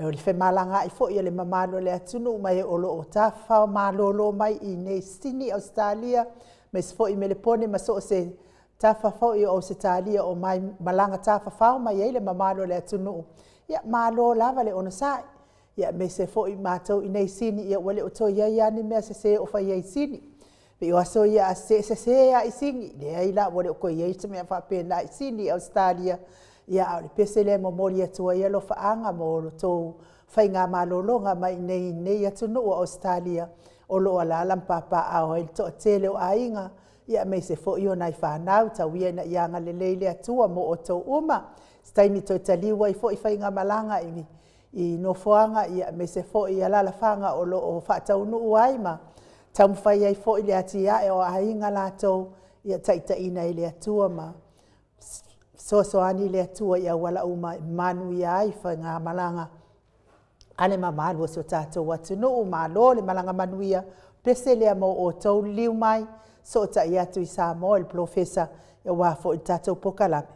A: O le femalagaai foi o le mamalu o le atunuu ma e o lo o tafafao malolo mai i inei i Sini Ausetalia, aemaise foi Melepone ma so o se tafa foi o Ausetalia o malaga tafafao mai ai le mamalu o le atunuu. Ia, malo lava le onosai, aemaise foi matou i inei i Sini, ua le o toe i ai lava ni mea sese o faia i Sini. E pei o aso ia a sese, e sese lava i Sini. E leai la ua le o toe i ai se mea faapena i Sini Ausetalia. Ia, a o le pese lea e momoli atu ai alofaaga mo le tou faigamalologa mai i inei i nei atunuu o Ausetalia, o lo o alaala ma papaaao ai le toatele o aiga, aemaise foi o nai fanau. Tau ia ina ia agalelei le Atua mo outou uma. Se taimi toe taliu ai foi faigamalaga i nofoaga aemaise foi alaalafaga o lo o faataunuu ai ma taumafai ai foi le atinae o aiga latou, ia taitaiina e le Atua ma fesoasoani le Atua i auala uma e manuia ai faigamalaga a le mamalu o si o tatou atunuu. Malo le malaga manuia. O le pese lea mo outou, liliu mai, fesootai atu i Samoa i le Polofesa aua foi le tatou polokalame.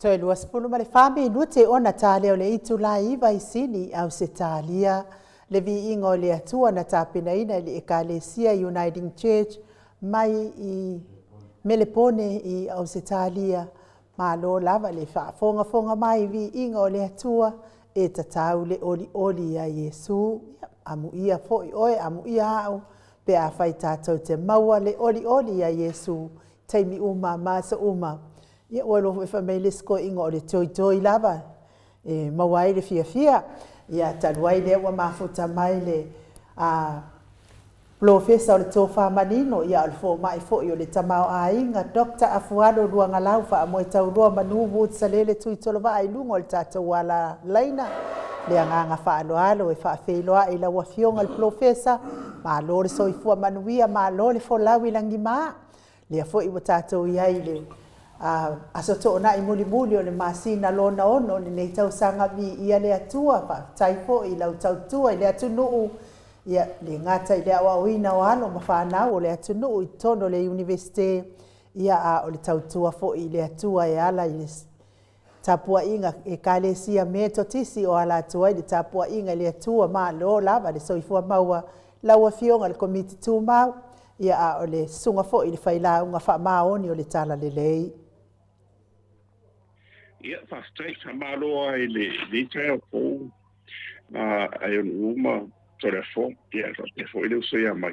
A: Toe 24 minute ona ta lea o le itula e 9 i Sini, Ausetalia. Le viiga o le Atua na tapenaina i le Ekalesia Uniting Church mai i Melepone i Ausetalia. Malo lava le faafogafoga mai, viiga o le Atua, e tatau le olioli ia Iesu. Amuia foi oe, amuia au, pe afai tatou te maua le olioli ia Iesu, taimi uma ma aso uma. Ia ua iloa foi fai mai le isi toeaina o le joy lava e maua ai le fiafia. Ia talu ai lea ua mafuta mai le Polofesa o le Tofa Manino, ia o le fomai foi o le tamaoaiga, Dr. Afualo Luagalau Faamoetaulua Manu Wood Salele Tuitolovaa i luga o le tatou ala laina. Le agaga faaaloalo e faafeiloai i lau Afioga i le Polofesa, malo le soifua manuia, malo le folau i lagima. Lea foi ua tatou i ai i le Aso Toonai mulimuli o le masina lona 6 o lenei tausaga, viia le Atua, faafetai foi i lau tautua i le atunuu, ia le gata i le aoaoina o alo ma fanau o le atunuu i totonu o le Iunivesite, ia a o le tautua foi i le Atua e ala i le tapuaiga Ekalesia Metotisi o ala atu ai le tapuaiga i le Atua. Malo lava le soifua maua lau Afioga i le Komiti Tumau, ia a o le susuga foi i le Failauga Faamaoni o le Talalelei.
D: Ia, faafetai, faamalo lava i lenei taeao fou a Ionuu ma Toleafoa, ia faapea foi le uso ia Mai,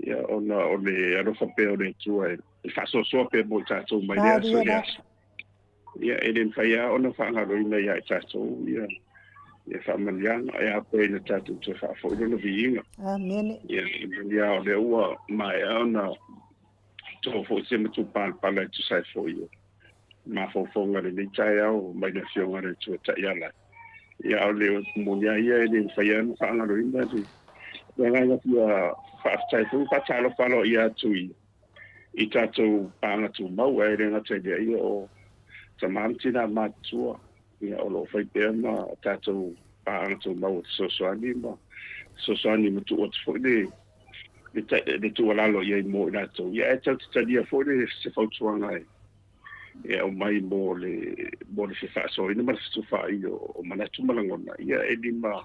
D: ia ona o le alofa pea o le Atua e faasoasoa pea mo i tatou mai lea aso i lea aso. Ia, e le mafai lava ona faagaloina ia i tatou ia ia faamanuiaga, e a pea ina tatou toe faafoi lona viiga.
A: Amene.
D: Ia, e moni lava o lea ua maea ona to foi se matupalapala e tusa ai foi o mafaufauga i lenei taeao mai le Afioga i le Atua Taiala. Ia, a o le moni lava ia e le mafai lava ona faagaloina le agaga fia faafetai foi ma faatalofa aloaia atu i i tatou paaga tumau, ae le gata i lea, ia o tama ma tina matutua, ia o lo o fai pea ma tatou paaga tumau e fesoasoani ma fesoasoani ma tuu atu foi le le tuualalo i ai mo i latou, ia ae tatou te talia foi le se fautuaga e e aumai mo le mo le fefaasoaina ma le fetufaai o manatu ma lagona, ia e lima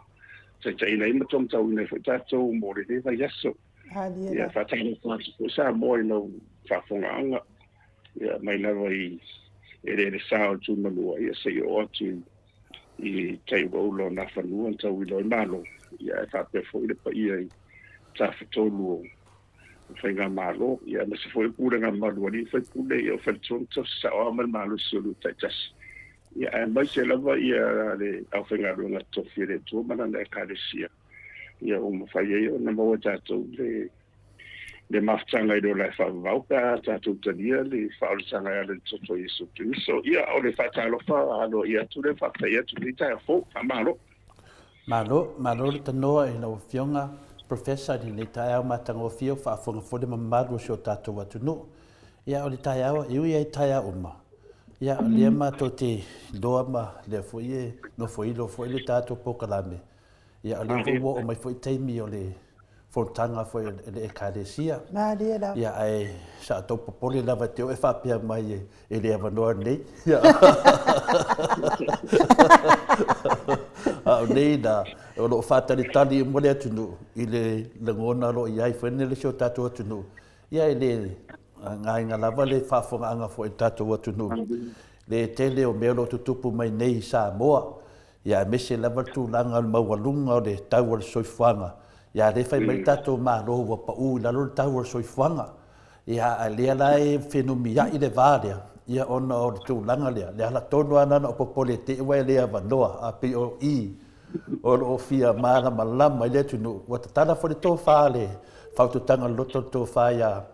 D: taitaiina ai ma taumatauina ai foi tatou mo lenei vaiaso. Ia faatalofa atu foi Samoa i lau faafofogaaga, ia mai lava i eleele sa o le Tuimanua, ia seia oo atu i tai ulaula o Nafanua na tauilo ai Malo, ia ae faapea foi le paia i Tafatolu o Faigamalo, ia aemaise foi o pulega mamalu a alii ma faipule, ia o faletua ma tausi saoao ma le malosi o Lutaitasi, ia aemaise lava ia le aufaigaluega totofi a le Atua ma Lana Ekalesia. Ia ua mafai ai ona maua e tatou le le mafutaga i le ola e faavavau pe a tatou talia le faaolataga e ala i le toto o Iesu Keriso. Ia, o le faatalofa aloaia atu lea, faafetai atu i lenei taeao fou. Faamalo.
C: Malo, malo le tanoa i lau Afioga Professor i lenei taeao matagofie o faafofoga foi le mamalu o si o tatou atunuu. Ia o le taeao, e ui lava i taeao uma, ia o lea matou te iloa ma lea foi e nofoilo foi le tatou polokalame, Ia, o lea foi ua oo mai foi taimi o le fonotaga foi a le Ekalesia.
A: Malie lava.
C: Ia, ae sa outou popole lava te oo e faapea mai e le avanoa nei. A o nei la, o lo o faatalitali uma le atunuu i le lagona o lo o i ai foi le si o tatou atunuu. Ia, e le againa lava le faafofogaaga foi a le tatou atunuu, le tele o mea o lo o tutupu mai nei i Samoa. Ia aemaise lava le tulaga o le maualuga o le tau o le soifuaga. Ia a lea e fai mai le tatou Malo ua pau i lalo le tau o le soifuaga. Ia a lea la e fenumiai le va lea, ia ona o le tulaga lea, le ala tonu lava lena na ou popole te i ua e le avanoa, a pei o i o lo o fia malamalama ai le atunuu, ua tatala foi le tofa le fautuataga loloto o le tofa ia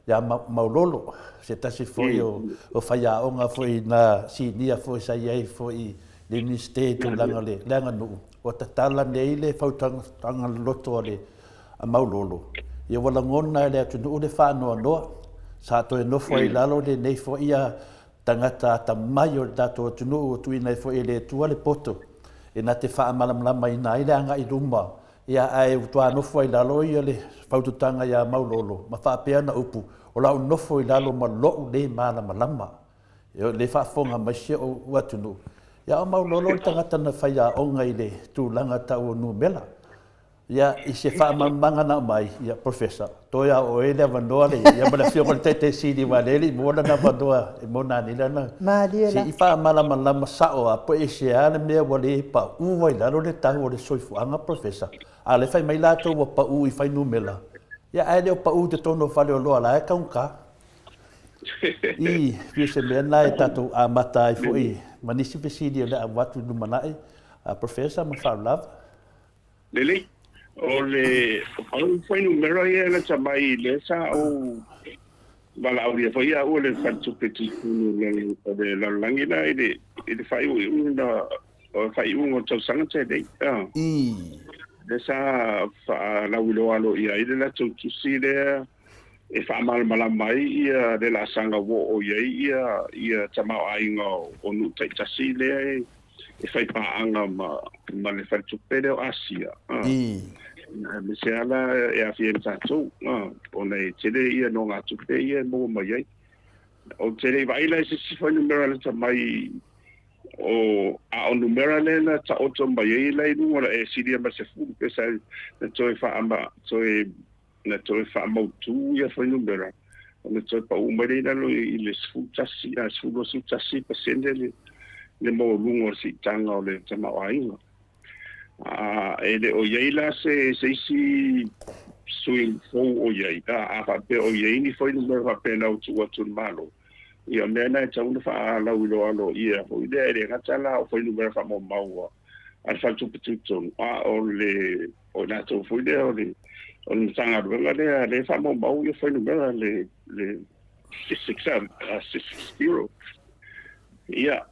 C: ia Maulolo, se tasi foi o faiaoga foi na sinia foi sa i ai foi le Iunivesite i tulaga o le aganuu, ua tatala nei le fautuaga loloto a le a Maulolo, ia ua lagona e le atunuu le faanoanoa, sa toe nofo ai i lalo lenei foi ia tagata atamai o le tatou atunuu ua tuuina ai foi e le Atua le poto e na te faamalamalamaina ai le agai i luma, ia ae ua toa nofo ai i lalo ia le fautuaga ia Maulolo ma faapea ana upu, o lau nofo i lalo ma lou le malamalama. E le faafofoga mai si ou atunuu, ia o Maulolo le tagata na faiaoga i le tulaga tau o numera. Ia, i se faamalamalamaga na aumai, ia, Professor, toe a oe le avanoa le, ia ma le afioga i le Taitai Sili aua lea e le i maua lana avanoa e mo nanei lana,
A: Malie
C: se
A: la.
C: i faamalamalama sao lava po e ese a le mea ua le pau ai lalo le tau o le soifuaga, Professor, a o lea e fai mai latou ua pau i fuainumera, ia ae le o pau i totonu o faleoloa la e taugata. I, pei o se mea lena e tatou amata ai foi ma nisi fesili o le a avatu i le lumanai, a Professor ma faaulava.
D: Lelei. O le pau fuainumera ia e lata mai lea sa ou valaaulia foi au e le faletupe tutonu o le lalolagi la i le i le faaiuiuga o le faaiuga o le tausaga tenei. Lea sa faalauiloa aloaia ai le latou tusi lea e faamalamalama ai ia le laasaga ua oo i ai ia ia tamaoaiga o nuu taitasi lea e e fai paaga ma ma le faletupe lea o Asia aemaise lava la e aafia ai ma tatou ona e tele ia nogatupe ia e maua mai ai. Ou te le i vaai la i se isi fuainumera lata mai o a o numera lea na taoto mai ai la i luga e silia ma le 10 pe sa na toe faama toe na toe faamautu ia fuainumera ona toe pau mai lea i lalo i le 11 a 21% le le maualuga o le siitaga o le tamaoaiga. A e le o i ai la se se isi suiga fou o i ai, a faapea o i ai ni fuainumera faapena ua tuu atu i le Malo, ia o mea na e tatau ona faalauiloa aloaia foi lea, e le gata la o fuainumera faamaumau a le Faletupe Tutotonu, a o le o i latou foi lea o le o le Matagaluega lea lea e faamaumau ia fuainumera le le Statistics Bureau. Ia,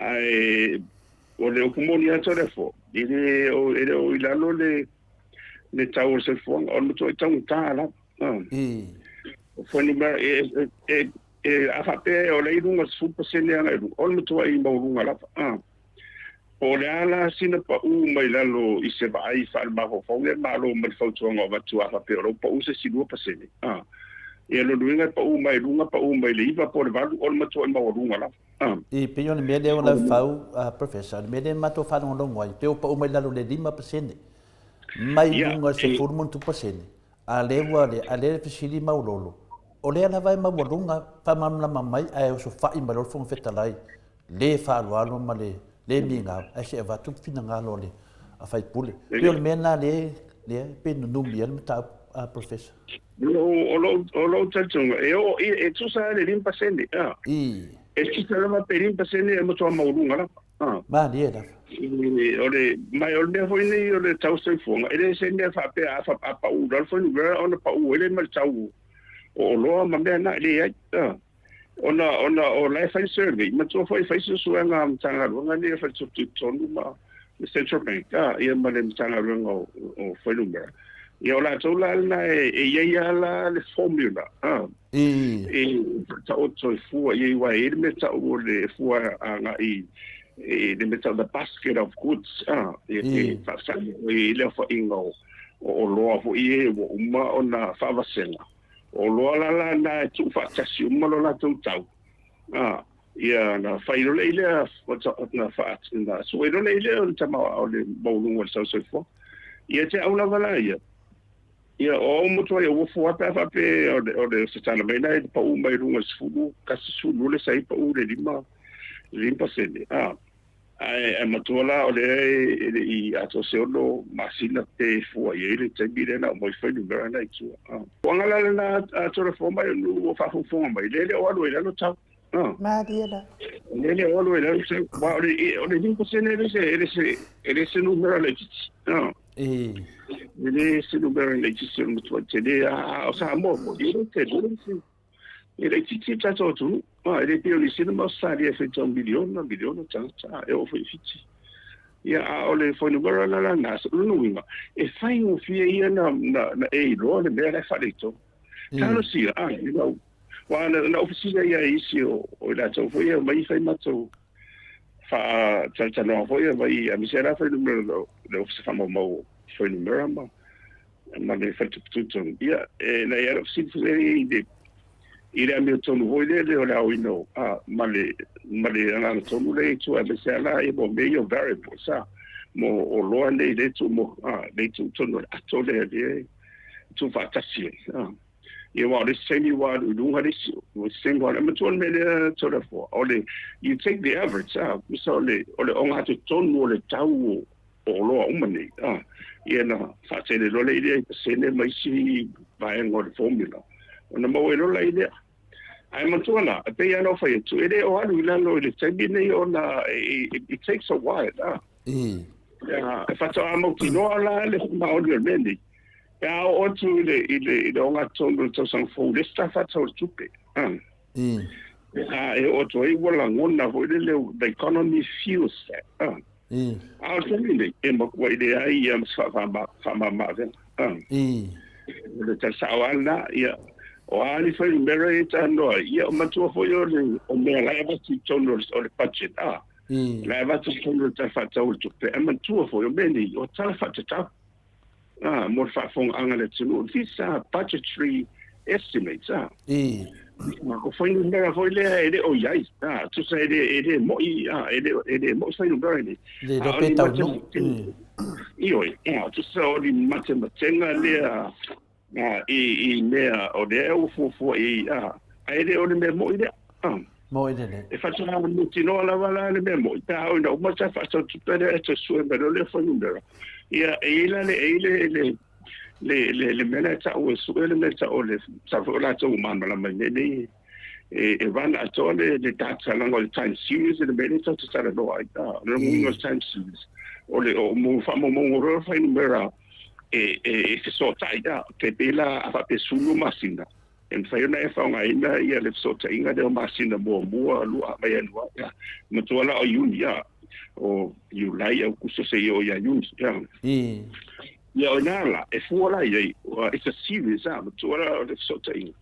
D: ae o le upu moni lava Toleafoa, e le o e le o i lalo le le tau o le soifuaga, o le matuai taugata lava. O fuainumera e e e a faapea o lea i luga o le 10% agai i luga, o le matuai maualuga lava. Po o le a la sina pau mai lalo i se vaai faalemafaufau lea Malo mai le fautuaga o avatu a faapea o la ua pau se isi 2%. A. Ia lona uiga e pau mai luga pau mai le 9 po o le 8 o le matuai maualuga lava. A.
C: E pei o le mea lea ua laufau, Professor, o le mea lea matou faalogologo ai, pei ua pau mai lalo i le 5% mai luga i le 10.7%, a lea ua, a lea e fesili Maulolo, o lea lava e maualuga, faamalamalama mai ae osofai mai loa le Fofoga Fetalai le faaaloalo ma le le migao, ae se i avatu le finagalo o le sui usufono. E pei o le mea lena lea lea e pei nunumi ai le mataupu a Professor.
D: O lou talitonuga, e oo ia, e tusa lava le 5%, a. E tusa lava pe 5% e matua maualuga lava, a.
C: Malie lava.
D: O le, ma o le mea foi lenei o le tau soifuaga, e le se mea faapea a pau i lalo fuainumera ona pau ai lea ma le tau o oloa ma mea na, e leai, a. Ona, ona o la e fai survey, matua foi fai suesuega a Matagaluega nei o Faletupe Tutotonu ma le Central Bank, a, ia ma le Matagaluega o, o Fuainumera. Ia o latou la lena e, e i ai lava la le formula, a, e taoto e fua i ai, aua e i ai le mea tau o le fua agai i le mea tau the basket of goods, a, e, e faafesagai foi i le aofaiga o, o oloa foi ia ua uma ona faavasega. O oloa la la na e tuufaatasi uma lo latou tau, a, ia na fai loa lea i lea, na faa, na sue loa lea i lea o le tama o le maualuga o le sau soifua. Ia te au lava la ia, ia o au matuai ou ofo lava pe a faapea o le, o le se tala mai la e pau mai luga i le 10, 12 le sai pau i le 5, 5%, a. Ae matua la o lea e le i atoa se ono masina pe fua i ai le taimi lea na aumai fuainumera na i tua. O aga la lena a Tolafoa mai o ua faafogafoga mai, lea e le o alu ai lalo tau.
A: Malie la.
D: Lea e le o alu ai lalo tau. Aua o le o le 5% e le se e le se e le se numera laitiiti. E le se numera laitiiti o le matua tele a o Samoa foi e le tele se E laitiiti le tatou atunuu, e le pei o Niu Sila ma Ausetalia e faitau miliona, miliona tagata, e oo foi i Fiti. Ia, a o le fuainumera la lena, o lona uiga, e faigofie ia na, na, na e iloa le mea la e faaletonu. Talosia, a, i lau, aua na, na ou fesili ai i isi o, o i latou foi ia omai fai matou faatalatalanoaga foi ia mai, aemaise lava la fuainumera o le Ofisa Faamaumau o Fuainumera ma, ma le faletupe tutotonu. Ia, e, na i ai lau fesili foi i le, I le amiotonu foi lele o le aoina o, a, ma le, ma le agaga tonu lea i tua aemaise lava la ia mo mea ia o variables, a, mo oloa nei lea e tuu mo, a, lea e tuu tonu o le ato lea lea e tuufaatasi ai, a. Ia aua o le isi taimi ua alu i luga le isi, o le isi taimi ua alu, e matua le mea lea Toleafoa, o le, you take the average, a, tusa o le, o le ogatotonu o le tau o, o oloa uma nei, a, ia na faatele loa lea i pasene ma isi vaega o le formula, ona maua ai loa la i lea. Ae matua la, e pei lava ona ou fai atu, e le o alu i lalo i le taimi nei ona it takes a while, a. E faatoa mautinoa la le faamaoni o le mea nei, pe a oo atu i le, i le, i le ogatotonu o le tausaga fou i le isi tafatau o le tupe, a. A e oo atu ai ua lagona foi lele, the economy feels that, a. A o le taimi nei, e matuai leai ia ma se faamama-avega. O le tala sao lava lena, ia, o a ni fuainumera ia e talanoa ai, ia, o matua foi o le o mea la e avatu i totonu o le budget, a, la e avatu i totonu o le Tala Faatatau o le Tupe, ae manatua foi, o mea nei, o tala faatatau, a, mo le faafofogaaga a le atunuu. These are budgetary estimates, a. O fuainumera foi lea e le o i ai, a, tusa e le, e le mo'i, a, e le, e le mo'i fuainumera nei.
C: Le iloa pe taunuu.
D: Ioe, a, tusa o ni matematega lea a, i, i mea o lea ua fuafua i ai, a, ae le o le mea mo'i lea. A.
C: Mo'i lelei.
D: E faatoa mautinoa lava la le mea mo'i, pe a oo ina uma le Tala Faatatau Tupe lea e toe sue mai loa lea fuainumera, ia, e i ai la le, e i ai le, le, le, le, le mea lea e tau e sue le mea e tau o le, sau foi o latou ua malamalama i mea nei, e, e run atoa le, le data leaga o le time series le mea lea tatou te talanoa ai, a, o le uiga o le time series, o le, o mo faamaumauga loa fuainumera e, e, e fesootai, a, tai pei la a faapea 12 masina, e mafai ona e faaaogaina ia le fesootaiga lea o masina muamua, lua, mai Ianuari, a, matua la o Iuni, a, o Iulai, Aukuso seia oo ia Iuni, a. Ia o ina la, e fua la i ai, it's a series, a, matua la o le fesootaiga,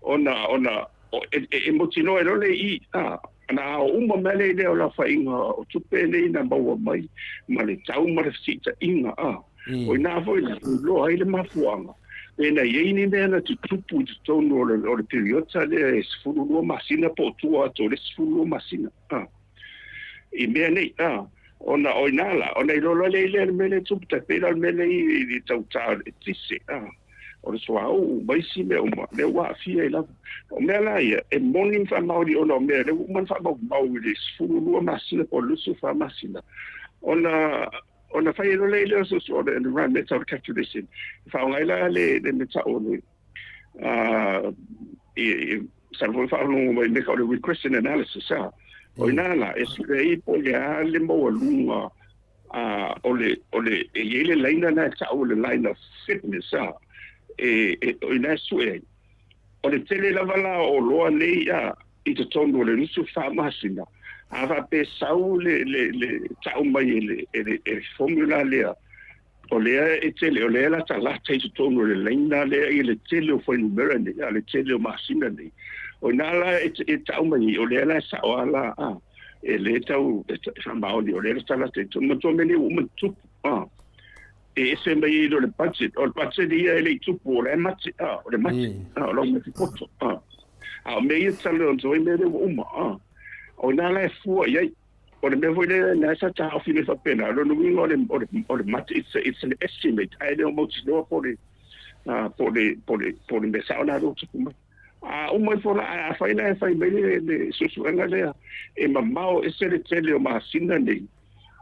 D: ona, ona, e, e, e mautinoa ai loa le i, a, ana ao uma mea nei lea o le aofaiga o tupe nei na maua mai ma le tau ma le fesiitaiga, a. O ina foi la, e iloa ai le mafuaaga, pena i ai ni mea na tutupu i totonu o le, o le piriota lea e 12 masina po o tua atu o le 12 masina, a. I mea nei, a, ona o ina la, ona iloa loa lea i lea le mea lea e tupu, tai pei la o le mea lea i le tautā o le eletise, a, o le suauu ma isi mea uma, lea ua aafia ai lava. O mea la ia, e moni ma faamaoni ona o mea lea ua uma ona faamaumau i le 12 masina po o le 24 masina, ona ona fai ai loa lea i lea o se o le environmental calculation, e faaaoga ai la le le mea tau o le i masalo foi faalogologo mai mea o le regression analysis a. O ina la e sue ai po o le a le maualuga o le o le e i ai le laina lena e tau o le line of fitness a e e o ina e sue ai. O le tele lava la o oloa nei a i totonu o le 24 masina, a faapea e sau le le le tau mai e le e le e le formula lea O lea e tele, o lea e latalata i totonu o le laina lea i le tele o fuainumera nei, a le tele o masina nei. O ina la e, e tau mai ai, o lea la e sao a la, a, e le tau e, e faamaoni, o lea e latalata i totonu. Manatua mea nei ua uma ona tupu, a. E ese mai ai i lo le budget, o le budget ia e le i tupu, o la e mate, a, o le mate, a, o lau mate poto, a. A o mea ia talanoa atu ai, mea lea ua uma, a. O ina la e fua i ai. O le mea foi lea na sa taofi mai faapena, o lona uiga o le, o le, o le mate, it's, a, it's an estimate, ae le o mautinoa po o le, po o le, po o le, po o le mea sao lena lea ua tupu mai. A uma ifo la, ae afai la e fai mai le, le suesuega lea, e mamao ese le tele o masina nei,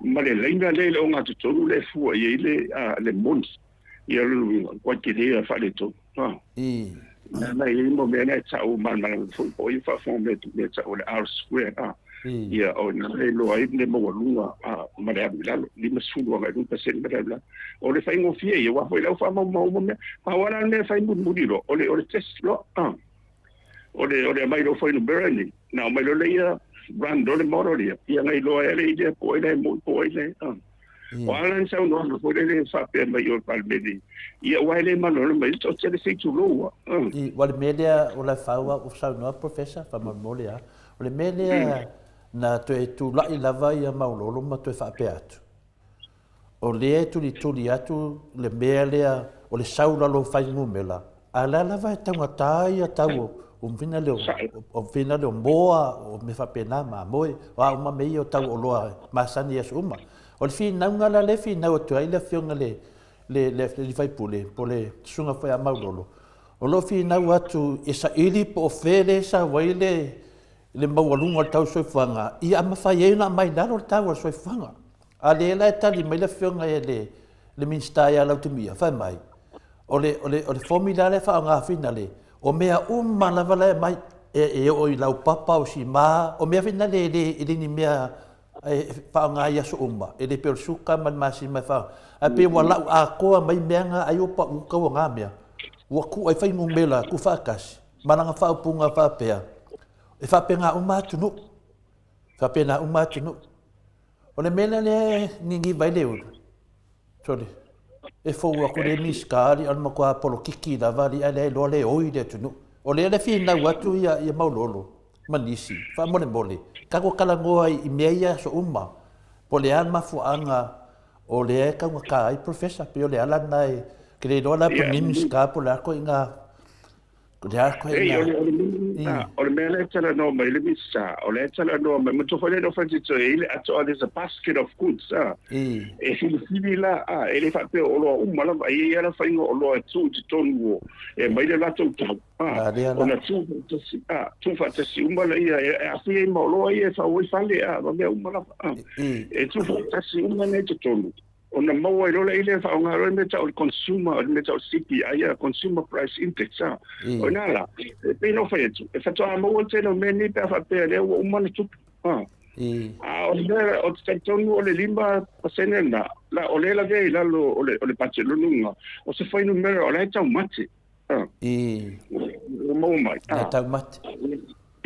D: ma le laina lea i le ogatotonu lea e fua i ai le, le moni. Ia o lona uiga, ua tele a faaletonu. Na na i ai mo mea na e tau malamalama foi po o ia faafofoga mea mea tau o le R square a. Ia o na e iloa ai le maualuga a ma le alu i lalo, 50 agai i luga pasene ma le alu i lalo. O le faigofie ia, aua foi la ua faamaumau uma mea. Pau lava la le mea e fai mulimuli loa, o le o le test loa a. O le o le aumai loa o fuainumera nei, na aumai loa lea run loa le model ia, ia na iloa ai lea ia po o ai la e moni po o ai la e a. O a la ni saunoaga foi lele e faapea mai i o i le Palemene, ia aua e le malamalama mai, e toatele se itulou a.
C: I, ua le mea lea o la e fau a ua saunoa Professor, faamolemole a, o le mea lea na toe tulai lava ia Maulolo ma toe faapea atu, o lea e tulituli atu le mea lea o le sau lalo o fuainumera, a o la lava e taugata ia tau O fina lea o fina lea o moa, o mea faapena, mamoe, o a uma mea ia o tau o oloa masani i aso uma. O le finauga la lea e finau atu ai le Afioga i le le sui usufono po o le Susuga foi ia Maulolo, o lo o finau atu e saili po o fea lea e sau ai le le maualuga o le tau soifuaga, ia mafai ai ona aumai i lalo le tau o le soifuaga. A lea la e tali mai le Afioga i le le Minisita ia Lautimia, fai mai, o le, o le, o le formula lea e faaaoga finale, o mea uma lava la e aumai, e, e oo i laupapa, o sima, o mea finale e le, e le ni mea e faaaoga i aso uma, e le pei o le suka ma le masima e faaaoga. Ae pei ua lau atoa mai mea na ai ua pau tau o na mea. Ua tuu ai fuainumera tuufaatasi ma lana faaupuga faapea, e faapena uma atunuu. Faapena uma atunuu. O le mea lea lea e niniva ai le ulu, sole, e fou atu le Minisita alii a o le matua polokiki lava alii ae leai loa le oi le atunuu. O lea le finau atu ia, ia Maulolo ma nisi, faamolemole, tatou talanoa i mea ia aso uma, po o le a le mafuaaga o lea e taugata ai Professor, pei o le ala lena e, ke le iloa la po o lenei Minisita po o le a ituaiga
D: Ei, o le, o le, mm. o le mea lea e talanoa mai le Minisita, o lea e talanoa mai, manatua foi lea na fai te i le atoa, there's a basket of goods, ah. E filifili la, ah, e le faapea o oloa uma lava, e i ai lava faiga o oloa e tuu i totonu o, e aumai le latou tau, ah, ona tuu faatasi, ah, tuu faatasi uma laia, e aafia ai ma oloa ia e fau ai fale, ah, ma mea uma lava, ah. E tuu faatasi uma lea i totonu. Ona maua ai loa lea e faaaoga loa le mea tau o le consumer, o le mea tau o le CPI, a Consumer Price Index, a. O i ina la, e pei ona ou fai atu, e faatoa maua le tele o mea nei pe a faapea lea ua uma ona tupu, a. A o le mea, ou te talitonu o le 5% lena, la, o lea e lavea i lalo o le, o le budget lona uiga, o se fuainumera o la e taumate. Ua maua mai.
C: E taumate.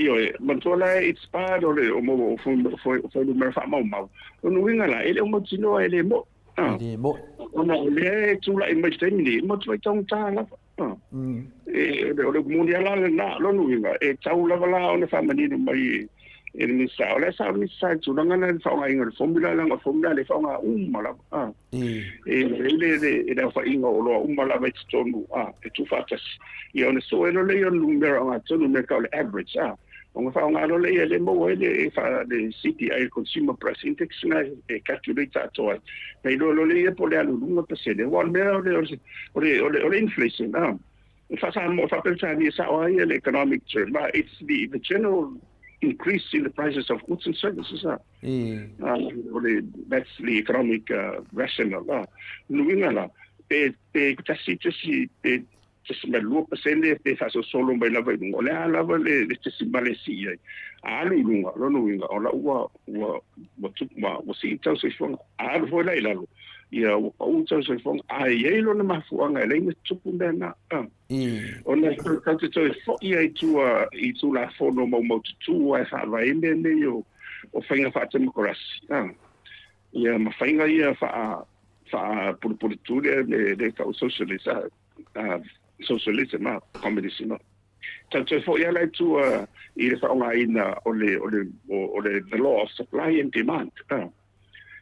D: Ioe, manatua la it's part o le o mo o fuainumera faamaumau. Lona uiga la, e le o mautinoa e le mo'i.
C: E le mo'i.
D: Ona o lea e tulai mai i le taimi nei, e matuai taugata lava. E, o le moni lava la lena, lona uiga, e tatau lava la ona faamanino mai e le Minisita. O la e sao le Minisita i le tulaga lena i le faaaogaina o le formula, leaga o le formula lea e faaaoga uma lava. E i ai le aofaiga o oloa uma lava i totonu a, e tuufaatasi. Ia ona sue loa lea o le numera ogatotonu, mea tau o le average a. Ona faaaoga loa lea lea e maua ai le, le CPI, le Consumer Price Index lena e calculate atoa ai. Na iloa loa lea po o le alu i luga pasene. Aua o le mea o le, o le, o le, o le inflation a. Faa-Samoa, faa-Peretania sao lava ia le economic term a. It's the general increase in the prices of goods and services a. O le, that's the economic rationale la. O lona uiga la, pe, pe tasi tasi, pe 0.2% pe faasolosolo mai lava i luga, o le a lava le, le tesimale e sii ai, a alu i luga, o lona uiga, o la ua, ua, ua, ua, ua sii le tau soifuaga. A alu foi la i lalo, ia ua pau le tau soifuaga, a e i ai lona mafuaaga e ala ai ona tupu mea na. Ona tatou te toe foi ai i tua i Tulafono maumaututu e faavae ai mea nei o, o faiga faatemokarasi, ia ma faiga ia faa faapulepuletu lea le, le tau socialist, socialism, communism. Tatou toe foi lava la i tua i le faaaogaina o le, o le, o le the law of supply and demand.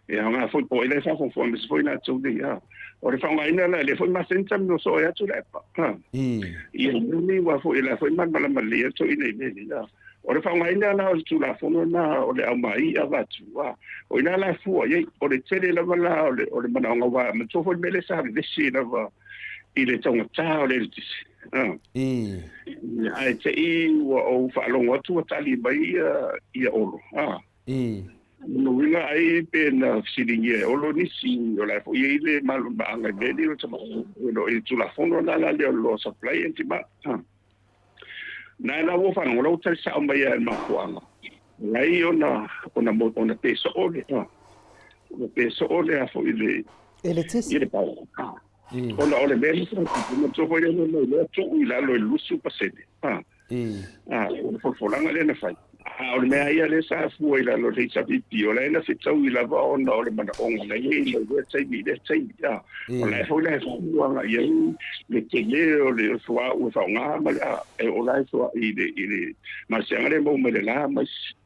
D: E aoga foi po o ai la e faafogafoga aemaise foi latou nei a. O le faaaogaina la, lea foi masani taimi o soe atu le epa. Ha. Ia moni ua foi la foi malamalama lelei atu i nei mea nei a. O le faaaogaina la o le Tulafono lena o le aumai avatu a. O ina la e fua i ai, o le tele lava la o le, o le manaoga aua manatua foi le mea lea sa vevesi lava i le taugata o le eletise. Ae te i ua ou faalogo atu ua tali mai ia, ia Olo. A. Lona uiga ai pe na fesiligia e Olo nisi, o la e foi e i ai le malamalamaaga i mea nei o le tamaoaiga, i le Tulafono lena la lea o le Law Supply and Demand. Na la ua faalogo, la ua tali sao mai lava i le mafuaaga, leai ona, ona, ona pe soo le, ona pe soo le a foi le,
A: Eletise.
D: I le power. Ona o le mea lea sa tupu, manatua foi lea na iloa tuu i lalo i le 20%. O le folafolaga lea na fai. A o le mea ia lea sa fua i lalo o le HRPP, o la e na fetaui lava ona o le manaoga na i ai mai lea taimi i lea taimi. O la e foi la e fua agai i ai le tele o le suauu e faaaoga ma le, e oo la e suai i le, i le malosiaga lea e maua mai le la ma isi.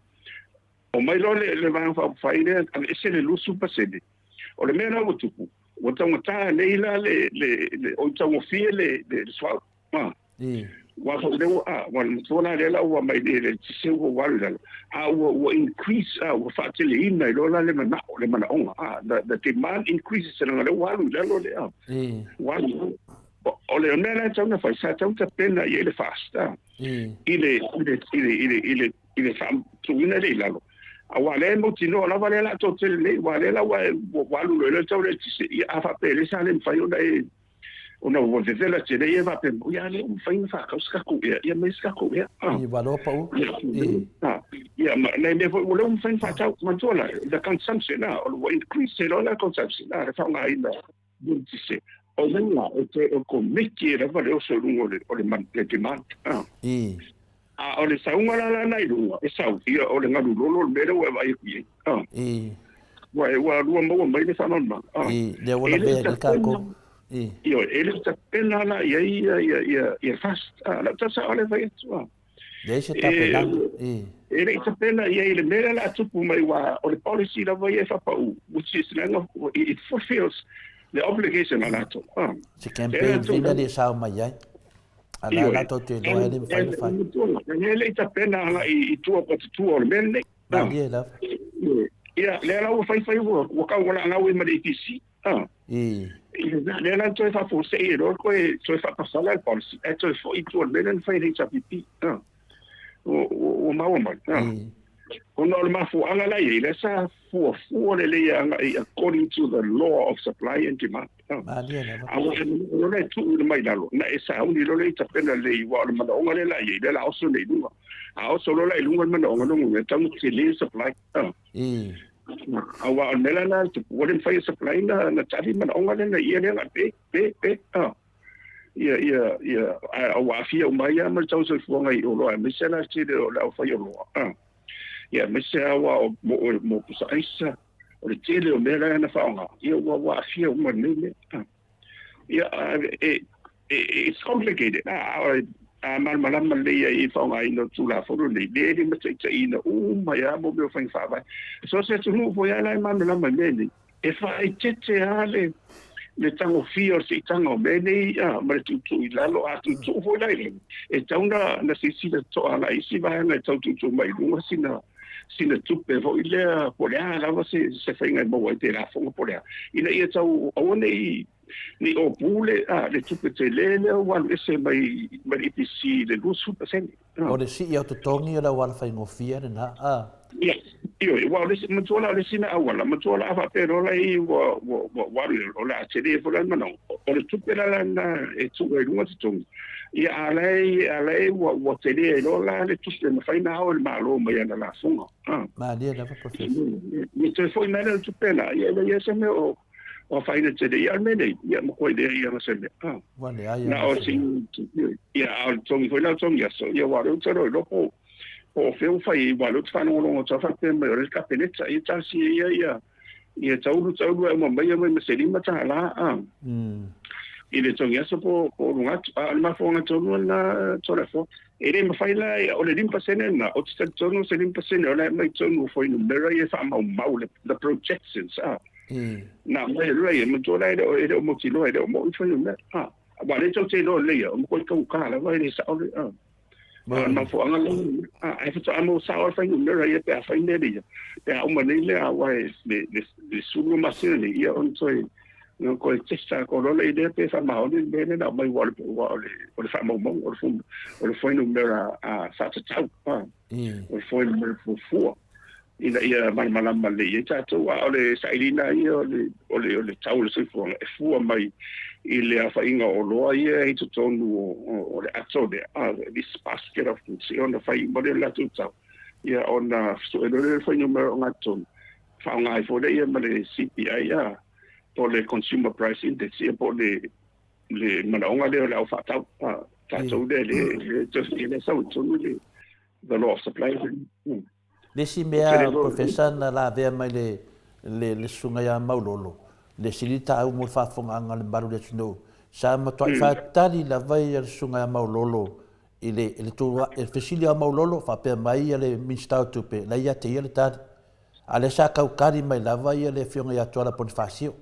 D: Omai loa le, le Vaega Faaupufai lea, aveese le 20%. O le mea la ua tupu, ua taugata nei la le, le, le, oi taugofie le, le, le suauu. Ua foi lea ua, a, ua matua la lea la ua mai le le eletise ua ua alu i lalo, a ua ua increase, a, ua faateleina ai loa la le manao, le manaoga, a, the demand increases leaga lea ua alu i lalo le, a, ua alu i lalo. O le mea la e tatau ona fai, sa tatau ona tapena i ai le FAST, a, i le, i le, i le, i le, i le, i le faatuina lea i lalo, aua o lea e mautinoa lava lea o le a toatele nei, aua o lea la ua, ua alu loa i lalo le tau o le eletise, ia a faapea lea sa le mafai ona e, ona ua vevela tele ia faapea mai, ia lea ua mafai ona faatau se tatou ea, ia aumai se tatou ea.
C: I ua loa pau.
D: Ia, ia ma nai mea foi ua lea ua mafai ona faatau. Manatua la, the consumption, ua increase loa la consumption, le faaaogaina o le eletise. O le la, e te o komiti e lava le oso i luga o le, o le, le demand. A o le sauga la lana i luga, e sau, ia o le galu lolo le mea lea ua e vaai atu i ai.
C: I.
D: Ua e ua lua maua mai le faamalamalamaga.
C: I, lea ua lavea ai tatou.
D: I. Ioe, e le o tapena la i ai ia, ia, ia, ia FAST. A, lau tala sao lea fai atu. A.
C: Leai se tapenaga. I.
D: E le i tapena i ai le mea lea o le a tupu mai aua o le policy lava ia e faapau, which is leaga it fulfills the obligation a latou. A.
C: Se campaign fina le sao mai ai. A la la tou te iloa e le mafai ona fai.
D: E le i tapena agai i tua o tua o le mea lenei.
C: Malie lava.
D: Ia, lea la ua faifai ua ua tau ua laau ai ma le APC.
C: Ah. I.
D: Lea la toe faafuasei e loa toe toe faapasala le policy ae toe foi i tua o le mea lea na fai e le HRPP. Ah. Ua ua maua mai. Ah. Ona o le mafuaaga la i ai, lea sa fuafua lelei agai according to the law of supply and demand.
C: Malie lava.
D: A ua o lea e tuu mai lalo, na e sauni loa lea i tapena lelei, aua o le manaoga lea la i ai, lea la oso nei i luga. A oso loa la i luga le manaoga, lona uiga e tatau ona tele le supply. Aua o le mea la lena e tupu, ua le mafai e supply na tali manaoga lea na ia lea na pe, pe, pe. Ia, ia, ia, a ua aafia uma ai lava ma le tau soifuaga i oloa, aemaise la le tele o le aufai oloa. Ia, aemaise lava aua o, mo, mo pusa aisa, o le tele o mea la na faaaoga, ia ua, ua aafia uma i lenei mea. Ia, e, e, it's complicated. A, a malamalama lelei ai i le faaaogaina o le Tulafono lenei, lea e limataitaiina uma ai lava mo mea o faiga faavae. So o se atunuu foi lava la e malamalama i mea nei, E faaeteete lava le le tagofia o le siitaga o mea nei a, ma le tuutuu i lalo. A tuutuu foi la i lalo, e tatau ona na silasila totoa agai isi vaega e tau tuutuu mai i luga sina sina tupe foi lea po o le a lava se se faiga e maua ai pe lafoga po o le a, ina ia tau aua ne i ne i opu le a le tupe tele lea ua alu ese mai mai le EPC i le 20%.
C: O le sii o totogi o le auala faigofie lena, a.
D: Ia, ioe, aua o le isi, matua la o le isi na auala, matua la a faapea loa la i ua, ua, ua, ua alu i lalo, o le a tele foi la le manaoga. O le tupe la lena e tuu ai i luga totogi, ia a la e, a la e ua, ua tele ai loa la le tupe e mafai ona ao e le Malo mai ana lafoga.
C: A. Malie lava Professor.
D: Ia toe foi mai lea o le tupe la, ia e leai lava se mea o, o afaina tele ia o le mea nei, ia matua leai lava se mea.
C: A. Ua leai lava
D: se mea. Ia, a o le totogi foi la o le totogi aso, ia aua o lea ou te iloa po o fea ua fai ai, aua o lea ou te faalogologo atu lava faapea mai o lea le Kapeneta, ia talosia ia ia ia taulu taulu ae uma mai aumai ma se $5, a. I le totogi aso po o luga atu. A o le mafuaaga tonu lena Toleafoa, e le mafai la, o le 5% lena, ou te talitonu o se 5% o la e aumai tonu o fuainumera ia e faamaumau, the projections, a. Na aumai e lula ia, manatua la e le o mautinoa, e le o moni fuainumera, a. Aua o lea tou te iloa lelei ia, o matua taugata lava e le sao le, a. A o le mafuaaga lea, a, ae faatoa maua sao le fuainumera ia pe a fai mea ia, pe a uma nei mea aua e le, le, le 12 masina nei, ia ona toe, ona toe test atoa loa lea i lea pe faamaoni le mea lea na aumai aua o le, aua o le, o le faamaumauga, o le, o le fuainumera a faatatau, a, o le fuainumera fuafua. ina ia malamalama lelei ai tatou, a o le sailiga ia o le, o le, o le tau o le soifuaga e fua mai i le aofaiga o oloa ia i totonu o, o, o le ato lea, a, this basket of goods, ia ona fai uma lea o le latou tau, ia ona sue loa lea o le fuainumera ogatotonu, faaaoga ai foi lea ia ma le CPI, a, po o le Consumer Price Index, ia po o le, le manaoga lea o le au faatau, a, tatou lea, le, le, le, le sau i totonu le, the law of supply.
C: Le isi mea Professor na lavea mai le le susuga ia Maulolo, le sili taua mo le faafofogaaga a le mamalu o le atunuu, sa matuai faatali lava ia le susuga ia Maulolo i le i le i le fesili ia Maulolo faapea mai ia le Minisita o Tupe, la ia te ia le tali. A lea sa tau tali mai lava ia le afioga ia Tuala Ponifasio.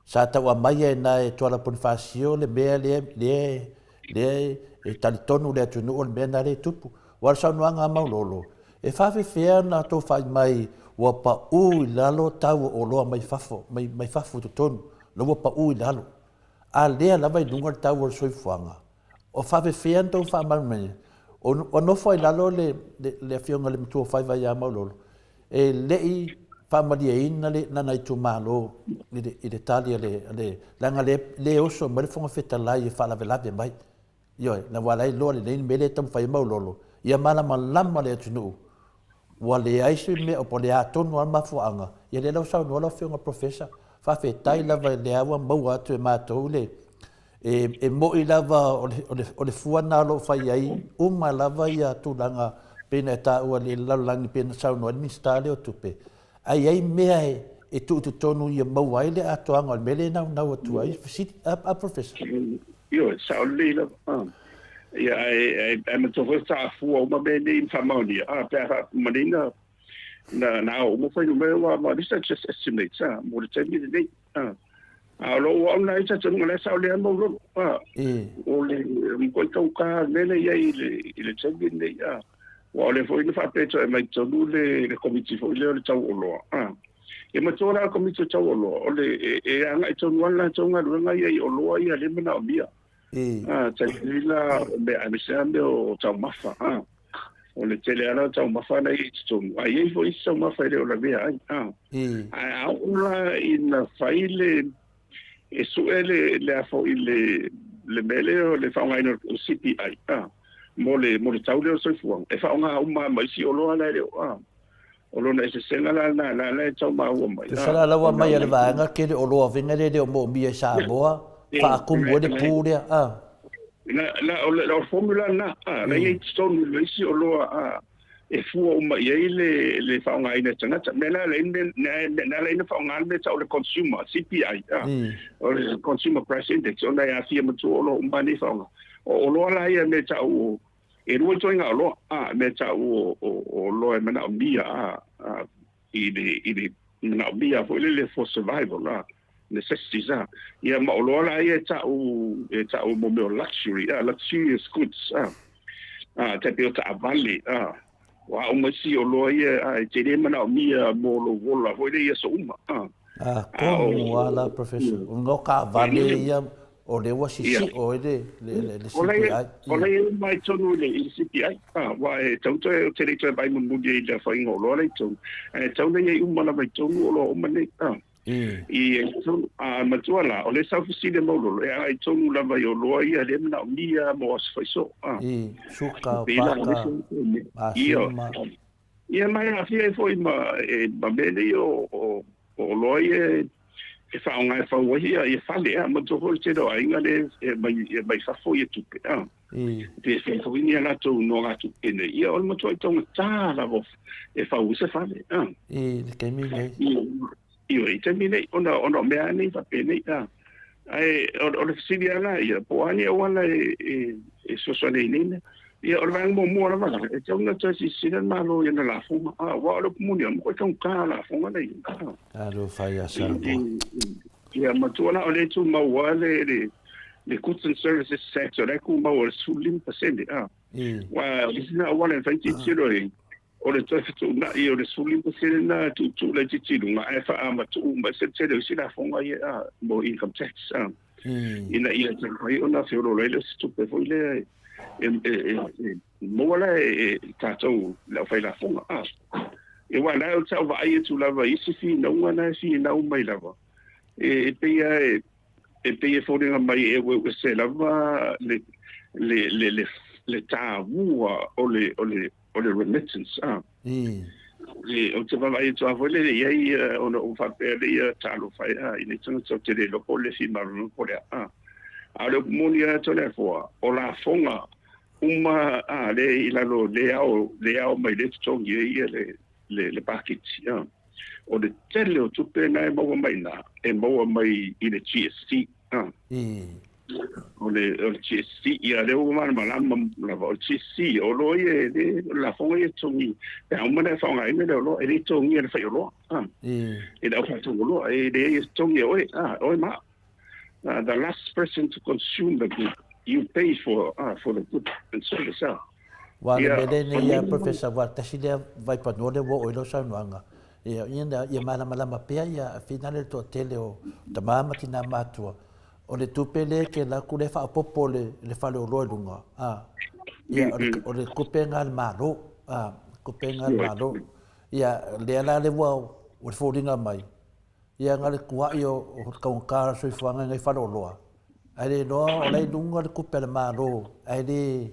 C: Sa tau aumaia i ina e Tuala Ponifasio le mea lea, lea, lea e talitonu le atunuu o le mea lena lea e tupu. Aua o le saunoaga a Maulolo, e faafefea ona tou fai mai ua pau i lalo tau o oloa mai fafo, mai, mai fafo i totonu, la ua pau i lalo. A lea lava i luga le tau o le soifuaga, o faafefea ona tou faamalamalamaina? Ua nofo ai i lalo le, le, le afioga i le matuaofaiva ia Maulolo, e le i faamalieina le lana itumalo i le, i le tali a le, a le, leaga le, le oso mai le Fofoga Fetalai e faalavelave mai. Ioe, na ua ala ai loa lenei mea lea e taumafai ai Maulolo, ia malamalama le atunuu, ua leai se mea, po o le a tonu lava le mafuaaga, ia lea la ua saunoa lau Afioga i le Professor. Faafetai lava lea ua maua atu e matou le, e, e moni lava o le, o le, o le fua lena o lo o fai ai uma lava ia tulaga pei ona e taua i le lalolagi pei ona saunoa ai le Minisita lea o Tupe, ae i ai mea e, e tuu i totonu ia maua ai le atoaga o le mea lea e naunau atu ai. Fesili, a, a Professor.
D: Ioe, sao lelei lava. Ia, ae, ae, ae matua foi faafua uma mea nei ma faamaonia, a, pe a faamalieina na, na ao uma fuainumera ua ma these are just estimates, a, mo le taimi lenei, a. A o lou au na ita tonu le sao lea mau a. O le mkoi tau ka le mea lea i le i le taimi lenei, a. Ua o le foi na faapea e mai tonu le le komiti foi lea o le tau oloa, a. E matua la komiti o tau oloa, o le e, e agai tonu lava latou galuega ia i oloa ia le manaomia. A, tai la o mea aemaise lava mea o taumafa, a. O le tele lava o taumafa na i totonu, a i ai foi isi taumafa e le o lavea ai. A. Ae a oo la ina fai le, e sue le, le a foi le, le mea lea o le faaaogaina o le CPI, a, mo le, mo le tau lea o le soifuaga, e faaaoga uma lava ma isi oloa la e le o, a. O lona eseesega la lena, la la e tau maua mai.
C: Tusa la la ua aumai a le vaega tele oloa venga lea e le o moomia i Samoa, faatumu ai le pu lea, a.
D: La, la, o le, o le formula lena, a, la i ai totonu i le isi oloa, a, e fua uma i ai le, le faaaogaina e tagata. Mea la la mea, na ala ai ona faaaoga le mea tau o le consumer, CPI, a, o le Consumer Price Index, ona e aafia matua oloa uma nei faaaoga. O oloa la ia mea tau o, E lua ituaiga oloa, a, mea tau o, o, o oloa e manaomia, a, a, i le, i le manaomia foi lele for survival, a, necessities, a. Ia ma oloa la ia e tau, e tau mo mea o luxury, a, luxurious goods, a. A, tai pei o taavale, a. O a uma isi oloa ia, a, e tele manaomia mo lou ola foi lele i aso uma, a.
C: A, tonu lava la Professor. O luga o taavale ia, o lea ua sisio ai le, le, le, le CPI.
D: O la e uma i tonu i le, i le CPI. A, aua e tau toe, ou te le i toe vaai mulimuli i le afaina o oloa la i tonu. Ae tau na i ai uma lava i tonu oloa uma nei. A, i tonu, a matua la, o lea sa ou fesili e Maulolo, e agai tonu lava i oloa ia lea e manaomia mo aso faisoo. A.
C: I, suka, paka, masima.
D: Ia ma e aafia ai foi ma, e, ma mea nei o, o, o oloa ia e, e faaaoga e fau ai ia, ia fale, a, manatua foi le tele o aiga lea e mai, e mai fafo ia tupe, a. Pe fai foi ni a latou nogatupe nei, ia o le matuai taugata lava e fau ai se fale, a.
C: I le taimi nei.
D: Ioe, i taimi nei, ona, ona o mea lava nei faapenei, a. Ae o, o le fesili lava la ia, po o a ni auala e, e, e fesoasoani ai i nei mea. Ia, o le vaega muamua lava la, e tatau ona toe silasila le Malo i ana lafoga, a, aua o le upu moni, ua taugata lafoga la e i ai,
C: a. Talofa ia Samoa.
D: Ia, matua la, o lea e tumau lava le, le, le Goods and Services Tax, o la e tumau o le 15%, a. Aua o le isi lena auala e mafai ona tilotilo i ai, O le toe fetuunai o le 15% lena e tuutuu laitiiti i luga ae faamatuu mai se tele o isi lafoga ia a mo income tax a ina ia taumafai ona feoloolo ai lea o se tupe foi lea e e maua la e tatou le aufai lafoga a. Aua la ou te vaai atu lava i isi finauga na e finau mai lava e pei lava e e pei e foliga mai e ueuese lava le le le le le tāua o le o le o le remittance a. E, ou te vaavaai atu lava foi lele i ai ona ou faapea lea ia talofa e a i nei tagata ou te le iloa po o le fia malamalama po o le a a. A o le upu moni lava Toleafoa, o lafoga uma a lea i lalo le ao le ao mai lea e totogi ai ia le le le paketi a. O le tele o tupe na e maua mai i ina, e maua mai i le GST. O le, o le GST, ia lea ua malamalama lava, o le GST, o oloa ia, e le, o le lafoga ia e totogi, pe a uma ona e faaaogaina le oloa, e le totogia e le faioloa, e le aufaatau oloa, e leai e totogi e oe, oe ma au. The last person to consume the good. You pay for ah for the good and service ah.
C: Aua o le mea lea nei ia Professor aua tasi lea vaipanua lea ua oo i lau saunoaga, ia ina ia malamalama pea ia finale le toatele o tama ma tina matua, o le tupe lea e kela atu lea e faaopoopo le le faleoloa i luga, a, ia o le o le tupe lena a le Malo, a, tupe lena a le Malo. Ia lea la lea ua ua foliga mai, ia na o le tuai o le taugata o le soifuaga i nai faleoloa, ae le iloa o la e i luga le tupe a le Malo, ae le...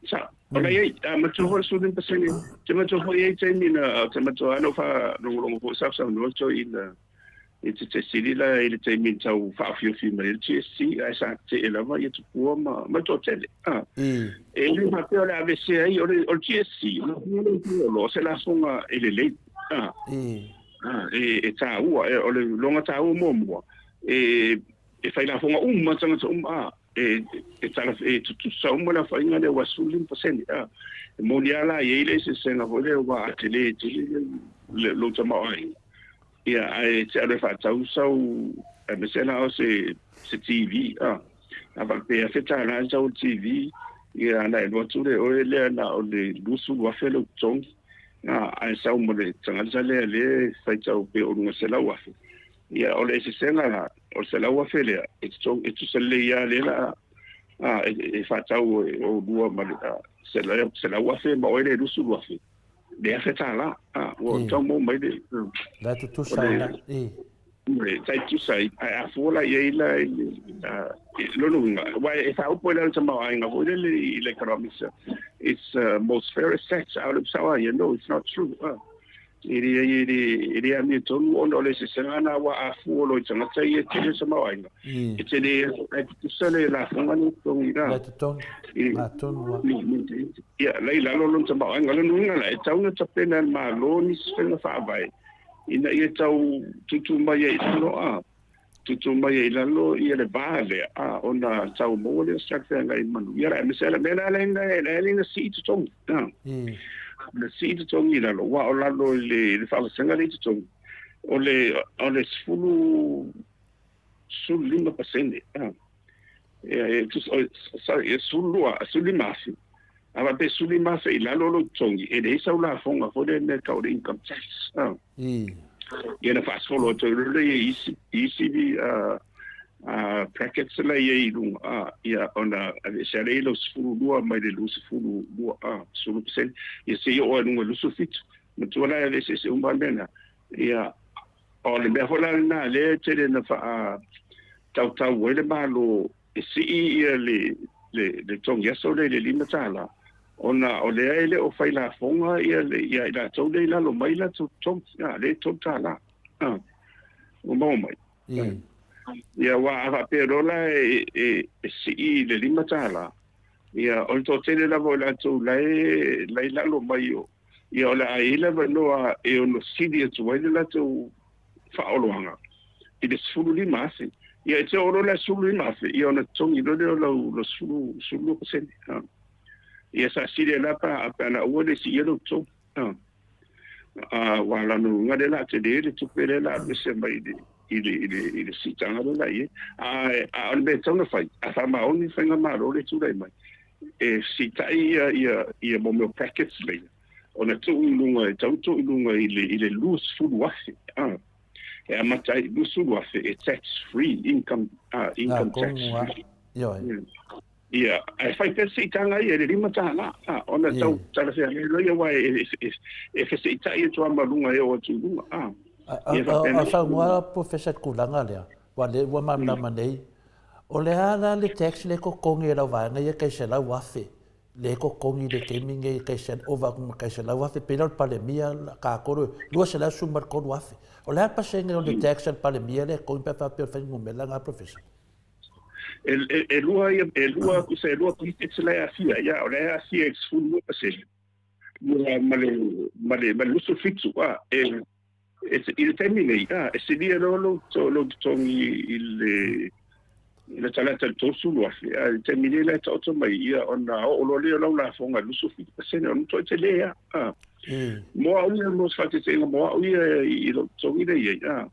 D: Sa, o la e i ai, a matua foi le 15%, te matua foi i ai taimi na, te matua lava na ou faalogologo foi sa saunoa toeaina i te fesili la i le taimi na tau faaofiofi mai ai le GST, ae sa tetee lava ia tupua ma, ma le toatele. A, e le faapea o le a aveesea ai, o le, o le GST, o le o se lafoga e lelei. A, a, e, e taua, e, o le lona taua muamua, e, e fai lafoga uma tagata uma, a, e, e, tala, e tutusa uma le aofaiga lea ua 15%. A, e moni lava la e i ai le eseesega foi lea ua tele tele le, lou tamaoaiga. Ia, ae te alu e faatau sau, aemaise la o se, se TV, a, a faapea $1000 le tau o le TV, ia, ana e alu atu le oe lea na o le $20,000 lou totogi, a, ae sau ma le tagata lea lea e faitau pe o luga $100,000. Ia, o le eseesega la, o le $100,000 lea, e totogi, e tutusa lelei lava lea la, a, e, e faatau e oulua ma le, a, $100,000 ma oe lea e $20,000. Le $1,000, a, ua tau maua mai le...
C: La e tutusa ai la, i.
D: E tai tutusa ai, ae a fua la i ai la i le lona uiga, aua e faaupu ai la le tamaoaiga foi lele i le economics, it's most fairest tax, a o le sao lava ia, no, it's not true, a. E le, e le, e le amiotonu ona o le eseesega lena aua a fua loa i tagata ia e tele le tamaoaiga, e tele, ae tutusa le lafoga lea e totogi la.
C: La e totogi, atonu lava.
D: Ia, la i lalo lona tamaoaiga. O lona uiga la, e tatau ona tapena e le Malo nisi faiga faavae ina ia tau tuutuu mai ai i lalo, a, tuutuu mai ai i lalo ia le va lea, a, ona tau maua lea o se talafeagai manuia la, aemaise lava le mea la e ala ai ona sii totogi, a, ona sii totogi i lalo, aua o lalo i le faavasega lea i totogi, o le, o le 15%, a. E, sorry, e 12, 15,000. A faapea e 15,000 i lalo lou totogi, e leai sau lafoga foi lea mea e tau o le income tax. Ia na faasolo atu ai loa lea i isi, isi brackets la i ai i luga, ia ona aveesea lea i lau 12 mai le 22, 10%, ia seia oo i luga i le 27. Matua la e aveeseese uma lava mea na. Ia, o le mea foi la lena lea e tele na faa tautau ai le Malo e sii ia le le le togi aso lea i le $5 ona o lea e le o fai lafoga ia le ia i latou lea i lalo mai latou totogi, a, lea e $3, a, ua maua mai. Ia aua a faapea loa la e e e sii i le $5, ia o le toatele lava o i latou la e la e i lalo mai o ia o le a i ai le avanoa e ono sili atu ai le latou faaoloaga i le 15,000. Ia e te oo loa la i le 15,000, ia ona totogi loa lea o lau 12%. Ia sa sili ai la pe a na aua le siia lou totogi. Aua o lona uiga lea o le a tele le tupe lea o le a aveese mai i le i le i le siitaga lea o le a i ai. A o le mea e tatau ona fai, a faamaoni le faigamalo lea e tulai mai, e siitai ia ia ia mo mea o brackets lea ona tuu i luga e tatau ona tuu i luga i le i le 20,000 a e amata ai i 20,000 e tax free income a income tax free.
C: Ioe.
D: Ia, ae fai pea siitaga ia i le $5 a ona tau talafeagai loa ia aua e e e fesiitai atu lava ma luga e oo atu i luga a.
C: Ia faapena. A saunoa Professor i le tulaga lea, aua o lea ua malamalama nei, O le a la le tax lea e totogi e lau vaega ia tai $100,000 lea e totogi i le taimi nei tai ova atu ma tai $100,000 pei la o le Palemia tatou le $213,000. O le a le pasene o le tax a le Palemia lea e totogi pe a faapea o le fuainumera lena Professor?
D: E lua ia, e lua, tusa e lua brackets la e aafia, ia o la e aafia i le 12% ia ma le ma le ma le 27 a e I le taimi nei, e silia loa lou totogi i le i le talata i le $30,000, a i le taimi nei la e taoto mai, ia ona oo loa lea o lau lafoga i le 27%, ona matuai tele lava. Mo au ia, mo se faataitaiga mo au ia i lou totogi lea e i ai,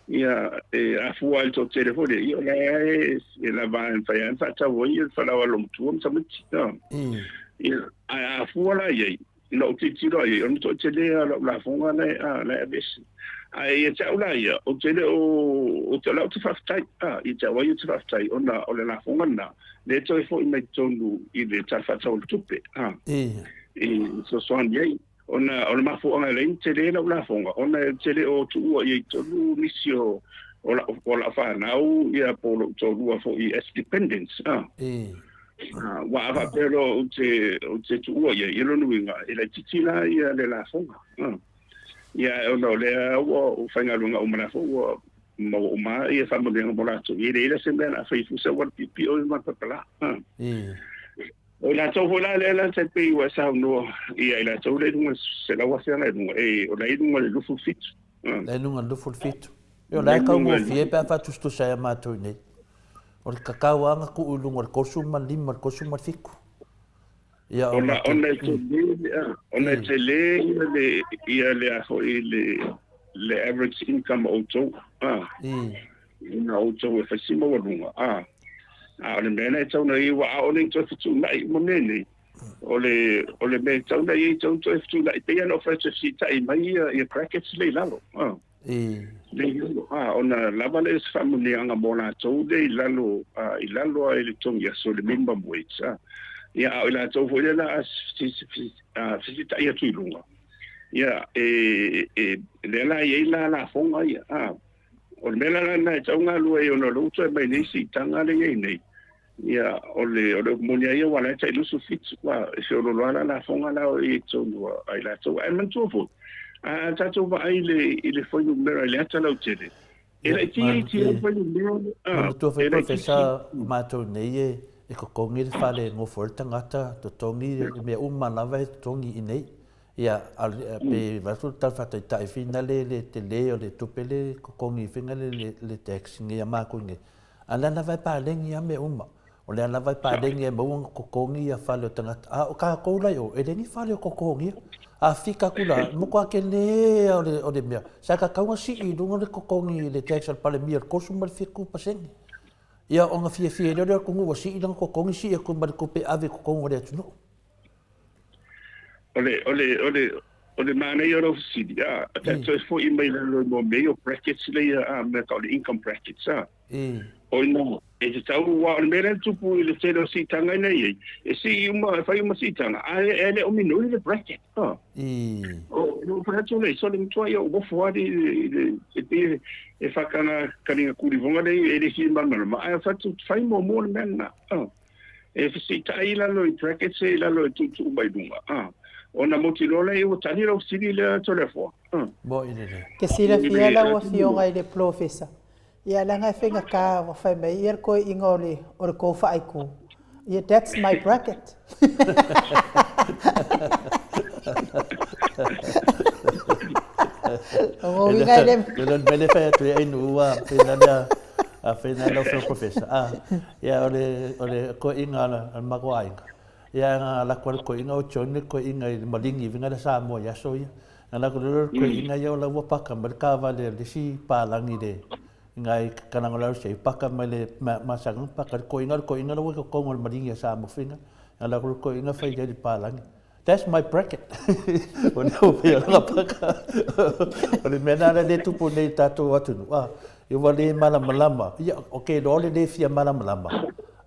D: Ia, e afua ai le toatele foi lea, ia o la e e lava e mafai lava ona faatau ai le falaoa a le loomatua ma tamaiti. Ia, ae a afua la i ai, ina ou tilotilo i ai, o le matuai tele lava o lau lafoga la e, la e aveese. Ae ia te au la ia, ou te le o, ou te, o la ou te faafetai, ia te au ai ou te faafetai, ona o le lafoga lena, lea e toe foi mai totonu i le Tala Faatatau o le Tupe, e fesoasoani ai. Ona o le mafuaaga e leai ni tele lau lafoga, ona ou te le o tuua i ai tonu nisi o o lau o lau fanau ia po o lou toalua foi as dependents a. Aua a faapea loa ou te ou te tuua i ai, ia lona uiga e laitiiti la ia le lafoga a. Ia ae ona o lea ua ou faigaluega uma la foi ua maua uma ia faamanuiaga mo latou, ia e leai la se mea o le a fai fusa ua le piopio ma le palapala a. O i latou foi la lea la tai pei ua e saunoa ia i latou lea i luga 100,000 agai i luga, e, o la e i luga i le 27.
C: La e i luga i le 27. O la e taugofie pe a faatusatusa ai a matou i nei. O le kakau lava na tuu i luga o le 35, le 37.
D: Ia, ona, ona e tele, ona e tele ia le, ia le a foi le, le average income o outou. Ina outou e fai si maualuga, a, a o le mea lena e tatau ona i ai, aua ʻaʻole i toe fetuunai uma mea nei. O le, o le mea e tatau ona i ai, e tatau ona toe fetuunai, pei lava ona ou fai atu e fesiitai mai ia, ia brackets lea i lalo, a. Lea i lalo, a, ona lava lea o se faamanuiaga mo latou lea i lalo, a, i lalo lava i le totogi aso, le minimum wage, a. Ia, a o i latou foi lea o le a fesiitai atu i luga, ia, e, e, lea la e i ai la lafoga ia, a. O le mea la lena e tatau ona alu ai ona o lea ua toe aumai nei siitaga lea e i ai nei, ia, o le, o le upu moni lava ia aua o la e tai 27, aua e feoloolo lava la lafoga la o i ai i totonu a i latou. Ae manatua foi, a tatou vaai i le, i le fuainumera i le ata lautele, e laitiiti lava le fuainumera,
C: a, Manatua foi e laitiiti. Professor, o matou nei e, e totogi le fale e nofo ai le tagata, totogi le mea uma lava e totogi i inei. Ia, pe vaeatu le tala faataitai fina le le tele o le tupe le totogi fina le le le tax nei a matou nei, a o lea lava e paleni a mea uma. O lea lava e paleni e maua ona totogi ia fale o tagata, a o tatou la i o, e leai ni fale o totogia. A fika atu la, e matua tele a o le o le mea, sa tatau ona sii i luga le totogi le tax a le Palemia i le 37%. Ia ona fiafia ai lea o le atunuu ua sii lana totogi, sii atu ma le tupe e ave i totonu o le atunuu.
D: O le, o le, o le, o le manaia o lau fesili, a, ta toe foi mai lalo i mo mea ia o brackets lea, a, mea tau o le income brackets, a. O ina, e tatau, aua o le mea lea e tupu i le tele o siitaga ina i ai, e sii uma, e fai uma siitaga, ae e le o minoi le bracket, a. O, o fai atu lea, sole matua ia o ofo lava i le, e pei e whakanga karinga kūriwonga lea e le fia malamalama, ae fai atu, fai muamua le mea lena, a. E fesiitai i lalo i brackets ia i lalo e tuutuu mai luga, a. Ona mautinoa lea ua tali lau fesili lea Toleafoa, a.
C: Moi lelei.
A: Ke silafia lau afioga i le polofesa, ia leaga e faigata ua fai mai ia le toeaina o le o le tou faaitu, ia that's my bracket. O uiga e le.
C: E le mea le fai atu ai ainu ua pena lea a pena lau afioga professor. A ia o le o le toeaina a le matou aiga, ia na alu atu lava le toeaina o join le toeaina i le maligi uiga le Samoa i aso ia. Na alu atu loa le toeaina ia o la ua paka mai le taavale a le isi palagi i le i nai kalaga o le RCA, paka mai le masani paka le toeaina, o le toeaina la ua i totonu o le maligi a Samoa faiga. Na alu atu le toeaina fai i ai i le palagi. That's my bracket. O lea ua pei o lana paka. O le mea lena lea e tupu nei i le tatou atunuu, a, ua le malamalama. Ia, ou te iloa o le le fia malamalama,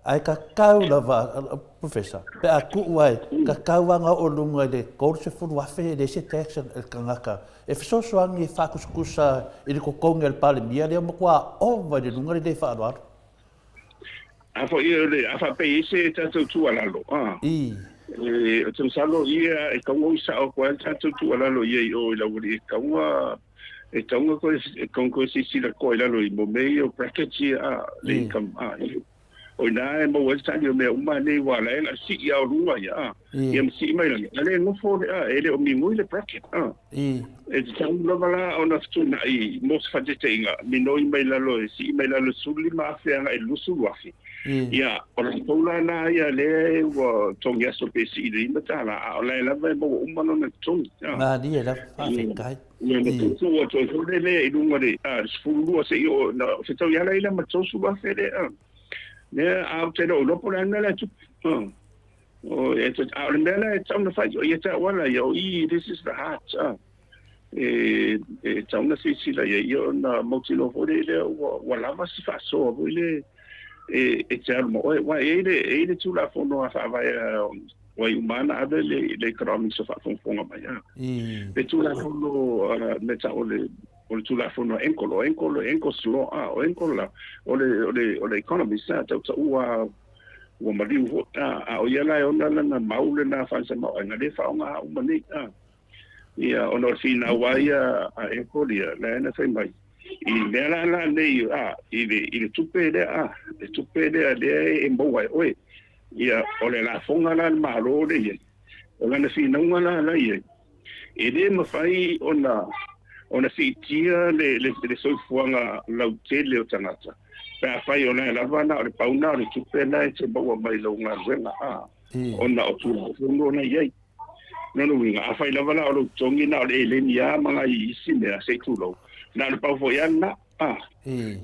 C: ae tatau lava, Professor, pe a tuu ai, tatau lava ona oo i luga i le $30,000 e leai se tax a le tagata e fesoasoani e faatusatusa i le totogi a le Palemia lea ua matua ova i le luga le le faaaloalo.
D: A foi o le, a faapea e i ai se tatou tuualalo, a, e, ou te masalo ia e tatau ona ui sao atu ai le tatou tuualalo i ai i o i Laualii, e tatau ona, e tatau ona toe, e tatau ona toe silasila totoa i lalo i mo mea ia o brackets ia, a, le income, a, i. O i ina e maua ai le tali o mea uma nei ua ala ai ona sii lava o luga ia, a. Ia ma sii mai lalo, a le nofo le, a, e le o migoi le bracket, a. E tatau lava la ona fetuunai mo se faataitaiga, minoi mai lalo e sii mai lalo i le $15,000 agai i le $20,000. Ia, o latou la na ia lea ua togi aso pe sii i le $5, a o la e lava e maua uma lona totogi.
C: Malie lava, faafetai.
D: Ia, na tuutuu atu ai foi lea i luga le 12 seia oo, na fetaui lava la ma le $30,000 lea. Lea, a ou te le o iloa po o le a le mea la e tupu. O, e, a o le mea la e tatau ona fai, o ia te au ala ia, o i, this is the heart, a. E, e tatau ona silasila i ai, ia ona mautinoa foi lea, lea ua, ua lava si faasoa foi le, e, e te alu ma oe. Aua e i ai le, e i ai le Tulafono a faavae a ua iu ma ana ave le, le economics o faafogafoga mai, a. Le Tulafono, a, me tau o le, o le Tulafono a Engel, o Engel, Engel's Law, a, o Engel la, o le, o le, o le economist, a, tautaua ua maliu foi, a, a o ia la e ona lana mau lena faasamaoaiga lea e faaaoga uma nei, a. Ia, ona o le finau a ia a Apple ia, lea na fai mai, i mea la la nei, a, i le, i le tupe lea, a, le tupe lea lea e maua e oe, ia, o le lafoga la a le Malo lea e i ai, o lana finauga la la i ai, e le mafai ona ona siitia le, le, le soifuaga lautele o tagata, pe afai o la e lava na o le pau na o le tupe la e te maua mai lau galuega, a, ona o Tulafono la i ai. Lona uiga, afai lava la o lou totogi na o le eleni lava ma nai isi mea, se i tulou, na o le pau foi lava lena, a,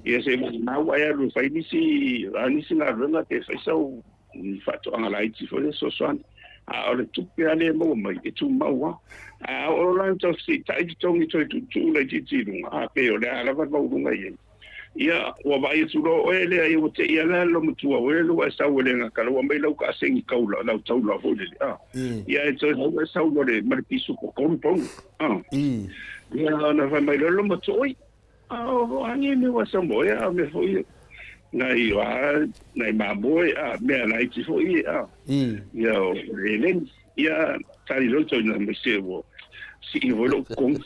D: ia se i maumau ae alu e fai nisi, a nisi galuega pe fai sau ni faatoaga laiti foi lea e fesoasoani. A o le tupe lava lea e maua mai, e tumau lava. A oo la ina tau fesiitai totogi toe tuutuu laitiiti i luga, a pe o le a lava le maualuga i ai. Ia, ua vaai atu loa oe lea, ia ua te i lava le loomatua oe lea ua e sau e le gata, ua aumai lau kaasegi kaula, lau taula foi lele, a. Ia e toe sau e sau ma le, ma le pisupo tolu pauna, a. Ia, ona fai mai loa le loomatua, oi, a o a ni mea ua e sau ma oe, a o mea foi nai, a, nai mamoe, a, mea laiti foi, a. Ia, o le eleni. Ia, tali loa le toeaina mai se ua sii foi lou totogi.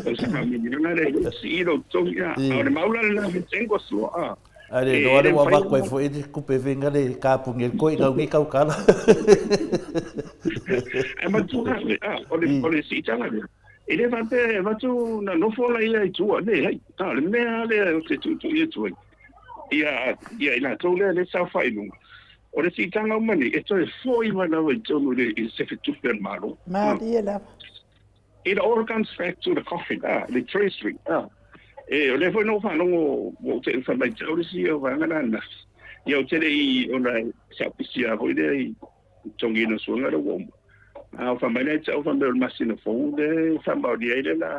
D: O se faamanuiaga lea ua sii lou totogi, a o le mau la lena me tengo sua, a.
C: Ai le iloa le ua avatu ai foi le tupe faiga le kapuni ai le koina au nei tautala.
D: Ae matua a, o le, o le siitaga lea, e le faapea e avatu na nofo la ia i tua, leai, a o le mea lea ou te tuitui atu ai, ia, ia i latou lea lea saofai i luga, o le siitaga uma nei, e toe foi mai lava i totonu i le, i le sefetupe a le Malo.
A: Malie lava.
D: It all comes back to the coffin, ah, le treasury, ah. E, o lea foi na ou faalogo, ua ou te fai mai te au le isi o vaega la ananafi. Ia ou te le i, ona sa ou pisi lava foi lea i totogiina o suega lea ua uma. A o fai mai lea te au fai mai o le masina fou lea e faamaonia ai le la,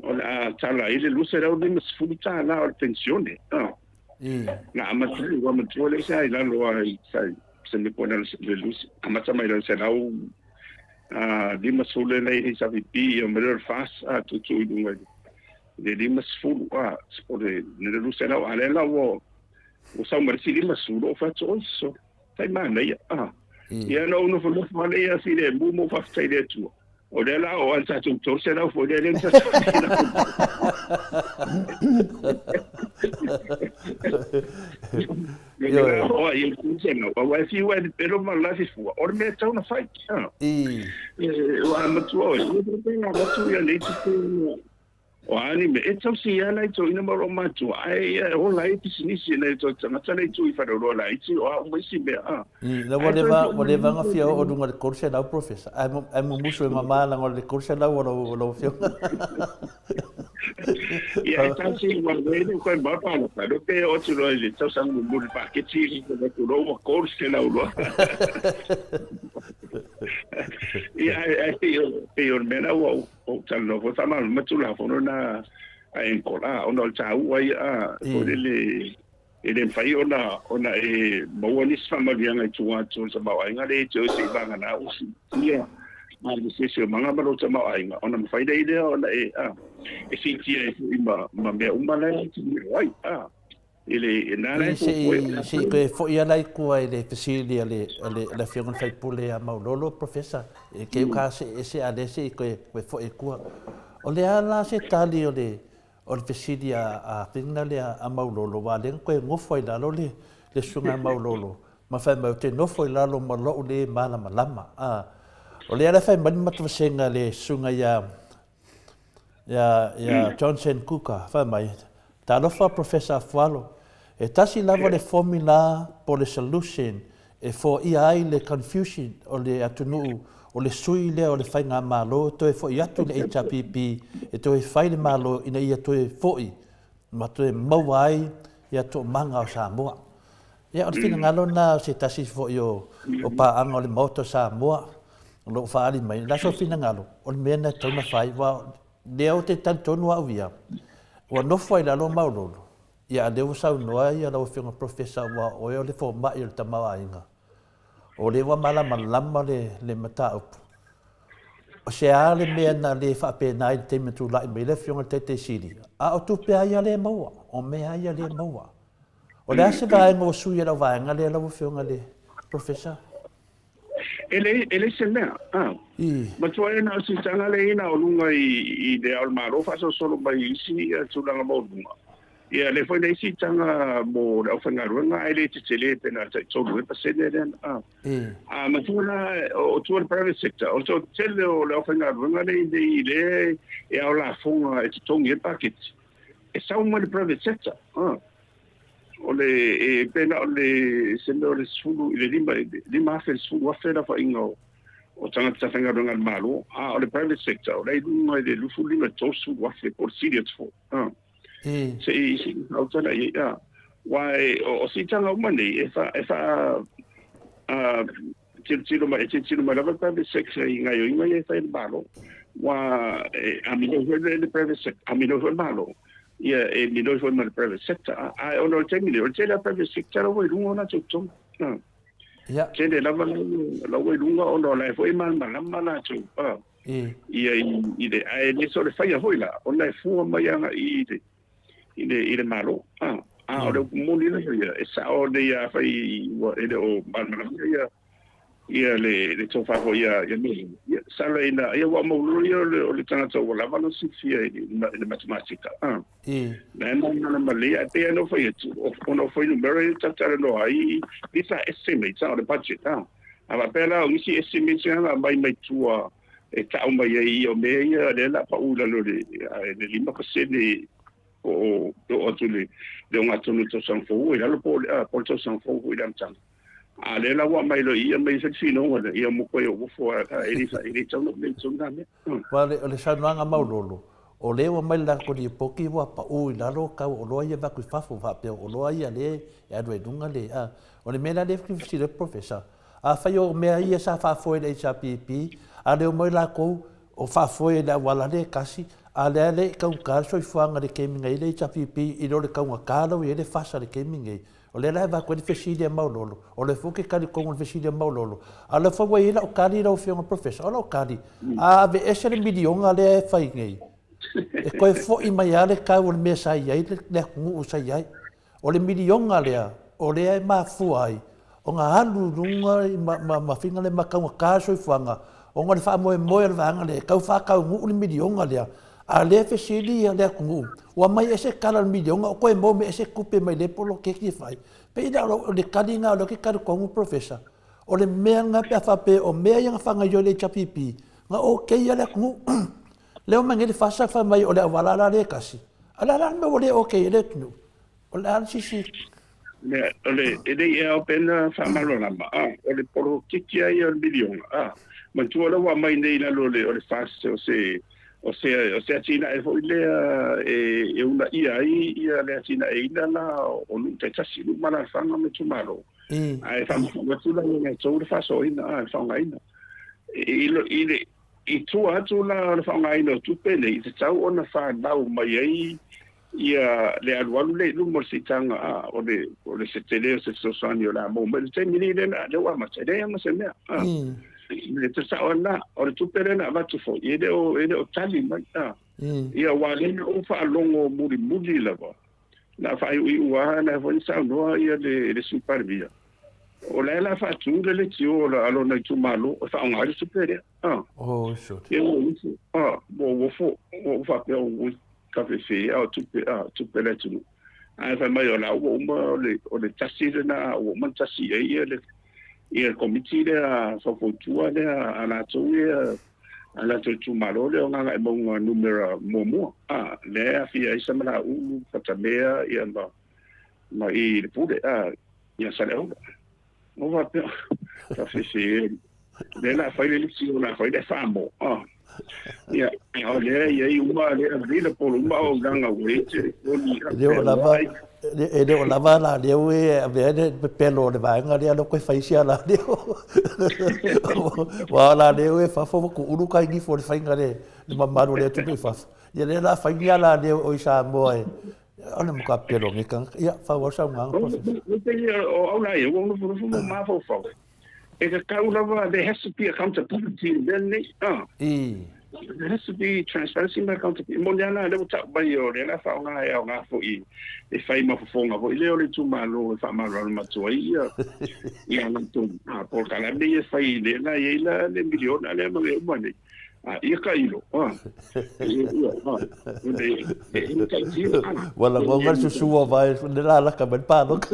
D: o le a tala ai le $250 o le penisione. Ah. Na amata ai, ua matua lea sa i lalo lava i, sa, se mea po o le lusi, amata mai le 150 lea i HRPP, ia ma le FAS, a tuutuu i luga i le 50, a, o le 200, a lea la ua, ua sau ma le isi 50, o fai atu, oi, so, tai manaia, a. Ia na ou nofonofo lava lea filemu ma ou faafetai i le Atua. O lea la o a tatou 300 foi lea lea na tatou Aua e fiu ai le pelo ma le fua, o le mea e tatau ona fai. Ua matua oe, ua avatu ia nei tupe O a ni mea, e tausi ia nai toeaina ma lou matua, ae ia e ola ai pisinisi e nai o tagata nei tu i Faleoloa laiti, o a uma isi mea, a.
C: La ua leva, ua leva ona fia oo luga i le 300 Professor, ae, ae mumusu e mama leaga o le 300 o lau, o lau afioga.
D: Ia e tausi ua le le koe mau palota, no pe oo atu loa i le tausaga mulimuli paketi i le atu loa ua 300 loa. Ia ae, ae pei o, pei o le mea la ua ou Ou talanoa foi faamalamalama Tulafono na a Enkola ona o le taua ia a foi lele e le mafai ona ona e maua nisi faamanuiaga i tua atu o le tamaoaiga lea e te o se i vagana ua siitia ma le siosiomaga ma lou tamaoaiga ona mafai lea ona e a e siitia ai foi ma ma mea uma la e te ai a I le, na la e
C: Se i, se i toe foi ala i tua i le fesili a le, a le, le Afioga i le sui usufono ia Maulolo, Professor, e keu ka se ese a le se i toe, toe foi i tua. O le a la se tali o le, o le fesili a a fina lea a Maulolo, aua lea na toe nofo ai i lalo le le susuga a Maulolo ma fai mai, ou te nofo i lalo ma lou le malamalama. A, o lea la e fai mai le matavasega a le susuga ia ia ia Johnson Kuka, fai mai, Talofa Professor Afualo, e tasi lava le formula po o le solution e foaia ai le confusion o le atunuu o le sui lea o le faigamalo e toe foi atu i le HRPP e toe fai le Malo ina ia toe foi ma toe maua ai ia toomaga o Samoa. Ia o le finagalo lena o se tasi foi o o paaga o le Maota o Samoa o lo o faaali mai, o le a sou finagalo, o le mea lena e tatau ona fai, aua o lea ou te talitonu au ia, ua nofo ai i lalo Maulolo, Ia a lea ua saunoa ia lau Afioga Professor aua o oe o le fomai o le tamaoaiga, o lea ua malamalama le le mataupu. O se a le mea na le faapena ai i le taimi na tulai mai ai le Afioga i le Taitai Sili, a o tupe lava ia lea e maua, o mea lava ia lea e maua. O le a se vaega ua sui e lau vaega lea lau Afioga i le Professor?
D: E leai, e leai se mea. A. Matua e na o siitaga lea ina o luga i, i le ao o le Malo faasolosolo mai i isi tulaga maualuga. Ia, lea foi na i siitaga mo le aufaigaluega ae le tetele pe na tai 3% lea. A. A matua la o tua le private sector, o le toatele o le aufaigaluega lea i lea e ao lafoga e totogi ai paketi, e sau mai le private sector. A. O le, e pei na o le, se mea o le 10 i le 5, 5,000 i le 10,000 le aofaiga o, o tagata faigaluega a le Malo, a o le private sector, o la e i luga i le 25 i le 30,000 po o le sili atu foi. A. Se i, se i faautala i ai. A. Aua e, o, o siitaga uma nei, e fa, e fa, a, tilotilo mai, e tilotilo mai lava le private sector i gaoioiga ia e fai e le Malo. Aua e amiloi foi le private sector, amiloi foi le Malo, ia e miloi foi ma le private sector. Ae ona o le taimi nei, o le tele lava private sector la ua i luga o latou totogi.
C: Ia.
D: Tele lava la ua i luga ona o la e foi e malamalama latou. Ia i le, ae le so le faia foi la, ona e fua mai agai i le, i le, i le Malo. A, a o le upu moni lava ia, e sao nei afai ua e le o malamalama ia, ia le, le tofa foi ia, ia me, ia, sala ina, ia ua maulolo ia o le, o le tagata ua lava lona silafia i, i le matematika. A, na e malamalama lelei, ae pei lava ona ou fai atu, ona o fuainumera ia tatou talanoa ai, these are estimates, a, o le budget, a. A faapea la o nisi estimates na aumai mai tua, e tau mai ai ia o mea ia lea la pau i lalo le le 5% po o oo atu le le ogatotonu i le tausaga fou i lalo po o le tausaga fou foi i le amataga. A lea la ua aumai loa i i aumai ai finauga lea, ia mo koe o ufo e le e le tatau ona le tatau na mea.
C: Aua o le saunoaga Maulolo, o lea ua aumai le latou lipoti ua pau i lalo tau o oloa ia avatu i fafo faapea o oloa ia lea e alu ai i luga le a. O le mea la lea e fesili ai le Professor, Afai o mea ia sa faafoe e le HRPP, a le omai latou o faafoe e le auala lea e tasi, a lea le i taugata le soifuaga i le taimi na i ai le HRPP i lo le taugata la ua i ai le FASA i le taimi lenei. O lea la e avatu ai le fesili a Maulolo, o lea foi ou te talitonu i le fesili a Maulolo, a o lea foi ua i ai lau tali lau Afioga Professor, o lau tali, a aveese le miliona lea e fai nei, e toe foi mai lava le tau o le mea sa i ai le atunuu sa i ai. O le miliona lea, o lea e mafua ai ona alu i luga ma fina le ma taugata le soifuaga ona o le faamoemoe o le vaega lea e tau faataunuu le miliona lea, a o lea e fesili le atunuu, ua aumai ea se tala o le miliona o toe maua mai ea se tupe mai lea poloketi e fai? Pei la o le tali lena o lea ou te talitonu Professor, o le mea lena pe a faapea o mea ia na faagaoioi e le HRPP, na okay lava le atunuu. Lea ua aumai nei le FASA fai mai o le auala la lea e tasi, a o le a la le mea ua le okay ai le atunuu? O le a le sisi?
D: Mea, o le, e le i ao pe na faamalamalama, a, o le poloketi lava ia o le miliona, a, manatua o lea ua aumai nei i lalo o le, o le FAST, o se, o se, o se atinae foi lea e, e uunaia ai ia le atinaeina la o nuu taitasi, nuu ma alaalafaga ma itumalo. Ae faamatuu atu la ia outou le faasoaina, a, le faaaogaina. I, i le, I tua atu la o le faaaogaina o tupe nei, e tatau ona fanau mai ai ia le alualu lea i luma o le siitaga, a, o le, o le se tele o se fesoasoani o le a maua mai. I le taimi nei lea na, lea ua amata, e leai lava ma se mea, a. Le tatao lava lena, o le tupe lea na avatu foi, e le o, e le o tali mai, a. Ia, aua o lea na ou faalogo mulimuli lava, Na faaiuiu lava la foi na saunoa ia le le Sui Palemia, o la e la faatu le leitio a lona itumalo e faaaoga ai le tupe lea. Ah.
C: Oh, sure.
D: Ia ua ufu, ah, ua uofo, ua ou faapea oi. kafefe a o tupe a tupe le atunuu. Ae fai mai o la ua uma o le tasi lena ua uma ona tasi i ai ia le ia le komiti lea faufautua lea a latou ia a latou itumalo lea o Gagaemauga numera muamua a lea e aafia ai Samalaeulu, Patamea ia ma i le Pule a ia Saleaula. O faapea, kafefe lea la fai le lisi o la fai le whaamo. Ah. Ia, o lea i ai uma le available uma o ulaga ua i telefoni.
C: E le o lava, e le o lava la leo e avea le pepelo o le vaega lea lea koe fai sia la leo. Wa la leo e fafo wa kuulu kai nifo le fainga le le mamalu o le atu i fafo. Ia lea la fai ni la leo o i Samoa e o le matua pepelo nge kanga. Ia, faaauau saunoaga Professor.
D: O au la ia, ua nofonofo ma mafaufau. E tatau lava, there has to be accountability i le mea lenei. Ah. There has to be transparency ma accountability. Moni lava la, lea ua tau mai o lea la faaaoga e aoga foi e fai ma fofoga foi lea o le itumalo e faamaloalo atu ai ia ia latou polokalame ia e fai lea la e i ai la le miliona lea ma mea uma nei. Ia tailo.
C: Ua lagona le susu o vae le lalaka mai le paloka.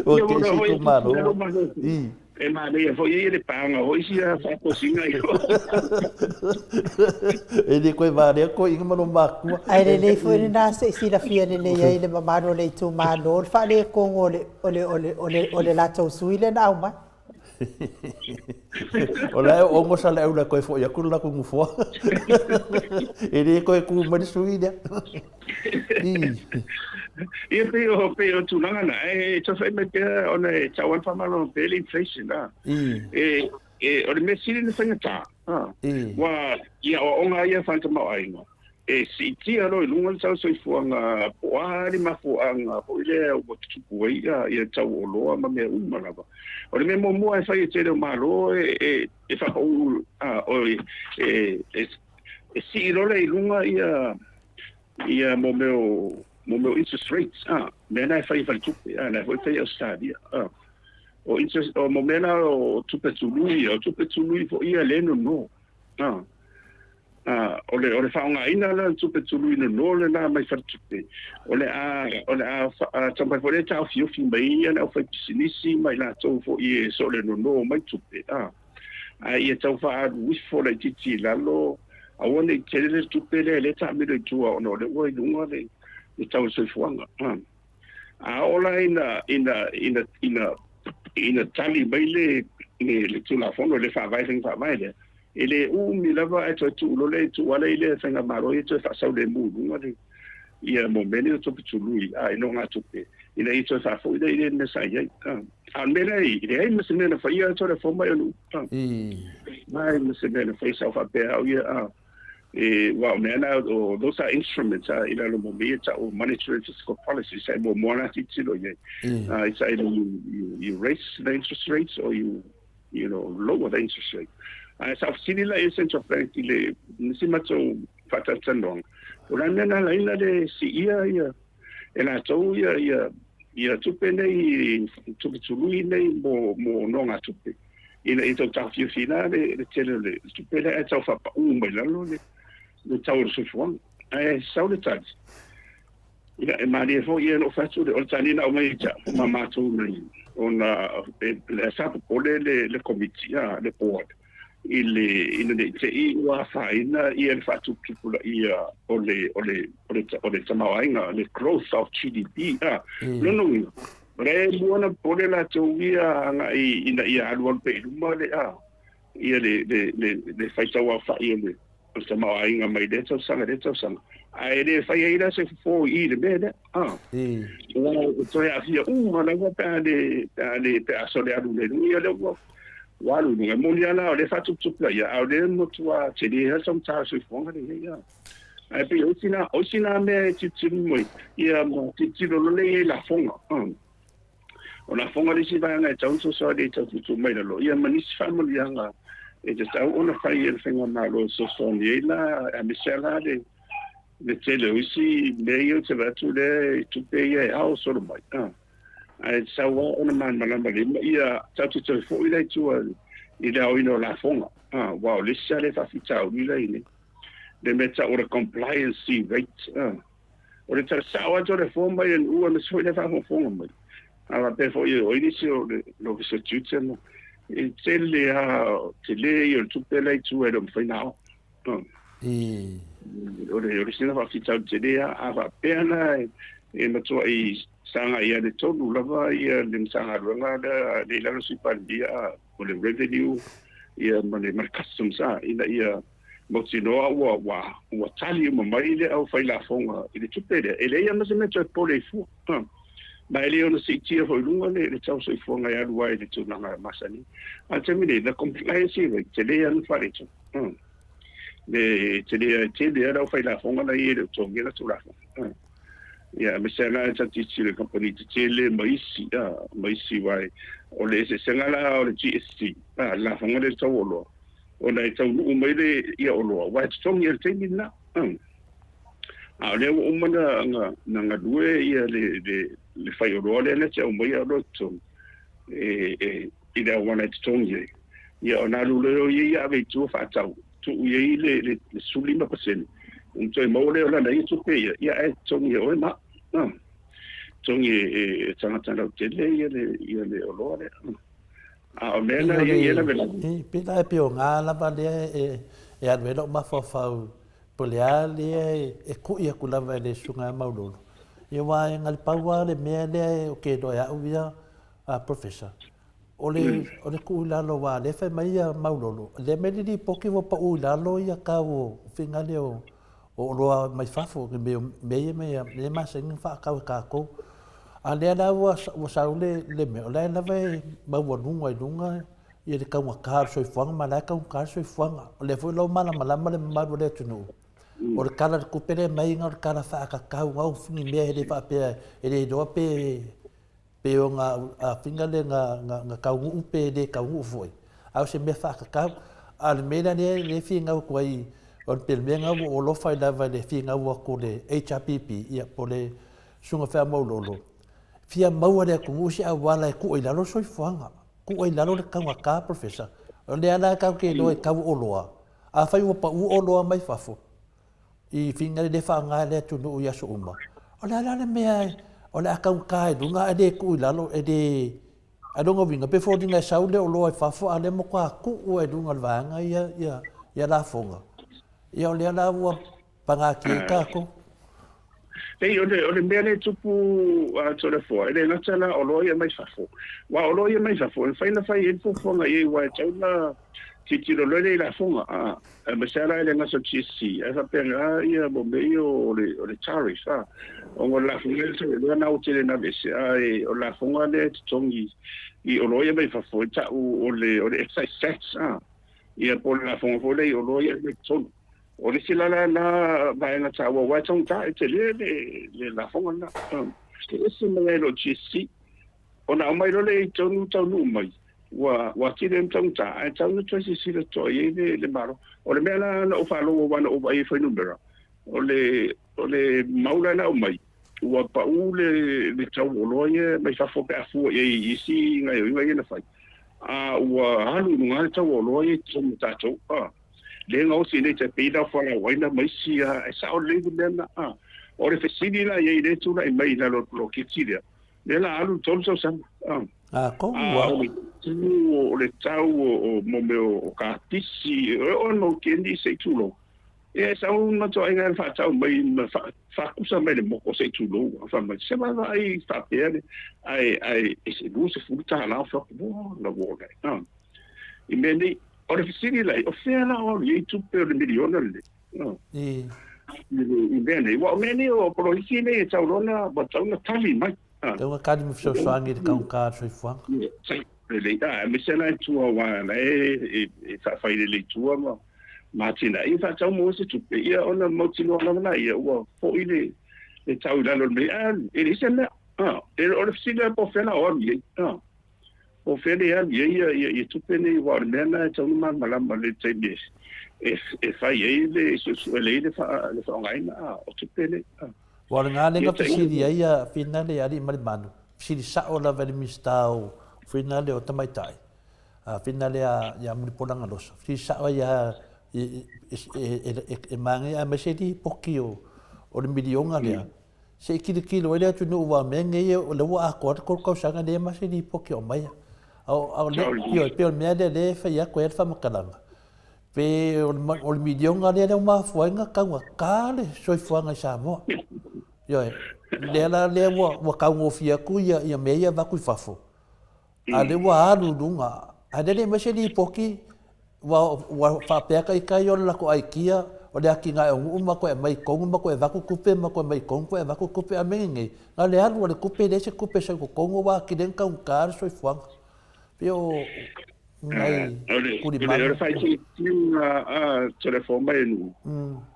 C: O ke isi itumalo.
D: E manaia foi ia le paga foi sia faatosina i
C: E le koe valea koe inga ma lo makua.
A: Ae lelei foi lena se i silafia lelei ai le mamalu o le itumalo le faaletonu o le o le o le o le o le latou sui lea na aumai.
C: O la e ogo sa le aula koe foi aku le latou nofoa. E le koe ku mai le sui lea.
D: Ia pei o pei o tulaga na e tau fai mai pea ona e tau ai faamalo pea le inflation a. E e o le mea sili na faigata. Ua ia aoaoga ia faatamaoaiga e siitia loa i luga le tau soifuaga po o a le mafuaaga foi lea ua tutupu ai ia tau o oloa ma mea uma lava. O le mea muamua e fai e tele o Malo e e e faapau a o e e e sii loa i luga ia ia mo mea o mo mea o interest rates a mea na e fai e faletupe a na foi fai e Australia a o interest o mo mea la o tupe tului o tupe tului foi ia le nono a O le, o le faaaogaina la o le tupe tului nono lena mai faletupe, o le a, o le a taumafai foi lea e taofiofi mai ia le aufaipisinisi ma i latou foi e sole nono mai tupe, a, a ia tau faaalu ifo laitiiti i lalo, aua ne i tele le tupe lea lea e taamilo i tua ona o lea ua i luga le, le tau o le soifuaga. A, a oo la ina, ina, ina, ina, ina tali mai le, le, le Tulafono, le Faavae, faiga faavae lea, E le umi lava ae toe tuu loa lea i tua lea i le faigamalo ia toe faasau lemu i luga le ia mo mea nei o tupe tului a i nogatupe ina ia toe faafoi lea i le mea sa i ai. A o le mea lea e leai ma se mea na faia atu le fomai o Nu'u. Leai ma se mea na faia sa ou faapea au ia a e aua o mea na o those are instruments i lalo mo mea ia tau monetary and fiscal policy sa e muamua la tilotilo i ai. It's either you raise the interest rates or you you know, lower the interest rate. Ae sa fesili la i Central Bank i le nisi matou faatalatalanoaga, o le a le mea na ala ai ona le siia ia e latou ia ia ia tupe nei tupe tului nei mo mo nogatupe ina ia tau taofiofi la le le tele o le tupe lea ae tau faapau mai lalo le le tau o le soifuaga. Ae sau le tali, Ia, e malie foi ia lou fai atu, o le tali na aumai ia te au ma matou nei, ona e sa popole le, le komiti, a, le board, i le, ina ne i te i ua afaina ia le faatuputupulaia o le, o le, o le, o le tamaoaiga, le growth of GDP, a. Lona uiga, o lea e mua ona popole latou ia agai ina ia alualu pea i luma le, a, ia le, le, le, le faitau aofai o le, o le tamaoaiga mai lea tausaga i lea tausaga. Ae le fai ai la se fofo i i le mea lea. Ah. Ua toe aafia uma lava pe a le, pe a le, pe a sole alu le luga, ia lea ua, ua alu i luga. E moni lava la o lea e faatuputupulaia, a o lea e matua tele lava le taugata o le soifuaga lea i ai. Ae pei o isi na, o isi na mea e tilotilo mai, ia ma tilotilo loa lea i ai lafoga. O lafoga le isi vaega e tatau ona fesoasoani ai i tau tuutuu mai lalo, ia ma nisi faamanuiaga e tatau ona fai e le Faigamalo e fesoasoani ai la, aemaise lava la le, le tele o isi mea ia ou te vaai atu lea i tupe ia e ao solo mai. Ae tatau lava ona malamalama lelei ma ia tatou te toe foi la i tua i le aoina o lafoga, aua o le isi lava lea faafitauli la i nei. le mea tau o le compliance rate. O le tala sao atu o le form mai e Nu'u aemaise foi le faafogafoga mai. A faapea foi o ai nisi o le Ofisa o Tiute ma e tele lava, tele ia o le tupe la e i tua e le o mafai ona ao. O le isi lena faafitauli tele lava. A faapea la e matuai sagai ia le tonu lava ia le Matagaluega lea i lalo o le Sui Palemia o le Revenue ia ma le Customs ina ia mautinoa ua tali uma mai le aufailafoga i le tupe lea, e leai lava ma se mea toe pole ai fua. Ma e le ono siitia foi i luga le tau soifuaga e alu ai i le tulaga masani. A o le taimi nei, the compliance rate, tele lava na faaletonu. Le tele tele lava le aufailafoga la e i ai e le o totogia latou lafoga. Ia, aemaise lava la tatou te tilotilo i kamupani tetele ma isi, ma isi aua o le eseesega la o le GST, le lafoga lea i le tau o oloa, ona e taunuu mai le ia oloa aua e totogi i le taimi lena. A o lea ua uma na galue ia le faioloa lea na te aumaia oloa i totonu e i le auala e totogi ai. Ia ona alu loa o ia ia ave i tua faatau, tuu i ai le 15%, ona toe maua lea o lana ia tupe ia, ia ae totogi e oe ma au. Totogi e tagata lautele ia le oloa lea. A o mea na ia i ai lavelave.
C: E pei la e pei o ga lava lea e alu ai lou mafaufau po o le a lea e kui aku lava e le Susuga ia Maulolo. Ia aua e na o le pau lava le mea lea ou te iloa e au ia, Professor, o le, o le tuu i lalo aua o lea e fai mai ia Maulolo, o lea e aumai le lipoti ua pau i lalo ia tau o faiga lea o o oloa mai fafo, mea ia mea e masani ona faatau e tatou. A o lea la ua sau le mea, o la e lava e maualuga i luga le taugata o le soifuaga, ma o la e taugata le soifuaga. O lea foi la ua malamalama le mamalu o le atunuu, o le Tala o le Tupe lea e aumai, na o le tala faatatau lava ni mea e le faapea e le iloa pe pe o ga faiga lea na taunuu pe le taunuu foi, a o se mea faatatau. A o le mea la lea e finau atu ai, o le mea lena ua ou alofa ai lava i le finau atu o le HRPP, ia po o le Susuga Feamaulolo, fia maua e le atunuu se auala e tuu ai i lalo le soifuaga, tuu ai i lalo le taugata, Professor. O lea la tatou te iloa i tau o oloa, afai ua pau oloa mai fafo, i faiga lea e faaaoga e le atunuu i aso uma, o le a la le mea o le a taugata ai i luga ae le tuu i lalo, e le... A o lona uiga, pei e foliga e sau le oloa i fafo a o lea e matua tuu lava i luga o le vaega ia ia lafoga. Ia o lea la ua pagatia ai tatou.
D: Ei, o le, o le mea lea e tupu a Toleafoa, e le gata la oloa ia mai fafo. Aua o oloa ia mai fafo, e mafai ona fai i ai le fuafuaga i ai, aua e tatau ona tilotilo loa lea i lafoga, a, aemaise lava la i le gaso GST, ae faapena ia mo mea ia o le, o le tariff, a. Ona o le lafoga lea e lea na ua tele ina aveese, ae o le lafoga lea e totogi i oloa ia mai fafo, e tau o le, o le excise tax, a. Ia po o le lafoga foi lea i oloa ia e aumai i totonu. O le isi la la vaega taua, aua e taugata, e tele le, le lafoga lena. E ese mai ai lo GST. Ona aumai loa lea i totonu taunuu mai, ua, ua atili ai ona taugata, ae tatau ona toe silasila totoa i ai le, le Malo. O le mea la na ou faalogo aua na ou vaai i fuainumera, o le, o le mau la na aumai, ua pau le, le tau o oloa ia mai fafo pe a fua i ai i isi gaoioiga ia na fai, a ua alu i luga le tau o oloa ia i totonu o tatou. A. Le gaosi nei tai pei la fualaauaina ma isi a, e sao lelei le mea lena. A. O le fesili la i ai lea e tulai mai i lalo o le poloketi lea, lea la alu i le 3 tausaga.
C: A. A, tonu a.
D: O le tau o le tau o mo mea o kapisi, e oo lava i maukeni se i tulou. Ia e sau ma toaiga e faatau mai ma faakusa mai le moko se i tulou. Fai mai, se vaavaai faapea le, ae, ae, e se $20 o fai atu, ua la ua ola ai. A. I mea nei, o le fesili la, o fea la o alu i ai tupe o le miliona lenei?
C: I.
D: I mea nei, aua o mea nei o polokiki nei e tau loa na, ua tatau ona tali mai.
C: Tau na tali ma fesoasoani i le taugata o le soifuaga.
D: Lelei, a, aemaise la i tua aua la e faafai lelei i tua ma ma atinae, ia faatau maua se tupe, ia ona mautinoa lava laia ua foi le le tau i lalo o le mea, a, e leai se mea. A, o le fesili la po o fea la o alu i ai. A, po o fea le alu i ai ia, ia, ia tupe nei, aua o le mea lena e tatau ona malamalama i le taimi e, e fai ai le suesue lelei le, fa, le faaaogaina a, o tupe nei. A.
C: Aua o lena lea na fesili ai a Fina le alii ma le manu, fesili sao lava i le Minisita o Fina le o Tamaitai, a Fina le ia Mulipola Galosa, fesili sao ai ia E manaia aemaise lipoti o le miliona lea, se i tilotilo ai le atunuu aua o mea nei o lea ua atoa le 3 tausaga lea ma se lipoti o aumaia. A o le, ioe, pei o le mea lea lea e fai atu ai le faamatalaga, pe o le miliona lea lea ua mafua ai ona taugata le soifuaga i Samoa. Ioe, lea la lea ua taugofie atu ia mea ia avatu i fafo, A o lea ua alu i luga, ae lea e le i aumai se lipoti, ua faapea taitai o le latou aikia, o le atinae o nuu ma toe aumai i totonu ma toe avatu tupe ma toe aumai i totonu toe avatu tupe. A o le mea lenei, na o le alu o le tupe e leai se tupe e sau i totonu ua atili ai ona taugata le soifuaga. E pei o nai tulimanu.
D: O le faitioga a Toleafoa mai e nuu,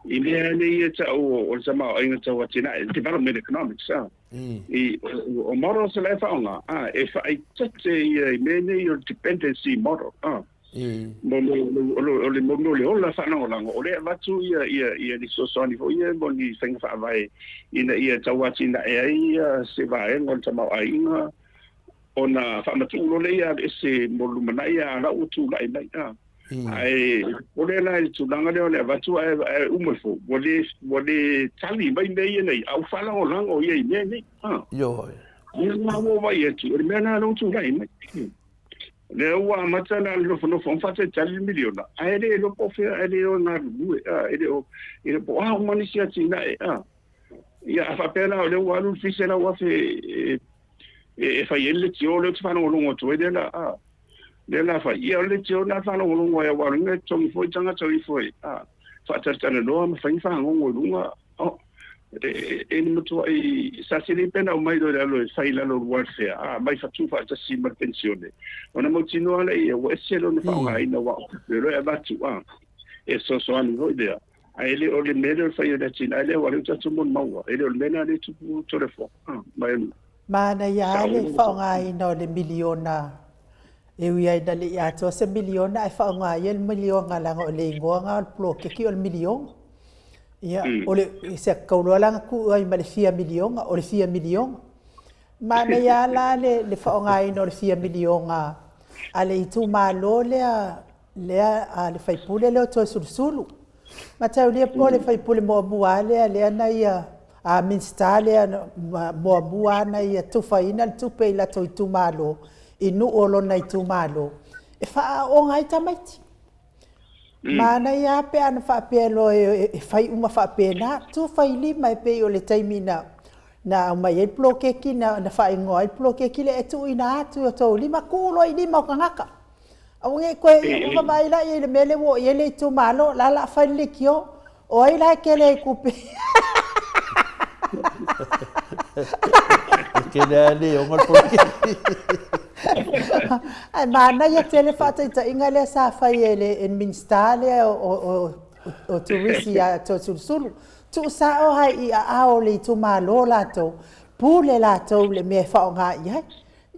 D: i mea nei e tau o le tamaoaiga tau atinae, development economics, I, o models la e faaaoga, a, e faaeteete ia i mea nei o le dependency model, a. Mo, mo, o le, o le, mo le ola faalagolago, o lea e avatu ia, ia, ia ni fesoasoani foi ia mo ni faiga faavae ina ia tauatinae ai ia se vaega o le tamaoaiga ona faamatuu loa lea ia aveese mo le lumanai a la ua tulai mai, a. Ae popole la i le tulaga lea o le avatu ae, ae uma ifo, ua le, ua le tali mai mea ia nei, a ua faalagolago ia i mea nei. Ha.
C: Ioe.
D: Lea la ua vaai atu, o le mea lena lea ua tulai mai. Lea ua amata ona nofonofo ma faatalitali le miliona, ae le iloa po o fea, ae le o galulue, a, e le o, e le o po o a uma nisi atinae, a. Ia, a faapea la o lea ua alu le $700,000 e, e, e fai ai le leitio lea ou te faalogologo atu ai lea la, a. Lea la fai, ia o le leitio lena faalogologo ai aua o lona e totogi foi tagata o ifo e a, faatalatalanoa ma fai ni fagogo i luga. Oh, e, e ni matuai, sa sili pe na aumai loa i lalo e fai i lalo o le welfare, a, mai fatu faatasi ma le penisione. Ona mautinoa lea ia, ua ese lona faaaogaina aua o tupe loa e avatu, a, e fesoasoani foi lea. Ae le o le mea lea o le fai o le atinae lea, aua o lea ua tatou molimau, e le o le mea lena lea e tupu Toleafoa. A, ma e
A: Manaia lava le faaaogaina o le miliona, e ui lava ina le i atoa se miliona ae faaaoga ia le miliona leaga o le igoa lena o le poloketi o le miliona. Ia, o le, se tau loa la ona tuu ai ma le fia miliona, o le fia miliona. Manaia lava la le, le faaaogaina o le fia miliona a le itumalo lea, lea a le sui usufono lea o Toesulusulu. Mataulia po o le sui usufono muamua lava lea, lea na ia, a Minisita lea muamua lava na ia tufaina le tupe i latou itumalo, i nuu o lona itumalo, e faaaooga ai tamaiti. Manaia lava pe ana faapea loa e fai uma faapena, tufa i lima e pei o le taimi na na aumai ai le poloketi, na faaigoa ai le poloketi lea e tuuina atu i o outou lima, tuu loa i lima o tagata. Aua ne i toe vaavaai la i ai i le mea lea ua oo i ai le itumalo, la la fai le leitio. O ai la e tele ai tupe?
C: E tele lava le oga le poloketi.
A: Ae manaia tele faataitaiga lea sa fai e le Minisita lea o Turisi ia Toeolesulusulu. Tuusao lava i aao o le itumalo latou, pule latou i le mea e faaaoga i ai.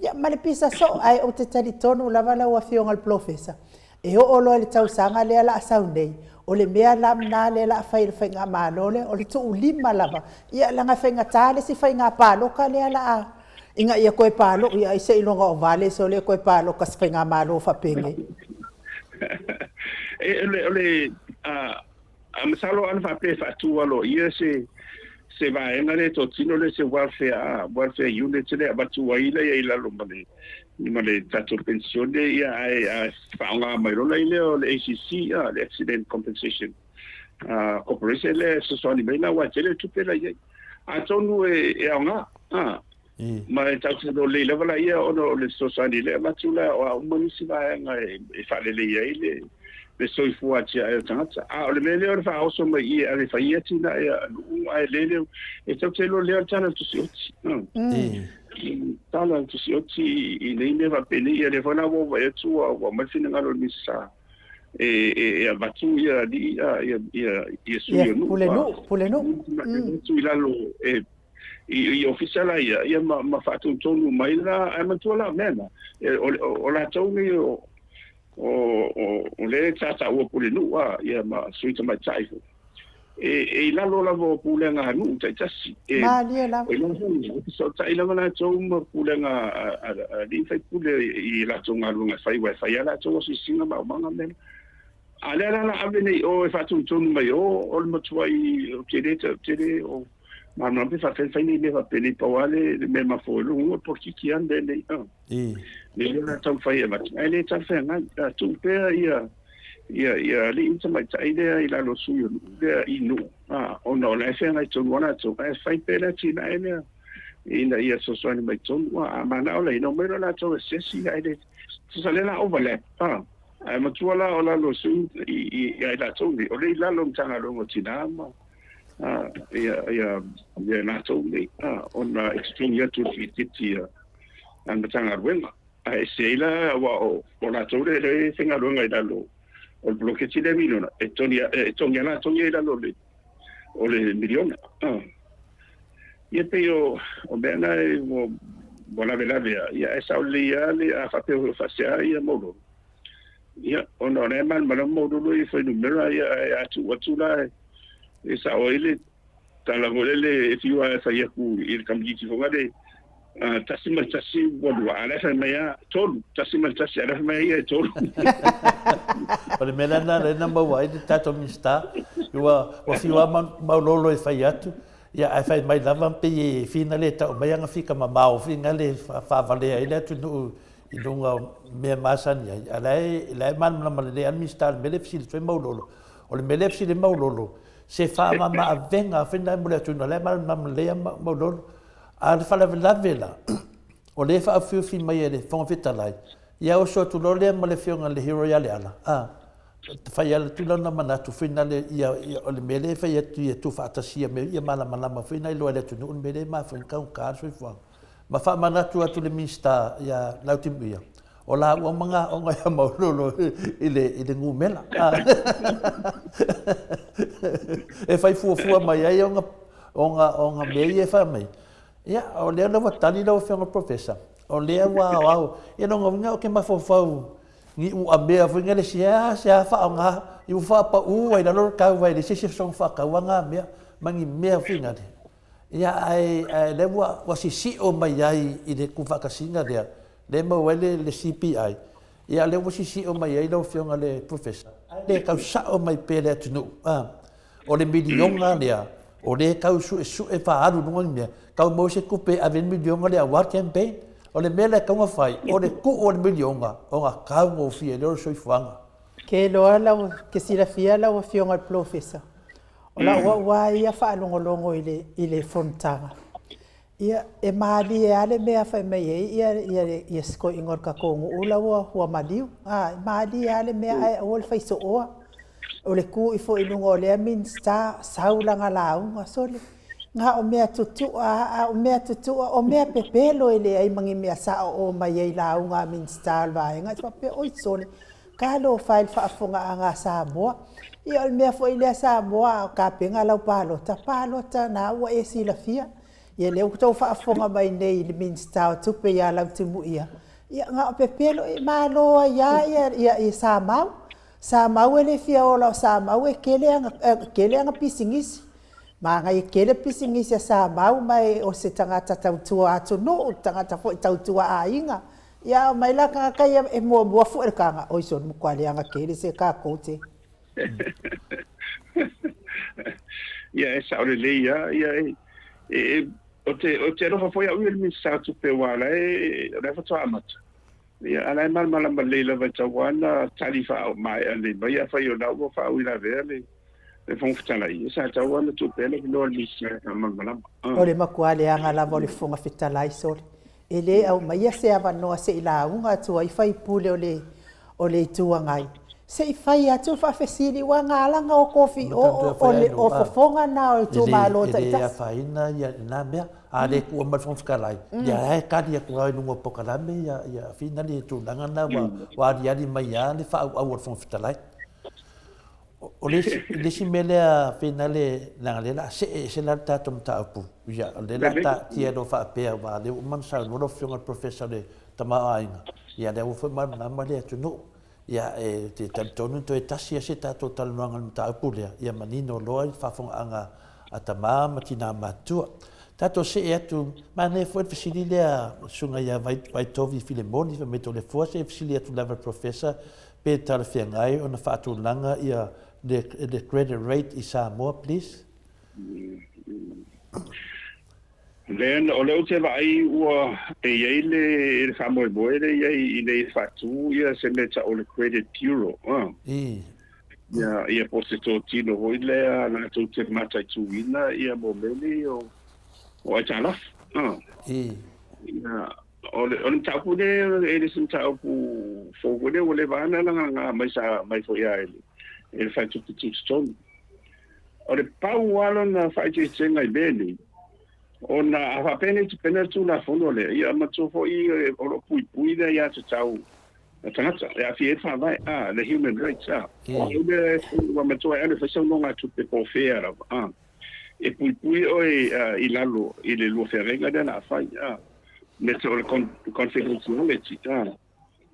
A: Ia, ma le pisa soo, ae ou te talitonu lava lau Afioga i le Polofesa, e oo loa i le tausaga lea o le a sau nei, o le mea la lena lea o le a fai e le faigamalo lea, o le tuulima lava, ia leaga e faigata le isi faiga palota lea o le a, ina ia toe palota, ia ai seiloga o vale sole e toe palota i se faigamalo faapenei.
D: E, o le, o le, a, A masalo ana faapea e faatu aloaia se se vaega lea e totino lea se welfare a welfare unit lea avatu ai lea i lalo ma le ma le tatou penisione ia ae a faaaoga mai loa lea o le ACC a le Accident Compensation Corporation lea e fesoasoani mai la aua e tele le tupe la i ai. Atonu e e aoga a ma e tatou te lelei lava laia ona o le fesoasoani lea e avatu la o a uma nisi vaega e faaleleia ai le le soifua atiae o tagata. A o le mea lea o le faaoso mai i e ave e fai ai atinae a nuu ae le leo e tatou te iloa lea o le tala o le tusioti. Tala o le tusioti i nei mea faapenei ia lea foi la ua ou vaai atu ua aumai le finagalo o le Minisita e e avatu ia alii ia ia ia sui o nuu.
A: Pule nuu, pule nuu.
D: I lalo e i ofisa la ia, ia ma, ma faatonutonu mai la, ae manatua la o mea na, e, o, o, o latou nei o, o, o, o le sa taua pulenuu a, ia ma sui tamaitai foi. E, e i lalo lava o pulega a nuu taitasi. E,
A: Malie lava.
D: E lalo foi, e fesootai lava latou ma pulega a, a, a alii faipule i latou galuega e fai, aua e fai lava latou asiasiga ma aumaga mea. A lea la la ave nei o e faatonutonu mai o, o le matuai o tele tele o malamalama pe faafefea ona fai nei mea faapenei pau lava le le mea mafua ai lona uiga o le polokiki lava le mea lenei a. Le lea la taumafai e avatu ae le talafeagai a tuu pea ia ia ia alii ma tamaitai lea i lalo o sui o nuu lea i nuu a ona o la e feagai tonu lava latou ae fai pea le atinae lea ina ia fesoasoani mai tonu a a manao la ina omai loa latou e asiasi ae le tusa lea la overlap a ae matua la o lalo o sui i i ia i latou nei o lea i lalo o Matagaluega o Tina ma a ia ia ia latou nei a ona e totogi atu le fititi a a le Matagaluega ae ese ai la aua o o latou lea e faigaluega i lalo o le poloketi lea miliona e totogi e totogi a latou ia i lalo o le o le miliona a Ia pei o o mea na e ua ua lavelave a, ia ae sao lelei lava le a faapea foi o faasea ia Maulolo. Ia ona o la e malamalama Maulolo i fuainumera ia ae a tuu atu la e sao ai le tala foi lele e fiu lava e fai atu i le tamaitiiti foi lea 1 ma le 1 ua 2, a o la e fai mai lava 3, 1 ma le 1, a o la e fai mai ia e 3.
C: O le mea lena lea na maua ai le tatou Minisita, ua ua fiu lava Maulolo e fai atu, Ia, ae fai mai lava pei e fina le tau mai ana fika mamao fina le faavalea ai le atunuu i luga o mea masani ai, a o la e, la e malamalama lelei lava le Minisita i le mea lea e fesili atu ai Maulolo. O le mea lea e fesili ai Maulolo, se faamama-avega foi lena mo le atunuu, a o la e malamalama lelei lava Maulolo. A o le faalavelave la, o lea e faaufiufi mai e le Fofoga Fetalai, ia oso atu loa lea ma le Afioga i le Hero ia Leala, a. Fai atu lona manatu foi nale ia, ia o le mea lea e fai atu ia tuufaatasi ia mea ia malamalama foi na iloa e le atunuu le mea lea e mafua ai ona taugata le soifuaga. Ma faamanatu atu le Minisita ia Lautimuia, o laua ma gaoga ia Maulolo i le, i le numera. E fai fuafua mai ai ona, ona, ona mea ia e fai mai. Ia, o lea la ua tali lau Afioga i le Professor, o lea ua aoao, ia lona uiga ou te mafaufau Ni uamea foi na le seasea faaaoga i ua faapaū ai lalo le tau ai le se isi soga faataua na mea ma ni mea foi na le. Ia ae ae lea ua ua sisio mai ai i le tuufaatasiga lea, lea e maua ai le le CPI, ia lea ua sisio mai ai lau Afioga i le Professor, ae le tau sao mai pea i le atunuu, a. O le miliona lea, o lea e tau suesue faaalu i luga ni mea, tau maua se tupe e ave ai le miliona lea aua le campaign. O le mea lea e tatau ona fai, o le tuu o le miliona ona taugofie ai lea o le soifuaga.
A: Ke iloa lau, ke silafia lau Afioga i le Polofesa, o lau au lava ia faalogologo i le, i le fonotaga, Ia, e malie lava le mea fai mai ai ia, ia, ia si toeaina o le tatou nuu la ua, ua maliu. A, e malie lava le mea ae aua le fai sooa. O le tu ifo i luga o lea Minisita, sau lana lauga, sole, na o mea tutua lava, a o mea tutua, o mea pepelo e leai ma ni mea sao o omai ai i lauga a Minisita o le vaega. E faapea, oi sole, talofa e i le faafofogaaga a Samoa. Ia o le mea foi lea Samoa a o tapena lau palota, palota na ua e silafia. Ia lea ua outou faafofoga mai nei i le Minisita o Tupe ia Lautimuia, ia na o pepelo, e malo ai lava ia, ia, ia Samau. Samau e le fia ola o Samau e tele ana, e tele ana pisinisi. Manaia tele pisinisi a Samau ma e o se tagata tautua atunuu, tagata foi tautua aiga. Ia a omai la tagata ia e muamua fue le taga, oi sole matua leaga tele se tatou te.
D: Ia, e sao lelei lava. Ia, e, e, ou te, ou te alofa foi au ia i le Minisita o Tupe aua o la e, o la e faatoa amata. Ia, a o la e malamalama lelei lava e tatau lava ona tali faamaea lelei mai. Afai o la ua faauilavea le, le Fofoga Fetalai, ia sa tatau lava ona tuu pea le avanoa i le Minisita e faamalamalama.
A: O le matua leaga lava o le Fofoga Fetalai, sole. E le aumaia se avanoa se i lauga atu ai faipule o le o le Itu Agai, se i fai atu le faafesili, aua na ala ona o tofi o o le o fofoga na o itumalo taitasi.
C: E le afaina ia lena mea, a le tuua mai le Fofoga Fetalai, ia la e tali atu lava i luga o polokalame ia ia finali tulaga na ua aliali mai lava le faaauau a le Fofoga Fetalai. O le isi, le isi mea lea finale, leaga lea o le a see ese la le tatou mataupu, ia o lea o le a taatia loa faapea aua o lea ua uma ona saunoa lau Afioga i le Professor o le tamaoaiga, ia lea ua foi malamalama le atunuu. Ia e te talitonu toe tasi lava se tatou talanoaga i le mataupu lea, ia manino loa i le faafofogaaga a tama ma tina matutua. Tatou see atu, manaia foi le fesili lea a le Susuga ia Vaitovi Filemoni fai mai Toleafoa, se i fesili atu lava i le Professor. pe talafeagai ona faatulaga ia le le credit rate i Samoa please?
D: Then o lea ou te vaai ua e i ai le le faamoemoe lea i ai ina ia faatu ia se mea tau o le credit bureau a. Ia ia po o se totino foi lea latou te mataituina ia mo mea nei o o aitalafu a. Ia o le o le mataupu lea e le o se mataupu fou foi lea ua leva lava ona lagalaga mai sa mai foi lava e le e le faletupe tutotonu. O le pau lava lona faaeteetega i mea nei, ona a faapea nei tapena le Tulafono lea, ia manatua foi o lo o puipui le aiatatau a tagata e aafia ai le Faavae, a, le human rights, a. O au lea ua manatua e alu e fai sau nogatupe po o fea lava, a, e puipui oe i lalo i le lua feagaiga lea o le a fai, a, me o le confidentiality, a.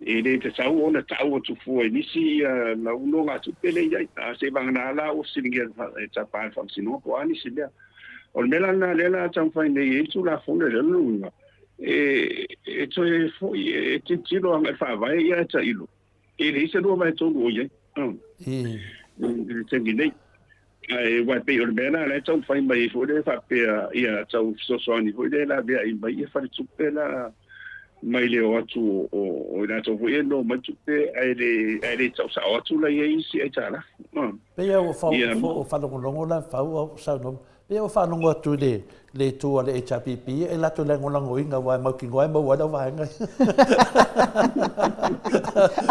D: E le tatau ona tau atu fua i nisi ia lau nogatupe lea i ai, a seivagana la ua fesiligia e tapa e le Faamasinoga po o a nisi mea. O le mea la lena lea la taumafai nei ai le Tulafono lea, o lona uiga, e, e toe foi e tilotilo agai i le Faavae ia e tailo, e leai se 2/3 o i ai i le taimi nei. Ae aua e pei o le mea lena la e taumafai mai ai foi lea faapea ia tau fesoasoani foi lea e laveai mai ia faletupe la mai le o atu o o i latou foi e no mai tupe ae le ae le tau sao atu la i ai isi aitalafu.
C: Pei a ua faalogologo la fau au saunoa Pei ua faalogo atu i le le itu a le HRPP e latou lagolagoina aua e mautinoa e maua ai lau vaega ia.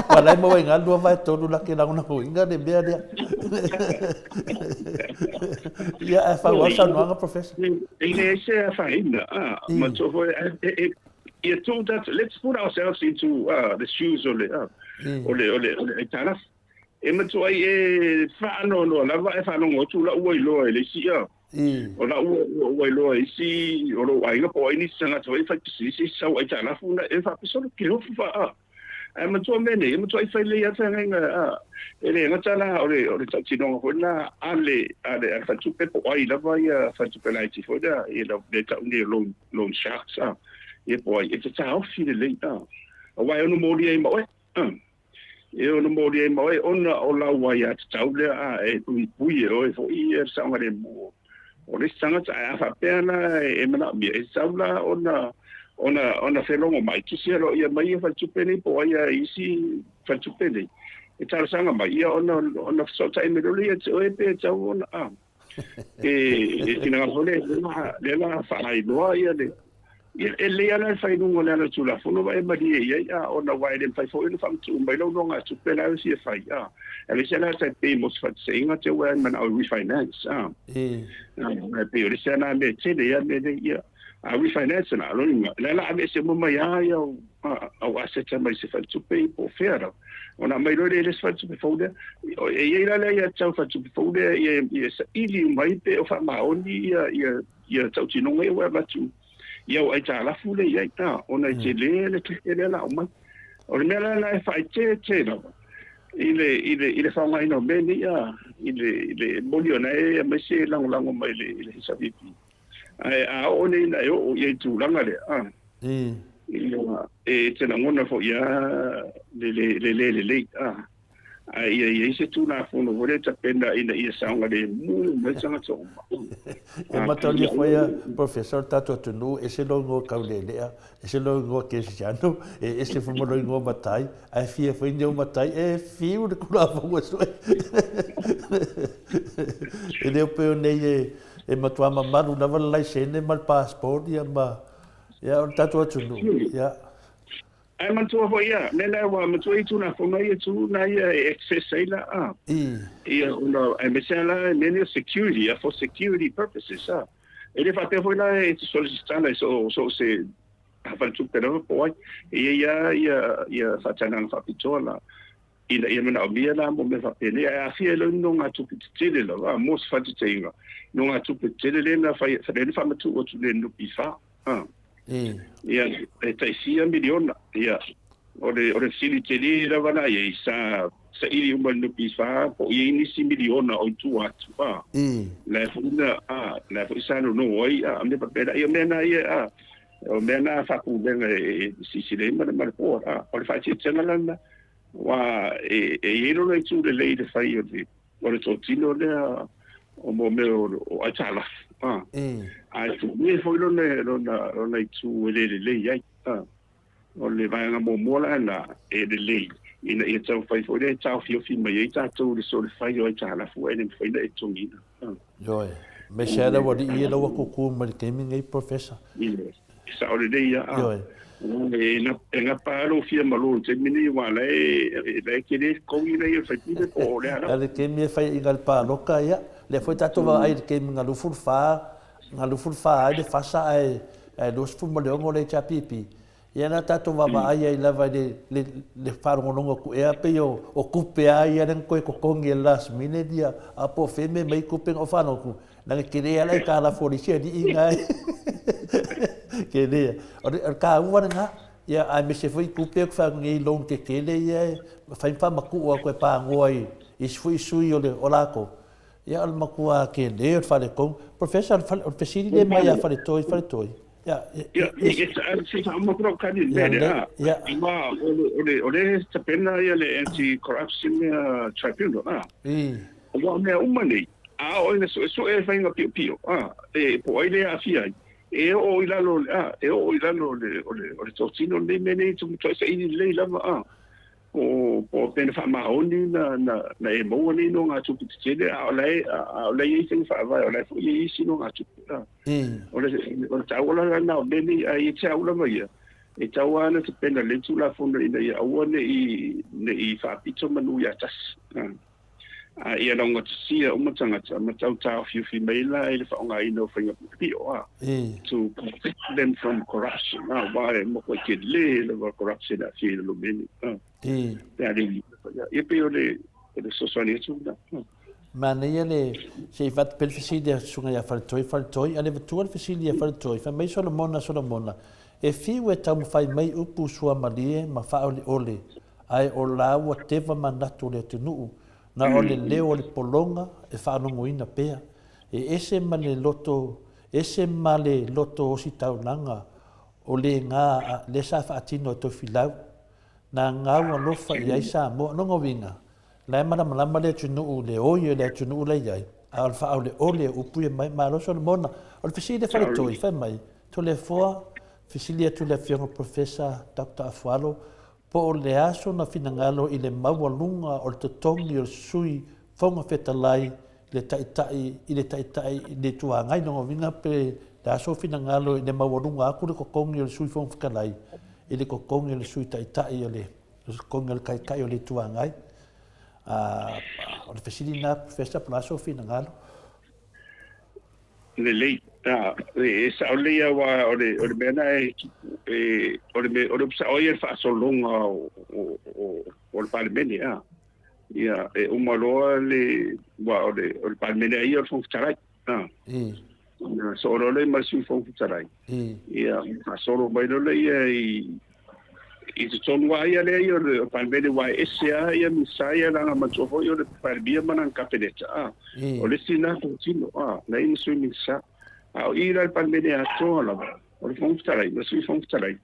C: Aua la e maua ai i ina le 2/3 la te lagolagoina le mea lea. Ia ae faaauau le saunoaga Professor.
D: E leai se afaina, matua foi ia tuu tatou, let's put ourselves into the shoes o le o le o le aitalafu. E matua ai e faanoanoa lava ae faalogo atu lau ua iloa e le isi ia. O lau ua iloa e isi o lou aiga po o ai nisi tagata foi e fai pisinisi e sau aitalafu na e faapea solo ke hofu fa a. Ae matua mea nei, e matua ai fai lelei lava feagaiga a. E le gata la o le o le tautinoga foi lena a le a le a le faletupe po o ai lava ia faletupe laiti foi lea ia le tau nei o loan loan sharks a. Ia po o ai e te taofi lelei a. Aua e ono molia ai ma oe a. E ono moli ai ma oe ona o lau aiatatau lea a e puipui e oe foi le saogalemu o le isi tagata. Ae a faapea la e manaomia, e tatau la ona ona ona felogo mai, tusi aloaia mai ia faletupe nei po o ai lava i isi faletupe nei e talosaga mai, ia ona ona fesootai mai loa lea ia te oe pe tatau ona a. E e finagalo foi lea lea la faailoa ia le Ia, e lelei lava la le fai i luga o le ala o le Tulafono ma e malie i ai, a, ona aua e le mafai foi ona faamatuu mai lau nogatupe la e fia fai, a. Aemaise la tai pei mo se faateteina te ua e manao e refinance, a. A, e pei o le isi lava na mea e tele ia mea nei, ia. A refinance la, lona uiga, o lea la aveese uma mai lava ia au, a, au asset mai se faletupe po o fea lava. Ona aumai loa lea i le isi faletupe fou lea. E i ai la le aiatatau faletupe fou lea ia, ia saili uma ai pe o faamaoni ia, ia, ia tautinoga ia ua e avatu i au aitalafu lea i ai, a, ona e tele le tupe lea la aumai. O le mea la lena e faaeteete lava i le, i le, i le faaaogaina o mea nei, a, i le, i le moni ona e aemaise lagolago mai le, i le HRPP. Ae a oo nei ina e oo i ai tulaga lea, a, ia, e te lagona foi lava le, le, le le lelei, a. Ae ia i ai se Tulafono foi lea e tapena ina ia saogalemu mai tagata uma.
C: E matalia foi a Professor o le tatou atunuu, ese lou igoa Kaulelea, ese lou igoa Kerisiano, e ese foi ma lou igoa Matai, ae fia foi ni ou matai, e fiu le Tulafono e sue. E le o pei o nei e, e matua mamalu lava le laisene ma le passport ia ma, ia o le tatou atunuu, ia.
D: Ae manatua foi ia, mea la ua matua i Tulafono ia tu na ia e access ai la a. Ia ona aemaise lava la mea nei o security, ia for security purposes a. E le faapea foi la e te solisitala i so so o se faletupe lava po o ai. E i ai lava ia ia faatagaga faapitoa la ina ia manaomia la mo mea faapenei. Ae aafia ai loa ni nogatupe tetele lava mo se faateteiga, nogatupe tetele lea na fai lea na faamatuu atu nei e le NPF. A. Ia, e tai fia miliona. Ia, o le, o le fesili tele lava la i ai, sa saili uma e le NPF po o i ai nisi miliona o i tua atu, a. La e foi na, a, la e foi sa nono ai, a, mea faapena. Ia, o mea na ia, a, o mea na a faapulega e silasila i ai ma le, ma le board, a. O le faaeteetega la lena. Aua e i ai lona itu lelei i le fai o le o le totino lea o mo mea o aitalafu, a. Ae tele foi lona lona lona itu e le lelei ai, a. O le vaega muamua la lena e lelei ina ia taumafai foi lea e taofiofi mai ai tatou i le solefai o aitalafu ae le mafai ona e totogiina.
C: Ioe. Aemaise lava le aualii ia la ua tutu mai i le taimi lenei, Professor.
D: Ioe. E sao lelei lava. Ioe. E gapa lava lou fia malo i le taimi lenei aua o la e tele le totogi lea i le faipule po o le a lava.
C: A o le taimi e faiaina ai le palota, ia, lea foi tatou vaai i le taimi na 24, na 24 ai le FASA ae 26 le HRPP, ia na tatou vaavaai ai lava i le le faalogologo atu ea pei o tupe lava ia lea na toe totogi e le last minute ia, a po o fea mea mai tupe na ou faalogo atu, leaga e tele lava le aitalafu a le isi alii na e tele lava. O le taua lena, ia aemaise foi tupe ia ou te fai atu nei i loan tetele ia e mafai ona faamatuu atu e panoa i isi foi sui o latou. Ia o le matua tele o le faletonu. Professor, o le fesili lea mai ia Faletoi, Faletoi.
D: Ia, ia, se i faauma atu lau tali i le mea lea. Ia, aua o lea e tapena le Anti-Corruption Tribunal, a. Aua o mea uma nei, a oo ina suesue faiga piopio, a, e, po o ai lea e aafia ai, e oo i lalo, a, e oo i lalo o le, o le, o le totino lenei mea nei, e saili lelei lava, a. Po o pe na faamaoni na na e maua nei nogatupe tetele, a o la e a o la e i ai faiga faavae, o la e foi e i ai isi nogatupe. O le o le taua la lena o mea nei, ae ia te au lava ia, e tatau lava ona tapena lelei Tulafono ina ia aua ne i ne i faapito manu ia tasi. A ia laugatasia uma tagata ma tau taofiofi mai la i le faaaogaina o faiga piopio, a, to protect them from corruption, a, aua e matua tele lava corruption e aafia i lalo o mea nei, a. Pe a le ia pei o le o le fesoasoani atu lena.
C: Manaia le, se i avatu pea le fesili a Susuga ia Faletoi, Faletoi, a le avatua le fesili ia Faletoi, fai mai Solomona, Solomona, e fiu e taumafai mai upu suamalie ma faaoleole, ae o la ua teva manatu o le atunuu, na o le leo o le pologa e faalogoina pea, e ese ma le loto, ese ma le loto ositaulaga o lena lea sa faatino e Tofilau, na gau alofa i ai Samoa. Lona uiga, la e malamalama le atunuu i le oi o le atunuu la e i ai, a o le faaoleole o upu ia mai, malo Solomona. O le fesili a Faletoi, fai mai, Toleafoa, fesili atu i le Afioga Professor Doctor Afualo, Po o le a sona finagalo i le maualuga o le totogi o le Sui Fofoga Fetalai i le Taitai i le Taitai i le Itu Agai lona uiga pe le a sou finagalo i le maualuga atu le totogi o le Sui Fofoga Fetalai i le totogi o le Sui Taitai o le totogi o le Taitai o le Itu Agai. O le fesili lena Professor po o le a sou finagalo?
D: Lelei. E sao lelei lava aua o le o le mea lena e e o le mea o le upu sao ia le faasologa o o o o le Palemene a. Ia e uma loa le aua o le o le Palemene lava ia o le Fofoga Fetalai a. Ona soo loa lea ma le Sui Fofoga Fetalai. Ia faasolo mai loa lea i i totonu lava ia lea ia o le Palemene aua e ese lava ia Minisita ia leaga manatua foi o le Palemia ma lana Kapeneta a. O le isi lena tautino a, leai ma Sui Minisita. A o i la i le Palemene atoa lava, o le Fofoga Fetalai ma le Sui Fofoga Fetalai.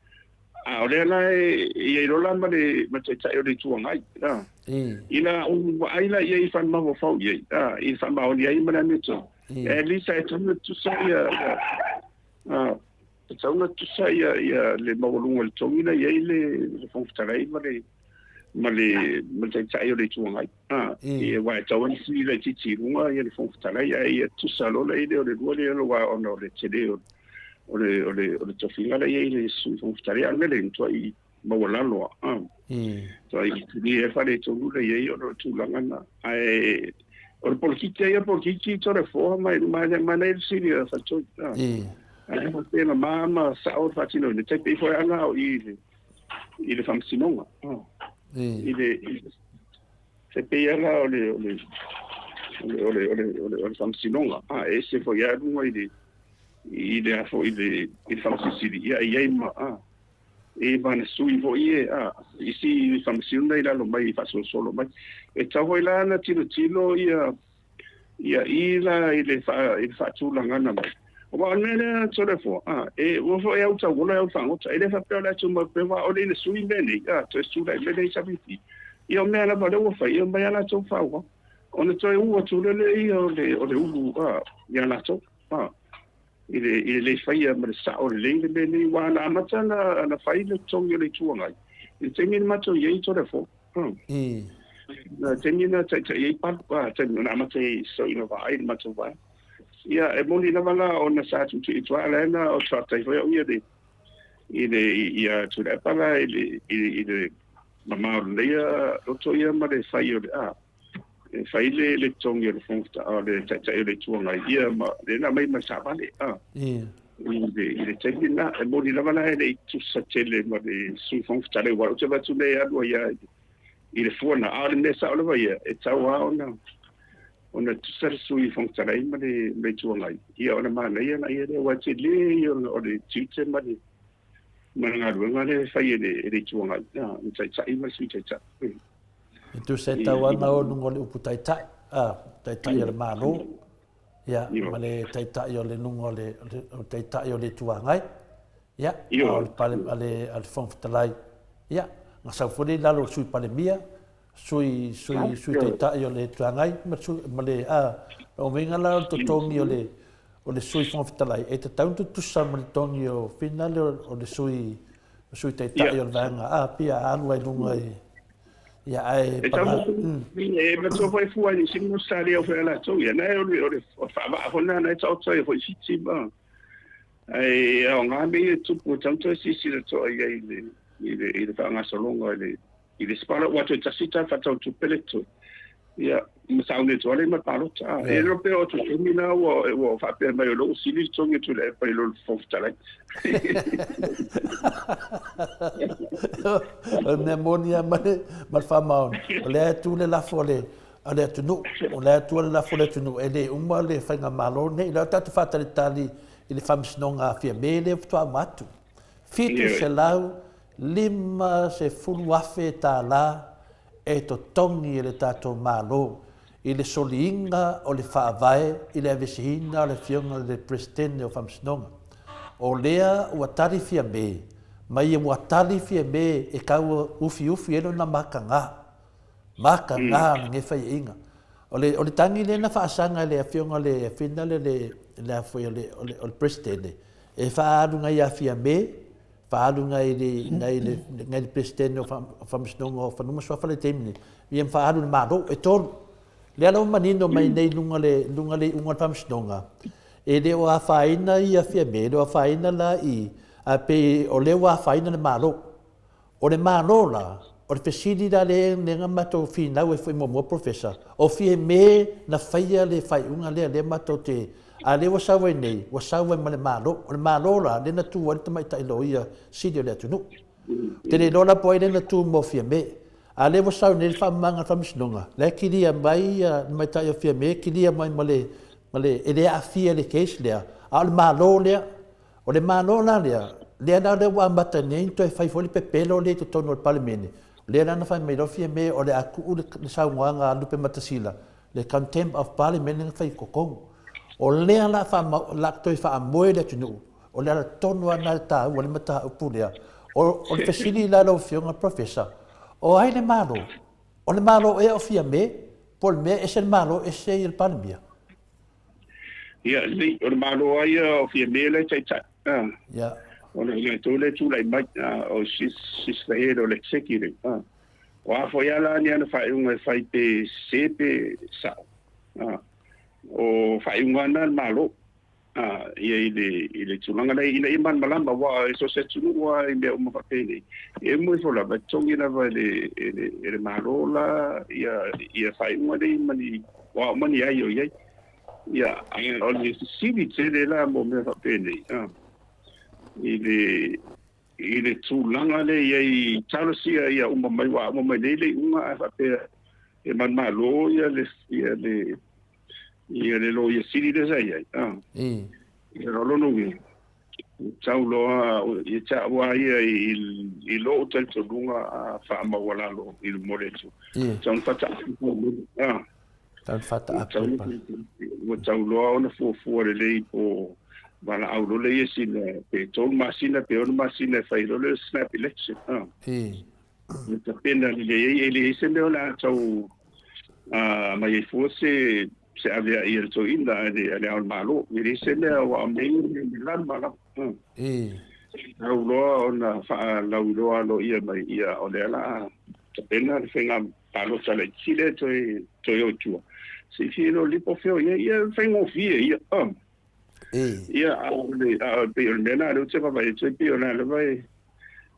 D: A o lea la e i ai loa la ma le ma le Taitai o le Itu Agai a. Ina ua vaai la i ai i faamafaufau i ai a, i le faamaoni ai ma le amiotonu, at least e tatau ona tutusa ia a, E tatau ona tutusa ia, ia le maualuga o le togi la i ai le, le Fofoga Fetalai ma le, ma le, ma le Taitai o le Itu Agai. A, ia, aua e tatau ona sili laitiiti i luga ia le Fofoga Fetalai, ae ia tutusa loa la i le o le lua lea aua ona o le tele o, o le, o le, o le tofiga la i ai le Sui Fofoga Fetalai, a o le mea lea, e matuai maualalo lava. Matuai tele le faaletonu la i ai ona o le tulaga lena. Ae o le polokiki lava ia, polokiki Toleafoa ma manaia le fesili a Faletoi. Ae faapea na ma ma sao le faatinoina, tai pei foi lava na o i le i le faamasinoga. I le tai pei lava la o le o le o le o le o le o le o le faamasinoga. A e ese foi lava luga i le i le a foi i le i le faamasisili, ia e i ai ma a e ma sui foi e a isi faamasinoga i lalo mai faasolosolo mai. E tatau foi la ona tilotilo ia ia i la i le i le faatulagaga mai. Aua o le mea lea Toleafoa, a, e ua foi e au tauola e au fagota. E le faapea o le a tumau pea aua ʻaʻole ina sui mea nei, a, toe tulai mai le HRPP. Ia o mea lava lea ua fai, ia aumai lava latou faaauau. Ona toe u atu loa lea ia o le, o le ulu a, ia latou, a, i le, i le le faia ma le sao lelei le mea nei, aua na amata ona, ona fai le totogi o le Itu Agai i le taimi na matou i ai i Toleafoa. A. Na taimi na taitai ai Palu, a, taimi na amata ai i vaai le matou vaega. Ia, e moni lava la ona sa tuutuu atu lava la na o faafetai foi au ia le i le ia Tuilaepa la i le i le mamao lelei loto ia ma le fai o le a e fai le le totogi o le Fofoga o le Taitai o le Itu Agai ia ma le na aumai ma le savale a i le taimi lena. E moni lava la e le i tusa tele ma le Sui Fofoga Fetalai aua ou te vaai atu nei e alu ai lava i le fua lena, a o le mea sao lava ia e tatau lava ona ona tusa le Sui Fofoga Fetalai ma le Itu Agai, ia ona manaia lea lea, aua e tele ia o le tiute ma le ma le galuega lea e fai e le Itu Agai, le Taitai ma le Sui Taitai.
C: E tusa e tau ana o luga o le upu taitai, a, taitai o le Malo, ia, ma le taitai o le luga o le, o le taitai o le Itu Agai, ia, a o le, pale, a le, a le Fofoga Fetalai, ia, na sau foi lea i lalo o le Sui Palemia, Sui, Sui, Sui Taitai o le Itu Agai, ma le, ma le, a, o uiga la o le totogi o le, o le Sui Fofoga Fetalai, e tatau ona tutusa ma le totogi o finale o le Sui, Sui Taitai o le Vaega A, pia alu ai luga i, ia, ae
D: E tau e matua foi fua i nisi mo sa lea foi ala latou ia na o le o le faavaa foi na e taoto ai foi Fiti ma ai aoga mea ia e tupu e tau toe silasila toa i ai i le i le i le faagasologa i le i le spala ua toe tasi ta faatau tupe le toe ia ma sauni atu ai ma palota. A e lo pe o tu taimi na ua ua faapea mai o lou sili le togi atu le epa i lo le Fofoga Fetalai.
C: O le mea moni lava ma le, ma le faamaoni, o lea e tu le lafo a le, a le atunuu, o lea e tu le lafo a le atunuu, e le uma le faigamalo lenei. O lea tatou te faatalitali i le faamasinoga a Fiame lea faatoa uma atu. $750,000 e totogi e le tatou Malo i le soliina o le Faavae i le aveseina o le Afioga i le Peresetene o Faamasinoga. O lea ua tali Fiame, ma ia ua tali Fiame e tau ufiufi ai lona mataga, mataga o lenei faiaiga. O le, o le tagi lea na faasaga e le Afioga le Afina le, le, le, a foi o le, o le, o le Peresetene, e faaalu nai ia Fiame, faaalu nai le, nai le, nai le Peresetene o Faamasinoga o Fanua ma Suafa le taimi nei, ia ma faaalu le Malo, e tolu. Lea la ua manino mai nei luga le, luga le iuga o le Faamasinoga, e le o afaina ia Fiame, e le o afaina la i, ae pei o lea ua afaina le Malo. O le Malo la, o le fesili la lea na matou finau ai foi muamua Professor, o Fiame na faia le faaiuga lea, lea matou te, a lea ua sau ai nei, ua sau ai ma le Malo. O le Malo la, lea na tu ai le tamaitai loia sili o le atunuu. Ou te le iloa la po o ai lea na tu mo Fiame. A lea ua sau nei le faamamaga a le Faamasinoga, la e kilia mai le tamaitai o Fiame, kilia mai ma le, ma le, e le aafia i le case lea, a o le Malo lea. O le Malo la lea, lea la lea ua amata nei ona toe fai foi le pepelo lea i totonu o le Palemene, lea la na fai mai loa Fiame o le a tuu le saunoaga a Lupematasila, le contempt of Parliament lea na fai i totonu. O lea la a la toe faamoe le atunuu, o le ala tonu lava lena e taua ai le mataupu lea. O le fesili la lau Afioga Professor, o ai le Malo? O le Malo ea o Fiame, po o le mea e ese le Malo ese le Palemia?
D: Ia, lelei, o le Malo lava ia o Fiame la e taitai. Ah.
C: Yeah.
D: Ona o latou lea e tulai mai, ah, o she's, she's the head o le executive. Ah. O a foi lava la ni ana faaiuga e fai pe sese pe sao. Ah. O faaiuga na a le Malo. Ah, ia i le, i le tulaga lea ina ia malamalama, aua e so o se atunuu lava i mea uma faapenei, e uma ifo lava, e totogi lava e le, e le, e le Malo la ia, ia faaiuga nei ma ni Ua uma ni ai o i ai. Ia, o le fesili tele la mo mea faapenei, a, i le, i le tulaga lea i ai, talosia ia uma mai, ua uma mai nei le iuga ae faapea e manumalo ia le, ia le, ia le Loia Sili lea sa i ai, a. Ia, o lona uiga, Tau loa ia te au lava ia i lou talitonuga a faamaualalo i le mole atu. Tau na faataape
C: a. Tau na faataape.
D: Ua tau loa ona fuafua lelei po valaau loa le ia sina pe 3 masina pe 6 masina e fai loa le snap election. E tapena lelei ai, e leai se mea o le a tau aumai ai fua se se avea'i a le toeaina a le a Le Ao o le Malo. E leai se mea aua o mea ia e lama lava. Tau loa ona faalauiloa aloaia mai, ia o lea o le a tapena le faiga palota laitiiti lea e toe toe o i tua. Se i fia iloa lelei po o fea o i ai, ia e faigofie ia. Ia, a o le, a o, pei o le mea lena o lea ou te vaavaai atu ai, pei o lena lava e,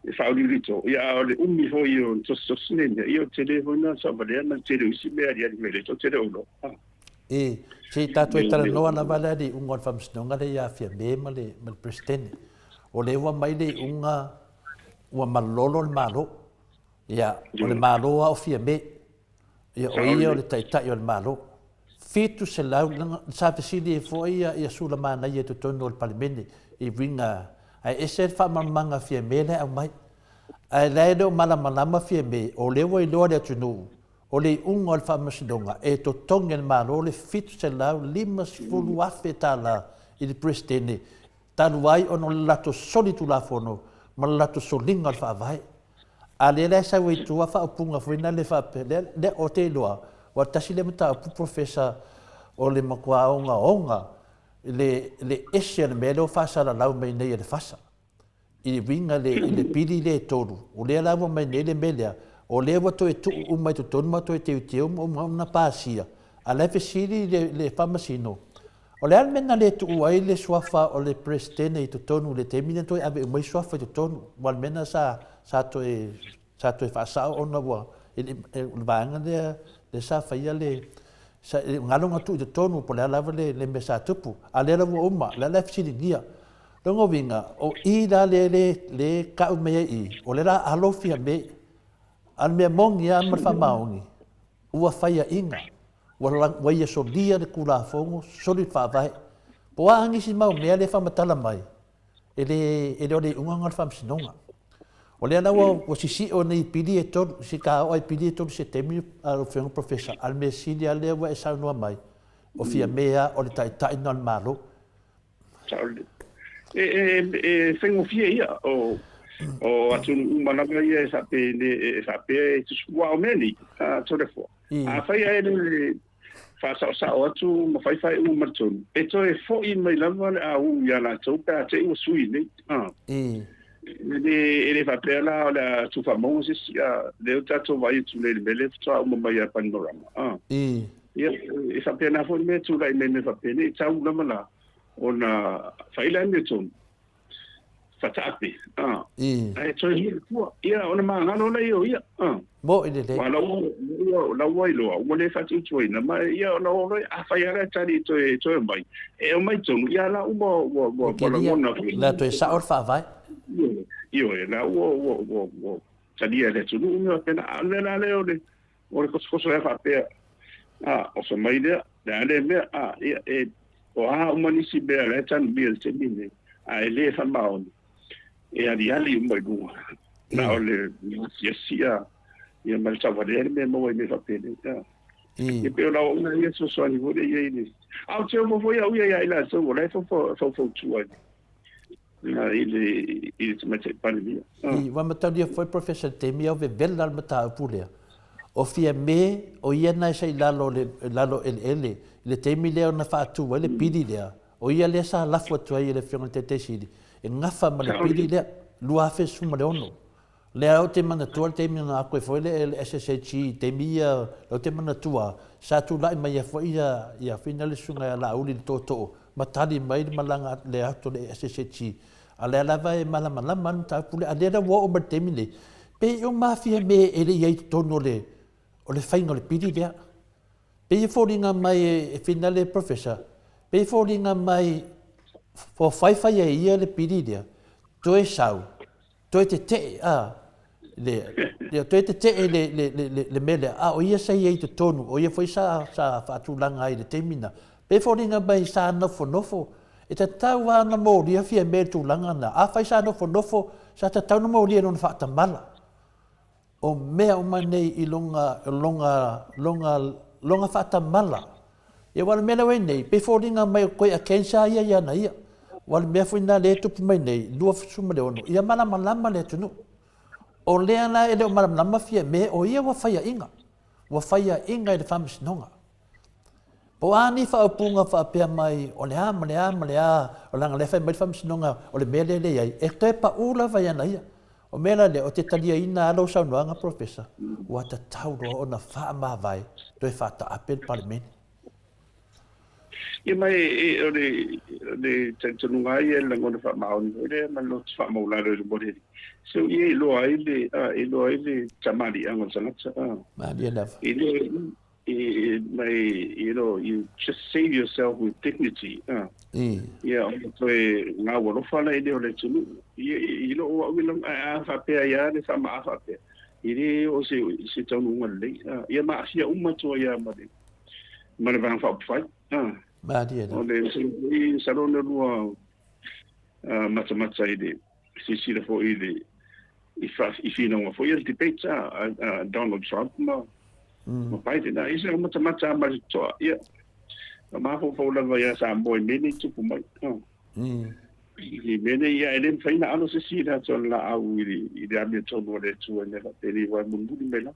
D: e faauliulito. Ia, a o le umi foi o tositosi nei mea, ia o le tele foi lena o le saovalea ma le tele o isi mea e aliali mai lea tou te le o iloa.
C: E, se i tatou e talanoa lava la i le iuga o le Faamasinoga lea ia Fiame ma le, ma le Peresetene. O lea ua aumai le iuga ua malolo le Malo. Ia, o le Malo lava o Fiame. Ia, o ia o le Taitai o le Malo. 700, sa fesili ai foi ia Sulamanaia i totonu o le Palemene i uiga, ae ese le faamalamalamaga a Fiame la e aumai. Ae la e le o malamalama Fiame, o lea ua iloa le atunuu, o le iuga o le faamasinoga, e totogi e le Malo le $750,000 i le Peresetene, talu ai ona o le latou solitulafono ma le latou soliga o le Faavae. A lea la e sau ai tua faaupuga foi na le faapea, lea, lea ou te iloa, ua tasi lea mataupu Professor o le matua ogaoga le, le ese o le mea lea ua faasalalau mai nei e le FASA i le uiga le, i le pili lea e tolu, o lea la ua mai nei le mea lea, o lea ua toe tuu uma i totonu ma toe teuteu ma uma ona pasia, a la e fesili le, le Faamasino, O le a le mea na le tuu ai le suafa o le Peresetene i totonu i le taimi na toe ave uma ai suafa i totonu? Aua o le mea lena sa, sa toe, sa toe faasao ona ua, e le, o le vaega lea, lea sa faia le, sa, galo na tuu i totonu po o le a lava le, le mea sa tupu. A o lea la ua uma, o lea la e fesiligia. Lona uiga, o i la lea le, le tau mai ai i i, o lea la alo Fiame. A o le mea moni lava ma le faamaoni, ua faiaina, ua ia solia le Tulafono, soli le Faavae. Po o a nisi mau mea lea e faamatala mai, e le, e le o le iuga lena o le Faamasinoga. O lea la ua, ua sisio nei i pili e tolu, si ta oo i pili e tolu i se taimi lau Afioga Professor, a o le mea sili lava lea ua e saunoa mai, o Fiame lava o le Taitai lena o le Malo.
D: E, e, e faigofie ia o, o atunuu uma lava ia e faapea, e faapea e tusukuaa o mea nei, a Toleafoa. Afai ae le faasaosao atu ma fai faaiuga ma le tonu, e toe foi mai lava le aū iā latou pe a te i ua sui nei. E le, e le faapea la o le a tuufaamauga se isi, a lea ua tatou vaai atu nei i le mea lea faatoa uma mai ia Bainimarama. Ia, e faapena foi le mea e tulai mai mea faapenei, e tau lava la ona fai le amiotonu, fataape, a, ae toe huli tua, ia, ona magalo lea o ia, a.
C: Mo'i lelei.
D: Aua o la ua iloa, ua le faatuatuaina, ma ia ona o loa, afai lava la e tali e toe omai, e omai tonu, ia la uma ua lagona
C: foi. O le a toe sao le faavae.
D: Ioe, la ua talia e le atunuu mea faapena, a o le mea la lea o le O le kosokoso ea faapea, a, oso mai lea, le a lea mea, a, ia, e, o a uma nisi mea la e tanomia i le taimi lenei, a e le faamaoni, e aliali uma i luga. Na o le asiasi ia, ia ma le tauvalea le mea e maua ai mea faapenei. A. Ia pei o lau auauna ia fesoasoani foi lea i ai i le... A ou te ofo foi au ia ia i latou o la e faufautua i i le i le Tamaitai Palemia.
C: I, ua mataulia foi Professor i le taimi a o vevela le mataupu lea, o Fiame o ia na sa i lalo o le lalo eleele i le taimi lea na faatu ai le pili lea, o ia lea sa lafo atu ai e le Afioga i le Taitai Sili e gafa ma le pili lea, 2016. Lea ou te manatua le taimi na aku ai foi le SSHE i taimi ia, lea ou te manatua sa tulai mai ai foi ia ia Fina le susuga ia Laauli le tootoo ma tali mai le malaga le atu o le SSHE. A lea lava e malamalama le mataupu lea, a lea la ua oo mai le taimi nei, pei e uma Fiame e le i ai i totonu o le o le faiga o le pili lea. Pei e foliga mai e Fina le Professor, pei e foliga mai ua faifai e ia le pili lea, toe sau, toe tetee, a, le, le, toe tetee le, le, le, le, le mea lea, a o ia sa i ai i totonu, o ia foi sa, sa faatulaga ai i le taimi na. Pei e foliga mai sa nofonofo, e tatau lava ona molia Fiame i le tulaga lena. Afai sa nofonofo, sa tatau ona molia i lona faatamala. O mea uma nei i lona, lona, lona, lona faatamala. Ia aua o le mea lea ua i ai nei, pei e foliga mai o toe against lava ia i ana ia. Aua o le mea foi lena lea e tupu mai nei, 26, ia malamalama le atunuu. O lea la e le o malamalama Fiame, o ia ua faiaina, ua faiaina i le Faamasinoga. Po o a ni faaupuga faapea mai o le a ma le a ma le a, o leaga o lea e fai mai le Faamasinoga o le mea lea e leai, e toe pau lava i ana ia. O le mea la lea, ou te taliaina lava lau saunoaga Polofesa, ua tatau loa ona faamavae toe faataape le Palemene.
D: Ia ma e, o le, o le talitonuga lava ia i le lagona faamaoni foi lea ma le loto faamaualalo i le momoli alii, se o ia e iloa ai le, a, e iloa ai le tamaliiaga o le tagata, a.
C: Malie lava.
D: E le, e, ma e, you know, you just save yourself with dignity, a. Ia, ona toe gaualofa la i lea o le atunuu. Ia, i lou au i a faapea ai lava le faamaa faapea, e le oo se, se taunuuga lelei, a. Ia ma aafia uma atu ai lava ma le, ma le Vaega Faaupufai.
C: Malie
D: O le masalo na lua matamata i le silasila foi i le i finauga foi ia le debate a Donald Trump ma ma Biden. Ia sa matamata ma le totoa. Ia na mafaufau lava ia Samoa i mea nei tupu mai. I mea nei, ia e le mafai ona alo se isi i le ata o le laau i le amiotonu a le Atua i mea faapenei aua e mulimuli mai lava.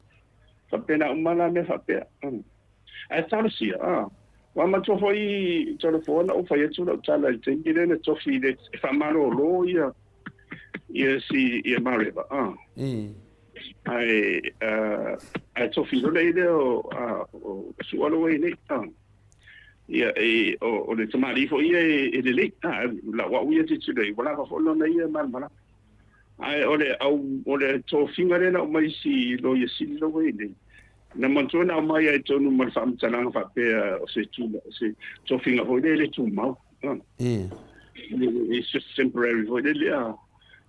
D: Faapena uma la mea faapea. Ae talosia, a. Ua matua foi Tolofoa na ou fai atu lau tala i le taimi lea na tofi i le e faamalolo ia ia si ia Mareva, a. Ae ae tofi loa le lea o a o Su'a lou ai nei, a. Ia e o le tamalii foi ia e lelei, a lau au ia tilotilo i ai ua lava foi lona ia malamalama. Ae o le au o le tofiga lea na aumai i si Loia Sili la ua i ai nei, na manatua na aumai ai tonu ma le faamatalaga faapea o se tula, o se tofiga foi lea e le tumau. It's just temporary foi lele a.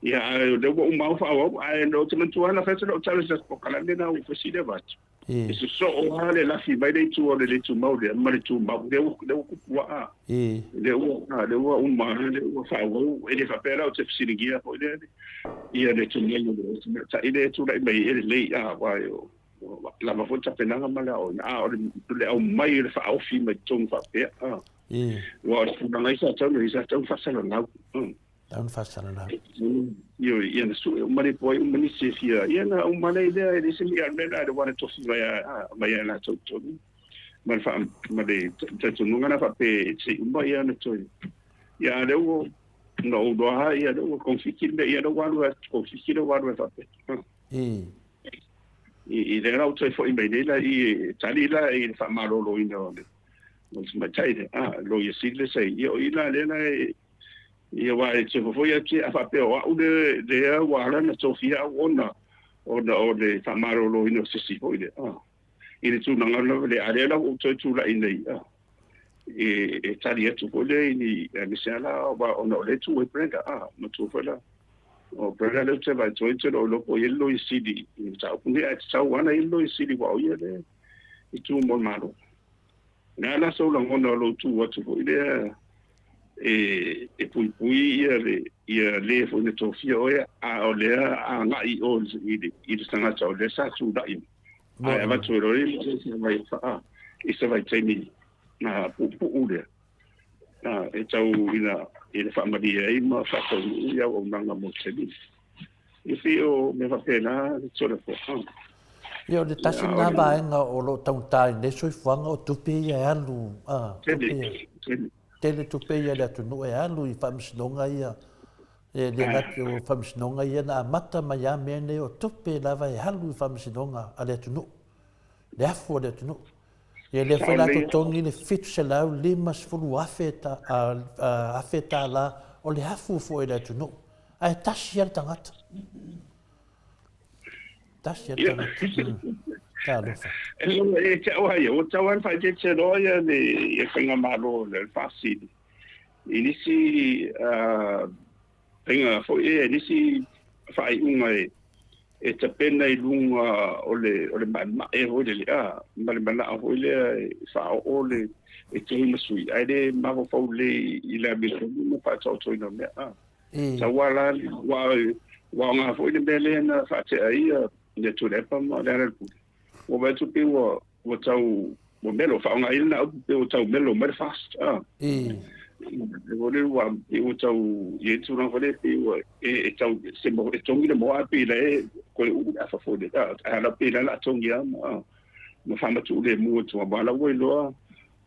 D: Ia, ae o lea ua uma au faaauau, ae ou te manatua lava na fai atu lau tala i se polokalame lena ua fesili avatu. E sosoo lava le lafi mai le itu o le le tumau lea ma le tumau, lea ua, lea ua kupu aa. Lea ua, lea ua uma, lea ua faaauau, e le faapea la ou te fesiligia foi lea, ia le tumau o le tamaitai lea e tulai mai e lelei, a, aua e o, lava foi tapenaga ma le aoaoina, a o le aumai o le faaofi mai totonu faapea, a. Aua o le tulaga ia sa tatau ona i ai, sa tatau ona faasalalau.
C: Tau ona faasalalau.
D: Ioe, ia na sue uma le po ai uma nisi e fia, ia na uma lea lea e le se mea le la le wana tofi mai a mai a latou tonu. Ma le fa ma le talitonuga na faapea se i uma ia na toe. Ia a lea ua na ou iloa ia lea ua konfiki le mea, ia lea ua alu e konfiki lea ua alu e faapea. I lea la ua toe foi mai nei la i e tali la i le faamaloloina o le o le tamaitai lea, a Loia Sili lea sa i ai. Ia o i la lea la e Ia aua e te fofoi atu a faapea o au le lea ua ala ona tofia au ona ona o le faamaloloina o se isi foi lea a i le tulaga lava lea a lea la ua ou toe tulai nei a e e tali atu foi lea i ni aemaise lava la aua ona o lea e tu ai Brenda a matua foi la o Brenda lea ou te vaai atu ai ou te le o iloa po o i ai le Loia Sili i le mataupu lenei ae tatau lava ona i ai le Loia Sili aua o ia lea e tu mo le Malo. O le a la sou lagona o lou tu atu foi lea e, e puipui ia le, ia le foi na tofia oe, a o lea agai i o i le, i le tagata o lea sa tulai mai. Ae avatu e loa le se vai faa i se vaitaimi na puupuu lea, na e tau ina i le faamalie ai ma faataunuu ia auaunaga mo le taimi. E pei o mea faapena le Tulafono.
C: Ia, o le tasi lena vaega o lo o taugata ai nei soifuaga o tupe ia e alu, a, tupe ia, tele tupe ia a le atunuu e alu i faamasinoga ia, e le gata o faamasinoga ia na amata mai lava mea nei o tupe lava e alu i faamasinoga a le atunuu, le afu a le atunuu. Ia lea foi la totogi le $750,000 afe tala o le afu foi i le atunuu. Ae tasi lava le tagata. Tasi lava le tagata. Talofa.
D: E te au ai, ua tau lava ona faaeteete loa ia le faigamalo le FASI i nisi faiga foi ia, nisi faaiuga e tapena i luga o le o le maemae foi lele a ma le manao foi lea e faaoo le e toi ma sui ae le mafaufau lelei i le amiotonu ma faataotoina o mea a. Taua la ua ua aoga foi le mea lea na faatea ai ia le Tuilaepa ma Lealailepule. Ua vaai atu pei ua ua tau ua melo faaaogaina lena upu pei ua tau melo mai le FAST a. Ua le ua pei ua tau i ai tulaga foi lea pei ua e tau se e togi le moa ae pei la e Koe uu le afa foi le a la pe la la togi a ma ma faamatuu lemu atu aua la ua iloa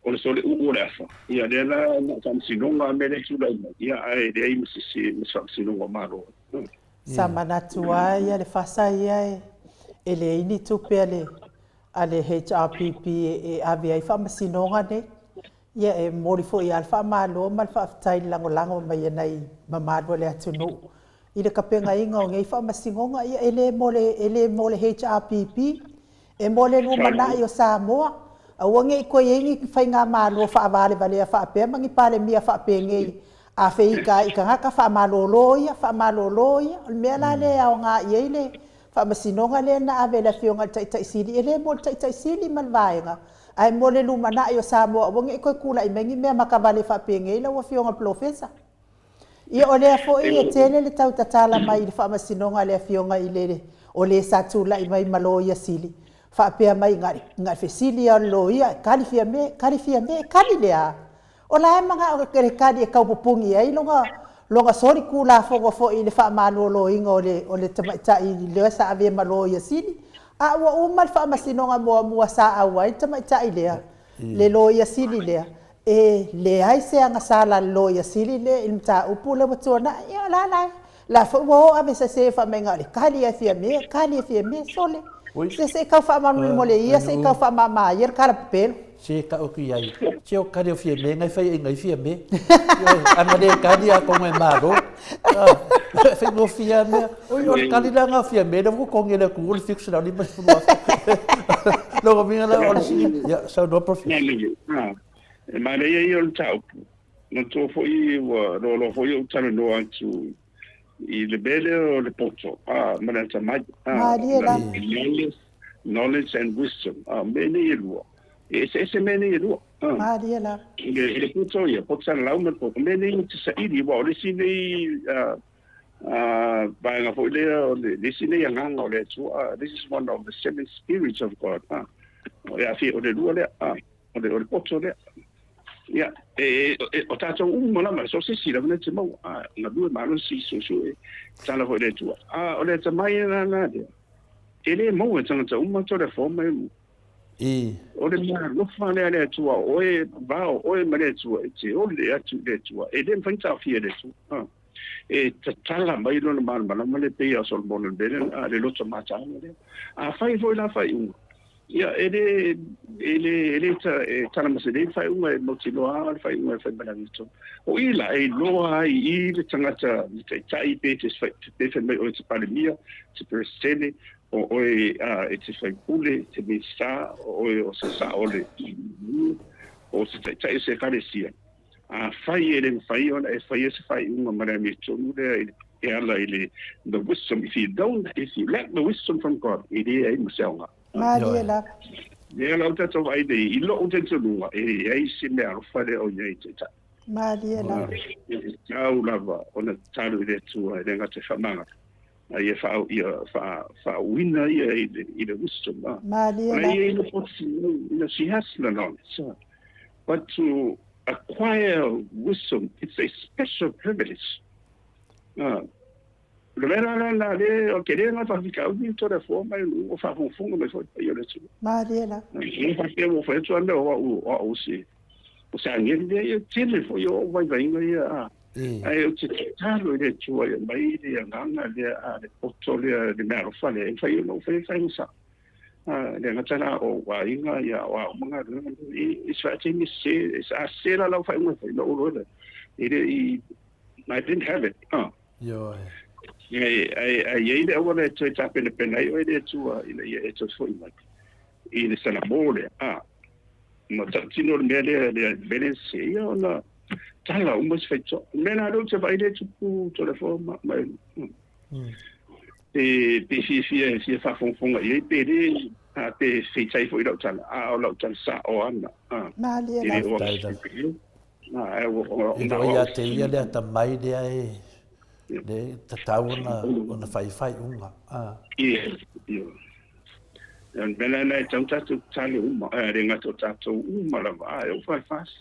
D: o le sole uu o le afa. Ia lea la na o faamasinoga a mea lea e tulai mai, ia ae leai ma se isi ma se faamasinoga o Malo.
A: Sa manatu lava ia le fasa ia e leai ni tupe a le a le HRPP e ave ai faamasinoga nei. Ia e momoli foi lava le faamalo ma le faafetai i le lagolago mai a nai mamalu o le atunuu i le tapenaina o nei faamasinoga. Ia e le mo le, e le mo le HRPP, e mo le lumanai o Samoa. Aua ne i toe i ai ni faigamalo faavalevalea faapea ma ni Palemia faapenei a feita ai i tagata faamalolo ia, faamalolo ia. O le mea la lea e aoga i ai le Faamasinoga lea na ave e le Afioga i le Taitai Sili, e le mo le Taitai Sili ma le Vaega, ae mo le lumanai o Samoa aua ne i toe tulai mai ni mea matavale faapenei lau Afioga i le Polofesa. Ia o lea foi e tele le tau tatala mai i le Faamasinoga a le Afioga i le o le sa tulai mai ma Loia Sili, faapea mai na o le fesili lava o le Loia, e kali Fiame, kali Fiame, e kali le a? O la e manao le kali e tau pupuni ai lona lona solitulafono foi i le faamaloloina o le o le tamaitai lea sa avea ma Loia Sili, a ua uma le faamasinoga muamua sa auai le tamaitai lea, le Loia Sili lea, e leai se agasala a le Loia Sili lea i le mataupu lea ua tuanai. Ia o la la la foi ua o ave sese fai mai na o le kali lava e Fiame, kali e Fiame, sole, se se i tau faamamolemole ia, se i tau faamama ia le kalapepelo.
C: Se tau atu i ai, se o kali o Fiame na e faiaina ai Fiame. Ioe, ana le kali atonu e malo. E faigofie lava mea. Oi, o le kali la lena o Fiame lea ua totogi e le atunuu le $750,000. Lona uiga la o le sili, ia, saunoa Professor.
D: E manaia ia o le mataupu. Manatua foi ua loaloa foi ou talanoa atu i le mea lea o le poto ma le atamai.
A: Malie lava.
D: Knowledge and wisdom. O mea nei e lua. E eseese mea nei e lua.
A: Malie lava.
D: I le poto ia, poto salalau ma le poto. O mea nei e te saili, aua o le isi nei vaega foi lea, o le isi nei agaga o le Atua. This is one of the seven spirits of God. O le aafia, o le lua lea. O le poto lea. Ia, e, e, o tātou uma lava, so se isi lava na te maua, a, galue malosi, suesue, tala foi le Atua. A, o le atamai la la lea, e le maua e tagata uma to le fo mai lu.
C: I.
D: O le mea alofa lea le Atua, o oe, va o oe ma le Atua, e te ole atu i le Atua, e le mafai ona taofia e le Atua. A, e tatala mai lona malamalama le pei a Solomona le mea lea, le loto mataala lea. Afai foi la faaiuga, Ia, e le, e le, e le ta, e talamasele le faaiuga e mautinoa lava le faaiuga e fai mai le amiotonu. O i la e iloa ai i le tagata, le taitai pe te fai, pe fai mai oe e te Palemia, te Peresetene, o oe a, e te faipule, te Minisita, o oe o se sao o le, o se taitai o se ekalesia. Afai e le mafai ona e faia se faaiuga ma le amiotonu lea i e ala i le the wisdom, if you don't, if you lack the wisdom from God, e leai ma se aoga.
A: Malie lava.
D: Lea la ou tatou vaai nei, i lou talitonuga, e leai se mea alofa lea o i ai i Taitai.
A: Malie lava.
D: E tatau lava ona tatalo i le Atua e le gata e faamagalo, a ia faa, ia faauuina ia i le, i le wisdom.
A: Malie
D: lava. O la e i ai le poto, you know, she has the knowledge. But to acquire wisdom, it's a special privilege. O le mea la la le, o ke le nga faafitauli to le fua mai o faafogafoga mai foi paia o le Atua.
A: Malie la.
D: E faapea ua fai atu a mea o au, o au se, o se agelu lea, ia tele foi o ou vaivaiga ia, a. Ae ou te tatalo i le Atua ia aumai le agaga lea, a le poto lea, le meaalofa lea, e mafai ona ou faia faiga sao. Le gata la o ou aiga, ia, o a uma galuega, i se faataimi sese, a sese la lau faaiuga e fai, ona ou iloa lea, e le i, I didn't have it.
C: Ioe.
D: Ae, ae, ae i ai le auala e toe tapenapena ai oe e le Atua ina ia e toe foi mai i le salamo lea, a, ma tautino le mea lea, le mea lea sese, ia ona tala uma se faitotoa. O le mea la lea ou te vaai lea e tupu Toleafoa ma, ma Pe, pe fiafia e fia faafogafoga i ai, pe le, a, pe feitai foi i lau tala, a o lau tala sa'o ana, a,
A: Malie
D: e le
A: lava.
D: o
C: Faafetai lava.
D: A, ae ua, ua,
C: E
D: na
C: leo
D: o
C: ia
D: au
C: te ia le atamai lea e, le tatau ona, ona fai faaiuga. A.
D: Ia, ia. O le mea lena e tatau ona tatou tatalo uma, e le gata o tatou uma lava, a e oo foi i le FAST,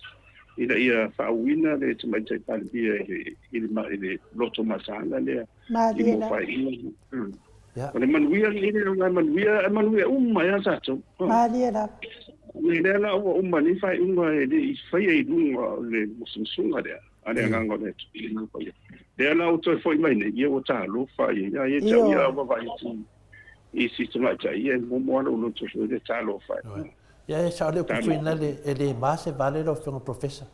D: ina ia faauuina le Tamaitai Palemia i le, i le, i le loto masaala lea i
A: Malie
D: mo
A: lava.
D: faaiuga. O le manuia lenei le auga manuia, e manuia uma ai lava tatou.
A: Malie lava.
D: O le lea la ua uma nei faaiuga e le i faia i luga o le musumusuga lea a le Agaga o le Atua i le Agaga Paia. Lea la ua toe foi mai nei, ia ua talofa ia ia ia te au ia a vaavaai atu i si tamaitai ia e momo lava lou loto foi lea talofa e.
C: Ia e sao le upu foi lale e le ma se vale lau Afioga Professor.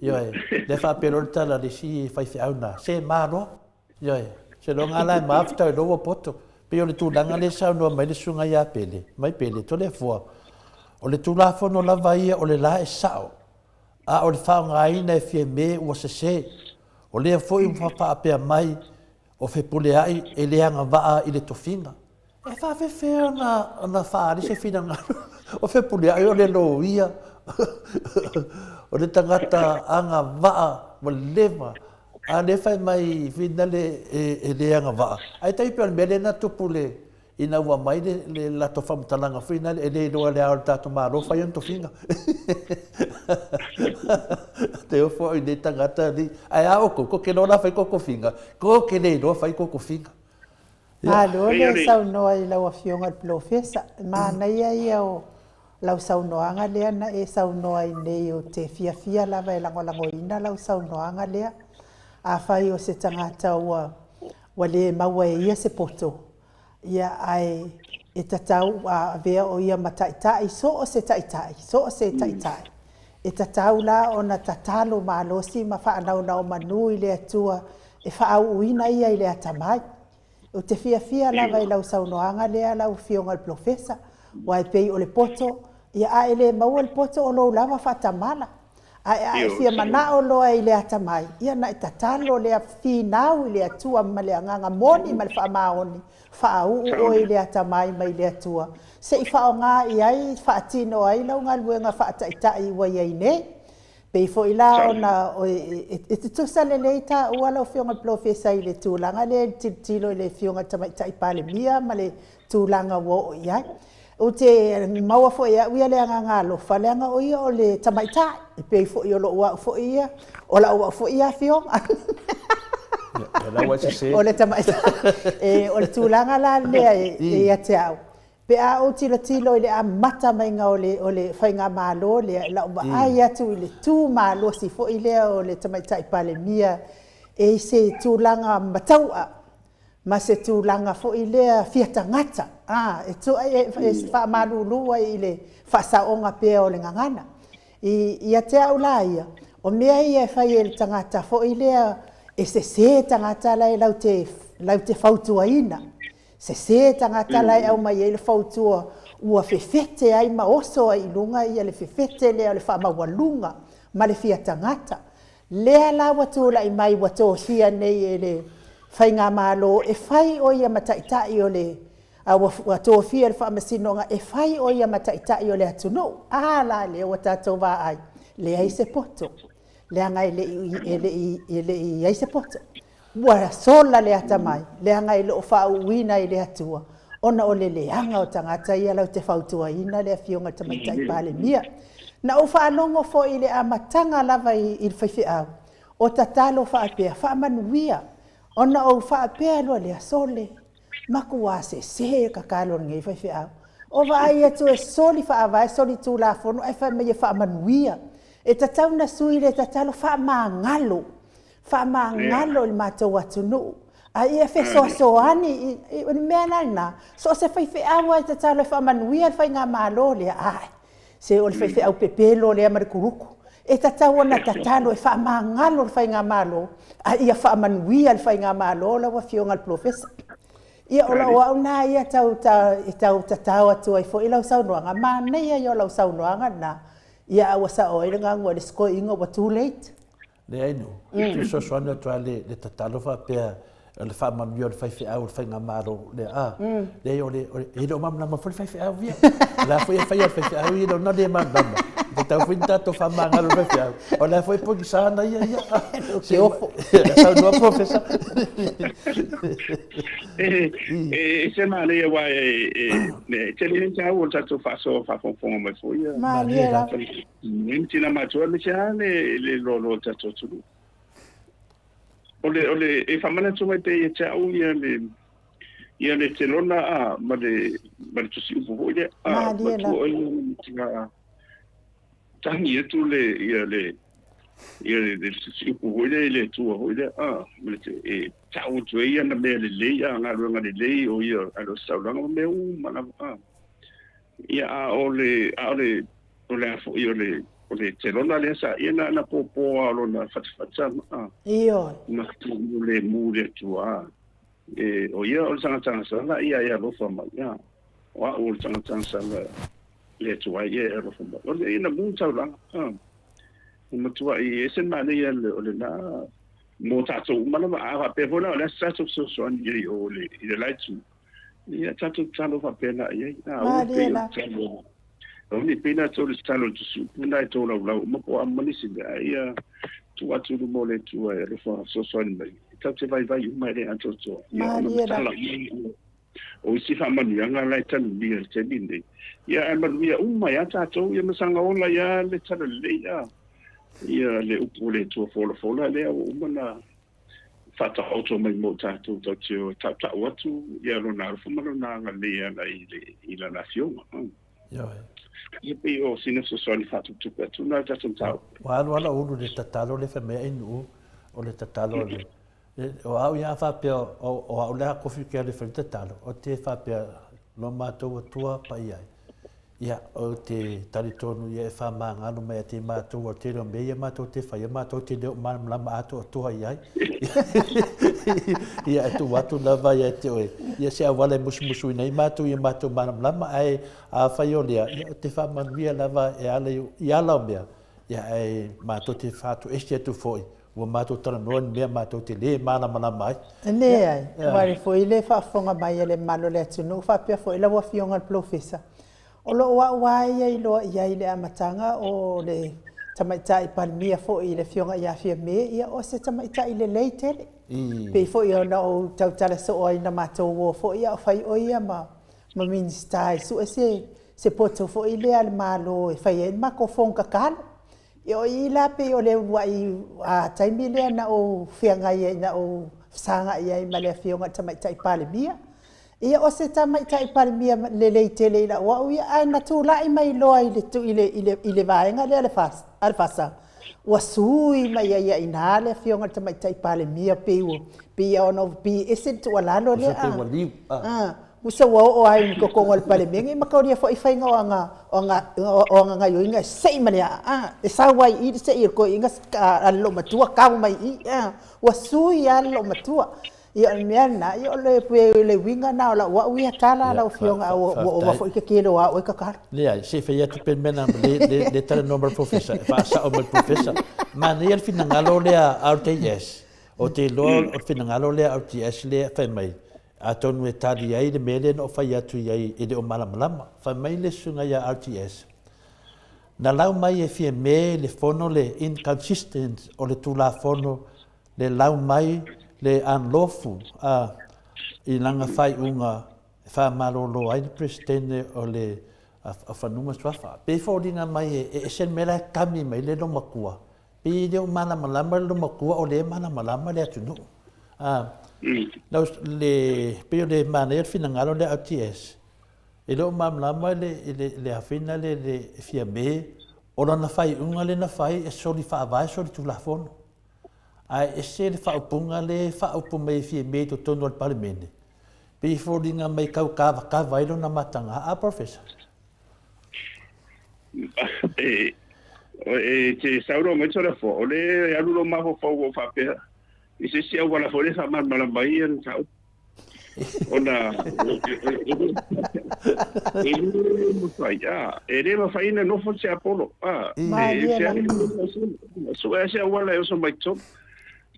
C: Ioe, lea faapea loa le tala a le isi faifeau na, se ma loa. Ioe, seiloga lava la e mafutau i lou ua poto. Pei o le tulaga lea e saunoa mai le susuga ia Pele, mai Pele, Toleafoa, o le Tulafono lava ia o le la e sao, a o le faaaogaina e Fiame ua sese. O lea foi ua faapea mai o Fepuleai e le agavaa i le tofiga. E faafefea ona faaali se finagalo o Fepuleai o le loia, o le tagata agavaa ua leva, a o lea e fai mai finale e le agavaa. Ae tai pei o le mea lea na tupu le, ina ua aumai le latou faamatalaga foi lea e le iloa e Le Ao o le tatou Malo fai ona tofiga. Te ofo au i nei tagata, ae a outou, tou te iloa la fai tou tofiga, tou te le iloa fai tou tofiga.
A: Malo le saunoa i lau Afioga i le Polofesa. E manaia ia o lau saunoaga lea na e saunoa ai nei, ou te fiafia lava e lagolagoina lau saunoaga lea. Afai o se tagata ua ua le maua e ia se poto, ia ae e tatau a avea o ia ma taitai, so o se taitai, so o se taitai, e tatau la ona tatalo malosi ma faanaonaomanu i le Atua e faaauuina ia i le atamai. Ou te fiafia lava i lau saunoaga lea lau Afioga i le Polofesa, aua e pei o le poto, ia a e le maua le poto o lou lava faatamala. Ae a e fia manao loa i le atamai, ia ona e tatalo lea, finau i le Atua ma le agaga moni ma le faamaoni, faauu oe i le atamai mai le Atua, se i faaaoga i ai, faatino ai lau galuega faataitai ua i ai nei. Pei foi la ona e tutusa lelei taua lau Afioga i le Polofesa i le tulaga lea i le tilotilo i le Afioga i le Tamaitai Palemia ma le tulaga ua oo i ai. Ou te maua foi e au ia le agaga alofa, leaga o ia o le tamaitai, e pei foi o lou au foi ia, o lau au foi ia afioga. O le tamaitai. O le tulaga la lea ia te au, Pe a ou tilotilo i le amata maiga o le o le faigamalo lea, i lau vaai atu i le tu malosi foi lea o le Tamaitai Palemia e i se tulaga mataua ma se tulaga foi lea fia tagata, a, e e faamalulu ai i le faasaoga pea o le gagana. I, ia te au la ia, o mea ia e fai e le tagata foi lea e sese tagata la e lau te, lau te fautuaina. Sese tagata la e aumai ai le fautua ua fefete ai ma oso ai i luga ia le fefete lea o le faamaualuga ma le fia tagata. Lea la ua tulai mai ua tofia nei e le Faigamalo e fai o ia ma taitai o le a ua tofia e le Faamasinoga e fai o ia ma taitai o le atunuu. A la lea ua tatou vaai, leai se poto, leaga e le i e le i e le i i ai se poto. Ua sola le atamai, leaga e le o faauuina e le Atua, ona o le leaga o tagata ia latou te fautuaina le Afioga i le Tamaitai Palemia. Na ou faalogo foi i le amataga lava i le faifeau, o tatalo faapea, faamanuia, ona ou faapea loa lea, sole, matua sese le tatalo a lenei faifeau. O vaai atu e soli faavae, soli tulafono, ae fai mai e faamanuia. E tatau ona sui le tatalo, faamagalo. Faamagalo i le matou atunuu, a ia fesoasoani i, o le mea la lena, so o se faifeau lava e tatalo e faamanuia le faigamalo lea, ai, se o le faifeau pepelo lea ma le kuluku. E tatau ona tatalo e faamagalo le faigamalo, a ia faamanuia le faigamalo lau Afioga i le Polofesa. Ia, o lau au lena ia tau, e tau tatao atu ai foi lau saunoaga, manaia ia o lau saunoaga lena, ia a ua sao ai le gagu a le isi toeaina ua too late.
C: Leai nuu, ou te fesoasoani atu lava i le tatalo faapea o le faamanuia o le faifeau o le faigamalo lea, a, leai o le, e le o malamalama foi le faifeau ia. O le a foi e faia e le faifeau ia lona le malamalama. E tatau foi ona tatou faamagalo i le faifeau. O la foi e pogisa ana ia ia.
A: Te ofo.
C: Saunoa Professor.
D: E se manaia aua e tele le taua o le tatou faasoa faafogafoga mai foi ia.
A: Malie lava.
D: Nei tina matua aemaise lava le le loaloa o le tatou atunuu. O le o le e faamanatu mai pea ia te au ia le Ia le telona a ma le ma le tusiupu foi lea a
A: Malie
D: matua
A: lava.
D: o ia na tagi atu le ia le ia le le tusiupu foi lea i le Atua foi lea a ma le e tau atu ai ana mea lelei a galuega lelei o ia a le ositaulaga ma mea uma lava a. Ia a o le a o le o le a foi o le o le telona lea sa ia na na pōpō a o lona fatafata a
A: Ioe.
D: ma le mu le Atua a. E, o ia o le tagata gasala, ia e alofa mai. Ia, o au o le tagata gasala le Atua ia e alofa mai. O le ina mu taulaga. Ah. E matuai ese manaia le o lena mo tātou uma lava. A faapea foi la o le a se tatou fesoasoani i ai o le i le la itu. Ia tatou tatalo faapena i ai. A aua
A: Malie
D: pei o le
A: lava.
D: tatalo. Aua ne i pei latou le tatalo i le tusiupu lena e tolaulau uma po o a ma nisi mea, a ia tuu atu i luma o le Atua e alofa fesoasoani mai. E tatou te vaivai uma e le atoatoa. Ia ona
A: Malie
D: matala
A: lava.
D: mai o isi faamanuiaga la e tanuia i le taimi lenei. Ia ae manuia uma ia tatou, ia ma saga ola ia le talalelei a. Ia le upu o le Atua folafola lea ua uma na faataoto mai mo tatou tatou te o e tautau atu ia lona alofa ma lona agalelei e ala i le i lana afioga.
C: Ioe.
D: Ia pei o sina fesoasoani faatuptupe atu na tatou mataupu.
C: Ua alu lava ulu i le tatalo lea fai mai ai Nu'u, o le tatalo a le, o au ia a faapea o au le a kofi ke alu e fai le tatalo, ou te faapea lo matou Atua paia e. Ia, ou te talitonu ia e faamagalo mai ia te matou o le tele o mea ia matou te faia, matou te le o malamalama atoatoa i ai. Ia, e tuu atu lava ia te oe, ia se auala e musumusuina ai matou ia matou malamalama, ae afai o lea, ia, ou te faamanuia lava e ala i ala o mea, ia, ae matou te faatoese atu foi Ua matou talanoa i ni mea matou te lē malamalama ai.
A: Leai, aua le foi le faafofoga mai a le mamalu o le atunuu faapea foi lau Afioga i le Polofesa, o lou au lava ia iloa i ai i le amataga o le Tamaitai Palemia foi le Afioga ia Fiame, ia o se tamaitai lelei tele. Pei foi ona ou tautala soo ai na matou uo foi a o fai o ia ma Minisita e sue se poto foi lea a le Malo e fai ai le matou fono tatalo. Ia o i la pei o le uluai taimi lea na ou feagai ai, na ou fesagai ai ma le Afioga i le Tamaitai Palemia. Ia o se Tamaitai Palemia lelei tele i lau au ia, ae na tulai mai loa i le, i le, i le, i le vaega lea a le FASA, ua sui mai ai i ina le Afioga i le Tamaitai Palemia, pei ua, pei ona pei e ese le tuualalo lea.
C: Pei ua liu.
A: Tusa ua oo lava i totonu o le Palemene ma taulia foi faiga o ana, o ana, o ana gaioiga e sei ma le aa, e sau ai i i le sei o le toeaina a le loomatua tau mai i i, ua sui lava le loomatua. Ia o le mea lena, ia o le, o le uiga lena o lau au ia tala lau Afioga, a ua ova foi le tetele o a oe tatalo.
C: Leai, se i fai atu pea le mea lena, le, le talanoa ma le Professor, e faasao ma le Professor. Manaia le finagalo lea a RTS. Ou te iloa o le finagalo lea a RTS lea e fai mai, Atonu e tali ai le mea lea na ou fai atu i ai e le o malamalama. Fai mai le susuga ia RTS, Na lau mai e Fiame le fono le inconsistent o le Tulafono le lau mai le unlawful a i lana faaiuga e faamalolo ai le Peresetene o le Fanua ma Suafa. Pei e foliga mai e ese le mea la e kami mai le loomatua Pei e le o malamalama le loomatua o lea e malamalama le atunuu. A, lau, le, pei o le manaia o le finagalo lea RTS, e le o malamalama le, le, le afina le, le Fiame, o lana faaiuga lea na fai e soli faavae, soli tulafono. Ae ese le faaupuga lea e faaupu mai e Fiame i totonu o le Palemene, pei e foliga mai tau kavakava ai lona mataga. A, Professor?
D: E, e te saunoa mai Toleafoa, o lea e alu lou mafaufau ua ou faapea, i se isi auala foi lea e faamalamalama ai ia le mataupu. Ona e le mafai, a, e le mafai ona nofo le tiapolo, a, e feagai sue se auala e oso mai totonu.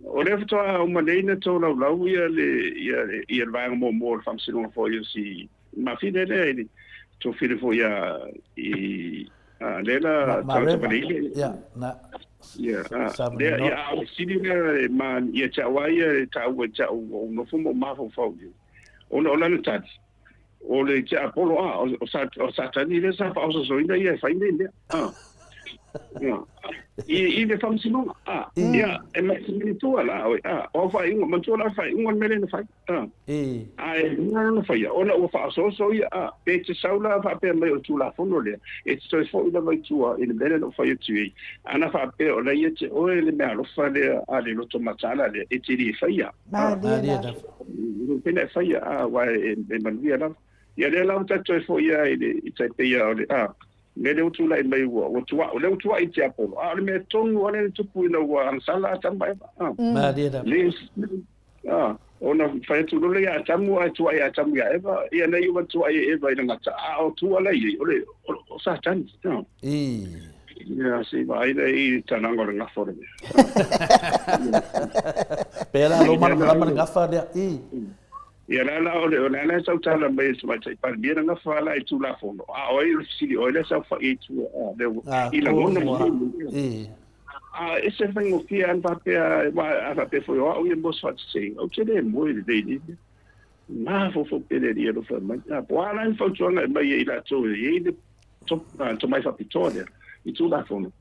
D: O lea faatoa uma nei na tolaulau ia le ia le vaega muamua o le Faamasinoga foi o si mafine lea i le tofile foi ia i lea la
C: tagata valeile. Ia, na
D: ia lea ia a o sili lea ma ia te au ia e taua te au o nofo mo mafaufau ia. Ona o lana tali o le tiapolo a o o Satani lea sa faaososoina ia e fai nei mea. I le faamasinoga, a, ia, e mai tua la oe, a, o au faaiuga, manatua la faaiuga le mea lea na fai, a. Ae o le a na faia, ona ua faaosooso ia, a, pe te sau la faapea mai o le Tulafono lea, e te toe foi lava i tua i le mea lea na ou fai atu ai. Ana faapea o la e ia te oe le meaalofa lea a le loto mataala lea, e te le faia. A,
A: Malie lava.
D: E le mafai ona e faia, a, aua e manuia lava. Ia lea la ua tatou toe foi lava i le, i tai pei lava o le, a, mea lea ua tulai mai ua, ua tuai, o lea ua tuai i tiapolo, a o le mea tonu lava lea na tupu ina ua agasala Atamu ma Eva, a.
C: Malie lava.
D: Le, a, ona fai atu loa lea ia Atamu ae tuai e Atamu ia Eva, ia na iu atu tuai e Eva i le gata, a o tua la i ai, o le, o, o Satani, a.
C: I.
D: Ia, se i vaai lea i le talaga o le gafa o le mea.
C: Pea la lou malamalama le gafa lea, i.
D: Ia la la o le o le ala e tautala mai e le Tamaitai Palemia le gafa la i Tulafono, a o ai o le fesili o ai lea saofai ai i tua, a, lea ua, i lagona
C: ma i.
D: A ese faigofie a na faapea, aua a faapea foi o au ia mo se faateteina, ou te le moe lelei i lenei mea. Mafaufau pea le Alii e alofa mai. A, po o a la ni fautuaga e aumai e i latou e i ai le tomai faapitoa lea i Tulafono,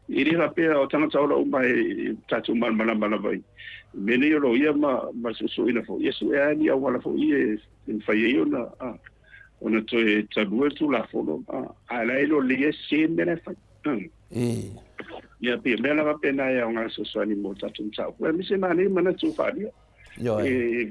D: e le faapea o tagata ola uma e tatou malamalama lava i mea nei o loia ma suesueina foi, ia sue lava ni auala foi e mafai ai ona toe talua le Tulafono, a o la e iloa lelei e sese le mea la e fai. Ia, pei o mea la faapena e aoga e fesoasoani mo tatou mataupu, aemaise manaia manatu faaalia.
C: Ioe.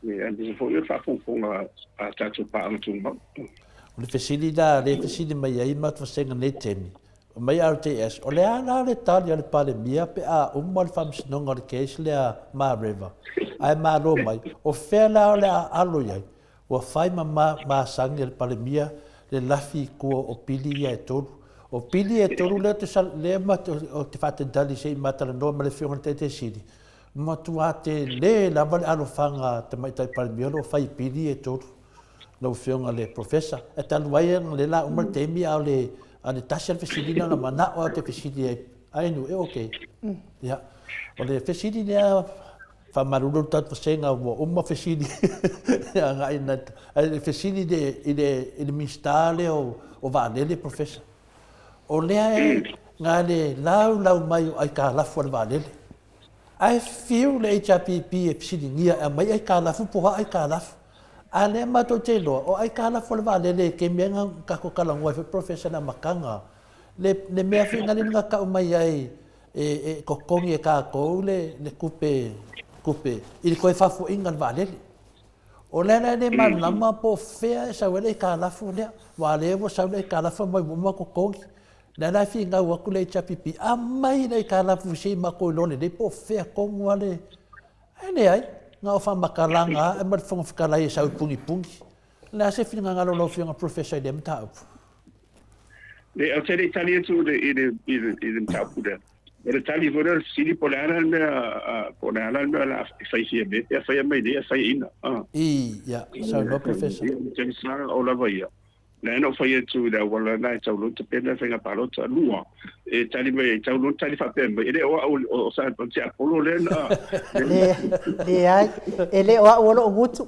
D: Aemaise foi o le faafogafoga a tatou paaga tumau.
C: O le fesili la lea e fesili mai ai ma vasega nei taimi, mai RTS, o le a la le tali a le Palemia pe a uma le faamasinoga o le case lea Mareva, ae malo mai, o fea la o le a alo i ai? Ua fai ma masani e le Palemia le lafi i tua o pili ia e tolu. O pili e tolu lea ou te faatalitali se i ma talanoa ma le Afioga i le Taitaisili, matua tele lava le alofaga a Tamaitai Palemia o lo o fai i pili ia e tolu. Lau Afioga i le Professor, e talu ai ona o lea la uma le taimi a o le a le tasi lava le fesili lea na manao lava ou te fesili ai, ai nu e okay. Ia, o le fesili lea Faamalulu le tatou vasega ua uma fesili agai na ae fesili i le i le i le Minisita lea o o vaalele Professor. O lea e na le laulau mai o aitalafu a le vaalele. Ae fiu le HRPP e fesiligia e aumai aitalafu po o a aitalafu. A lea matou te iloa o aitalafu a le vaalele e taimi ai na tatou talanoa ai foi Professor i le amataga le le mea foi na le na tau mai ai e totogi e tatou le tupe tupe i le toe faafoiga o le vaalele. O lea la e le malamalama po o fea e sau ai le aitalafu lea, aua o lea ua sau le aitalafu fai mai ua uma ona totogi. O lea la e finau atu le HRPP, aumai le aitalafu se i matou iloa lelei po o fea tonu lava le... Ae leai, na o faamatalaga lava ma le Fofoga Fetalai e sau e punipuni. O le a se finagalo o lau Afioga Professor i lea mataupu?
D: Le, ou te le i tali atu i le, i le, i le, i le mataupu lea. O le tali foi lea o le fesili po o le a la le mea, po o le a la le mea o le a fai Fiamē pe a faia mai nei ae fai ina.
C: I, ia, saunoa Professor.
D: Ia, o le sa o lava ia. Lea na ou fai atu i le auala lena e tau loa tapena le faiga palota. Lua, e tali mai ai, tau loa tali faapea mai, e le o au o sa o tiapolo lea na...
A: Leai, e le o au o loo gutu.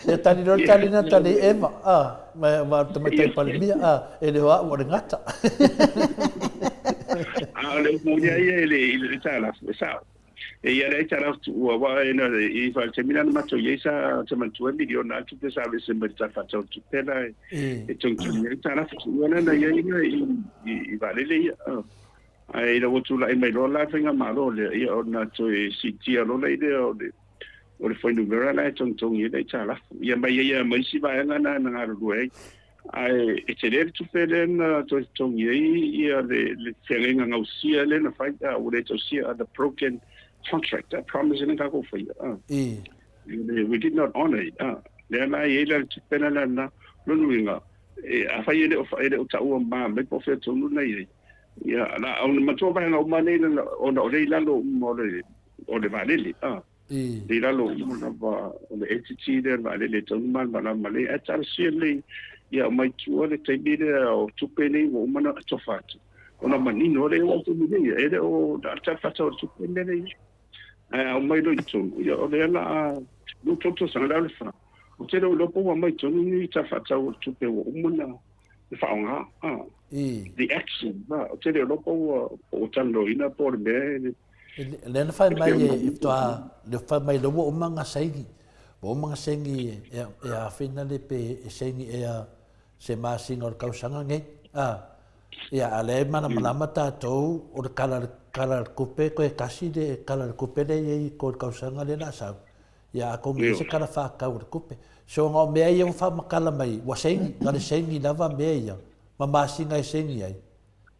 C: Ia tali loa le tali na tali i Eva, a, ma ma le tamaitai Palemia, a, e le o au o le gata.
D: A o le upu ia ia i le i le aitalafu, e sao. E ia le aitalafu tuua, aua e na i fa le taimi lena na matou i ai sa sa manatua e miliona lava le tupe sa aveese mai le Tala Faatatau o le Tupe la e togitogi ai aitalafu tuua lena na i ai i i vaalele ia. Ae ina ua tulai mai loa la le faigamalo lea, ia ona toe siitia loa lea o le o le fuainumera la e togitogi ai le aitalafu. Ia ma i ai lava ma isi vaega na na galulue ai. Ae e tele le tupe lea na toe totogi ai ia le le feagaiga gausia lea na fai, a ua le tausia, the broken contract, a promise lea na tatou faia. We did not honour it. Lea la e i ai la le tupe la lena. Lona uiga, afai e le o e le o taua ma mai po o fea tonu na i ai, Ia, la, o matua vaega uma nei ona o lea i lalo uma o le, o le vaalele, a. I lalo uma lava o le entity lea o le vaalele e tatau ona malamalama lelei. Ae talosia lelei ia aumai tua le taimi lea o tupe nei ua uma ona atofa atu, ona manino lea aua o le taimi nei, e le o na o le tala faatatau o le tupe le mea lea e i ai. Ae a aumai loa i totonu, ia o lea o le a 23 tausaga, o le a le fa. Ou te le o iloa po ua aumai tonu ni tala faatatau o le tupe ua uma ona faaaoga, the action, ou te le o iloa po ua talanoaina po o le mea e
C: Lea na fai mai e faatoa, le fai mai lea ua uma ona saini, ua uma ona saini e afina le pe e saini ea se masina o le tausaga nei. Ia, a o lea e malamalama tatou o le Tala o le Tupe toe tasi le Tala o le Tupe lea e i ai i totonu o le tausaga lea o le a sau. Ia atonu e i ai se tala faatatau o le tupe. So na o mea ia ua faamatala mai, ua saini, na o le saini lava mea ia, ma masina e saini ai,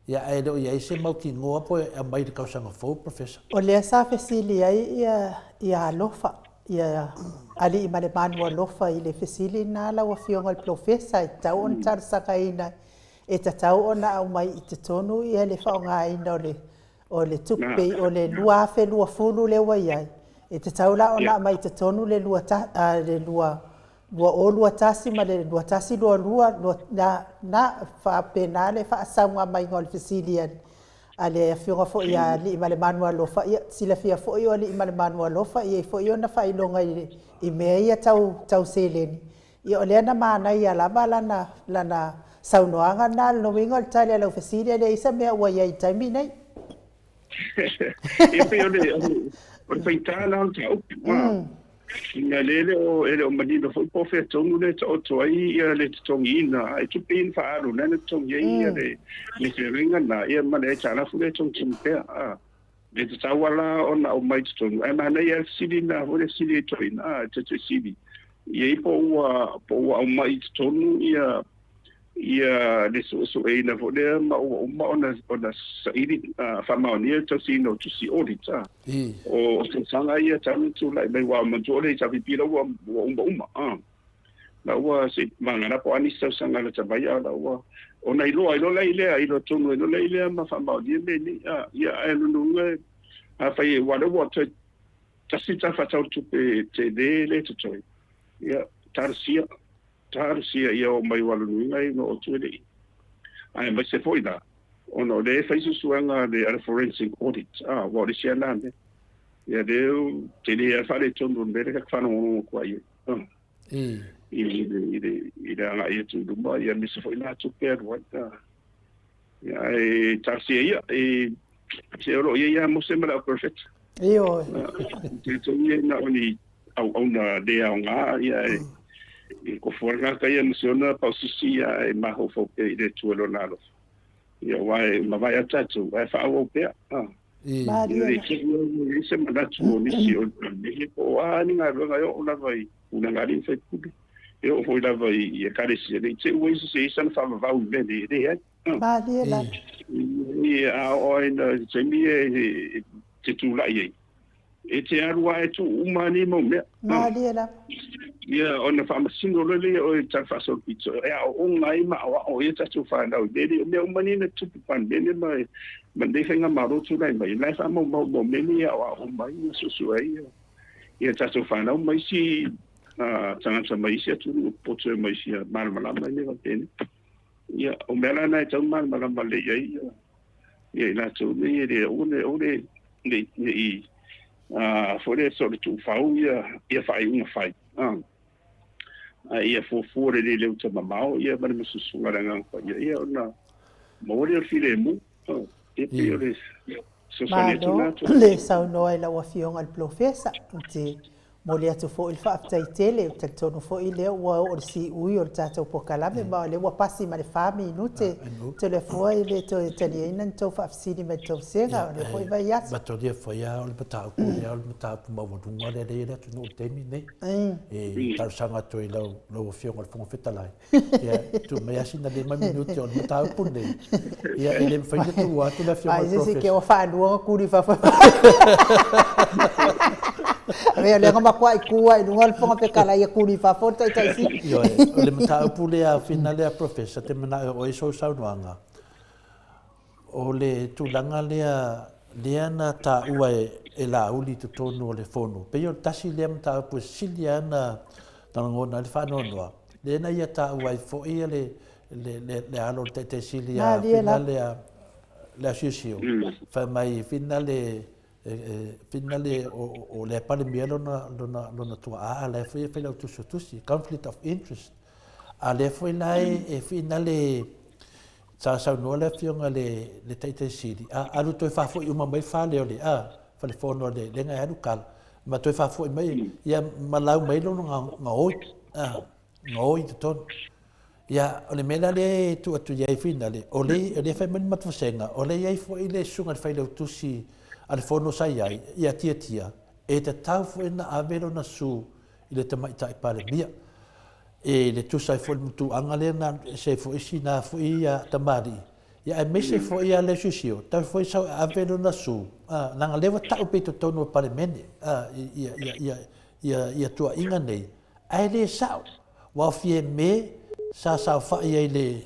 C: ia ae le o i ai se mautinoa po e aumai i le tausaga fou, Professor.
A: O lea sa fesili ai ia ia Alofa, ia Aliimalemanu Alofa i le fesili lena lau Afioga i le Polofesa, e tatau ona talosagaina, e tatau ona aumai i totonu ia le faaaogaina o le O le tupe o le 2020 lea ua i ai, e tatau la ona aumai i totonu le 2021 ma le 21/22, na faapena le faasauga maiga o le fesili a le Afioga foi ia Aliimalemanu Alofa. Ia, silafia foi o Aliimalemanu Alofa e i ai foi ona faailoga i mea ia tau seleni. Ia o lea na manaia lava lana saunoaga lena. O lona uiga o le tali a lau fesili e leai se mea ua i ai i le taimi nei.
D: Ia pei o le o le faigata lena o le mataupu. Ina lea e le o manino foi po o fea tonu lea e taoto ai ia le totogiina, ae tupe ia na faaalu lena na totogi ai ia le feagaiga lena, ia ma le aitalafu lea e togitogi pea. E tatau lava la ona aumai i totonu, ae manaia lava le fesili lena foi lea e fesili ai toeaiina, a, e taitaisili i ai po ua, po ua aumai i totonu ia, ia le suesueina foi lea ma ua uma ona, ona saili, faamaonia le tausiina o tusi audit, a, o tausaga ia talu ona tulai mai, aua manatua o le HRPP la ua, ua uma uma, a. La ua se i vagana po o a nisi tausaga lata mai, a o la ua ona iloa ai loa la i lea, iloa tonu ai loa la i lea ma faamaonia mea nei. A, ia, ae o lona uiga, afai aua o lea ua toe tasi le Tala Faatatau o le Tupe tele lea e totoe, ia, talosia, talosia ia oo mai aua o lona uiga e oo atu e le i. Aemaise foi la, ona o lea e fai suesuega a le forensic audit, a, aua o le isi lava lena mea. Ia lea e tele lava le faaletonu o le mea lea ta te faalogologo atu ai i ai. I le agai atu i luma, ia aemaise foi la tupe alu ai. Ia, ae talosia ia, e, se o lo o i ai lava Mose ma le au perofeta.
A: Ioe.
D: Tatou ia na o ni auauna le aoga, ia e, e tofu lava le tagata ia ma si ona pausisi, ia e mafaufau pea i le Atua i lona alofa. Ia, aua e mavae atu tatou, ae faaauau pea. Ina ne i te i ua i ai se manatu o nisi o le Palemene po o a ni galuega e oo lava i pulega a alii ma faipule, e oo foi lava i Ekalesia, ne i te i ua i ai sana faavavau i mea nei, e leai.
A: Malie lava.
D: A oo ai i le taimi e te tulai ai, e te alu lava e tuu uma nei mau mea.
A: Malie lava.
D: Ia, ona faamasino loa lea o oe i le tala faasolopito, e aooga ai ma aoao ai a tatou fanau i mea nei. O mea uma nei na tupu i Palemene ma ma lenei faigamalo tulai mai, o la e faamaumau uma o mea nei e aoao uma ai ma suesue ai ia tatou fanau ma isi tagata mai isi atunuu popoto e omai fia malamalama i mea faapena. Ia, o mea la na e tatau ona malamalama lelei ai ia i latou nei e le aua ne aua ne ne i foi lea soo le tuufau ia faaiuga fai a ia fuafua lelei le uta mamao ia ma le masusuga le Agaga Paia ia ona maua lea o le filemu ia pei o le fesoasoani atu
A: lena. Malo le saunoa i lau Afioga i le Polofesa. Ou te Momoli atu foi le faafetai tele, ou te talitonu foi lea ua oo i le siui o le tatou polokalame ma o lea ua pasi ma le fa minute. Toleafoa e le toe taliaina ni tou faafesili mai le tou vasega, o lea foi e vai atu.
C: Matolia foi lava o le mataupu lea o le mataupu maualuga lea e i ai le atunuu i le taimi lenei. E talosaga atu ai i lau Afioga i le Fofoga Fetalai, Ia, tuu mai lava sina 5 minute o le mataupu lenei. Ia, e le mafai ona tuua atu le Afioga i le
A: Ai, se se ua faalua ona kuli i fafo. Avea o lea na matuai tu lava i luga o le Fofoga Fetalai e kuli i fafo le Taitai Sili.
C: Ioe, o le mataupu lea, Fina lea Professor, te manao e oo i ai sou saunoaga, O le tulaga lea, lea na taua e Laauli i totonu o le Fono, pei o le tasi lea mataupu e sili lava ona lagona ai le faanoanoa, lea na ia taua ai foi le alo o le Taitaisili ia Finalea Leasiosio, fai mai Finale. e finale o le Palemia lona lona lona tuaa a la e foi e failautusi o tusi, conflict of interest. A lea foi la e finale sa saunoa le afioga le le Taitai Sili, a alu toe faafoi uma mai fale o le a fale fono le le ngai alu kala ma toe faafoi mai ia ma lau mai lona gaoi a gaoi i totonu. Ia, o le mea la lea e tuu atu i ai finale, o le, o lea e fai mai le matou vasega, o lea e i ai foi le susuga i le failautusi a le fono sa i ai, ia Tiatia, e tatau foi ona ave lona su i le Tamaitai Palemia. E le tusa ai foi le matuaga lea na ese ai foi sina foi ia tamalii, ia aemaise foi ia Leusiusio, tau foi sau e ave lona su, a, leaga lea ua tau pea i totonu o le Palemene, a, ia, ia, ia, ia, ia tuuaiga nei, ae le sao. Ua aofia e me sa saofai ai le.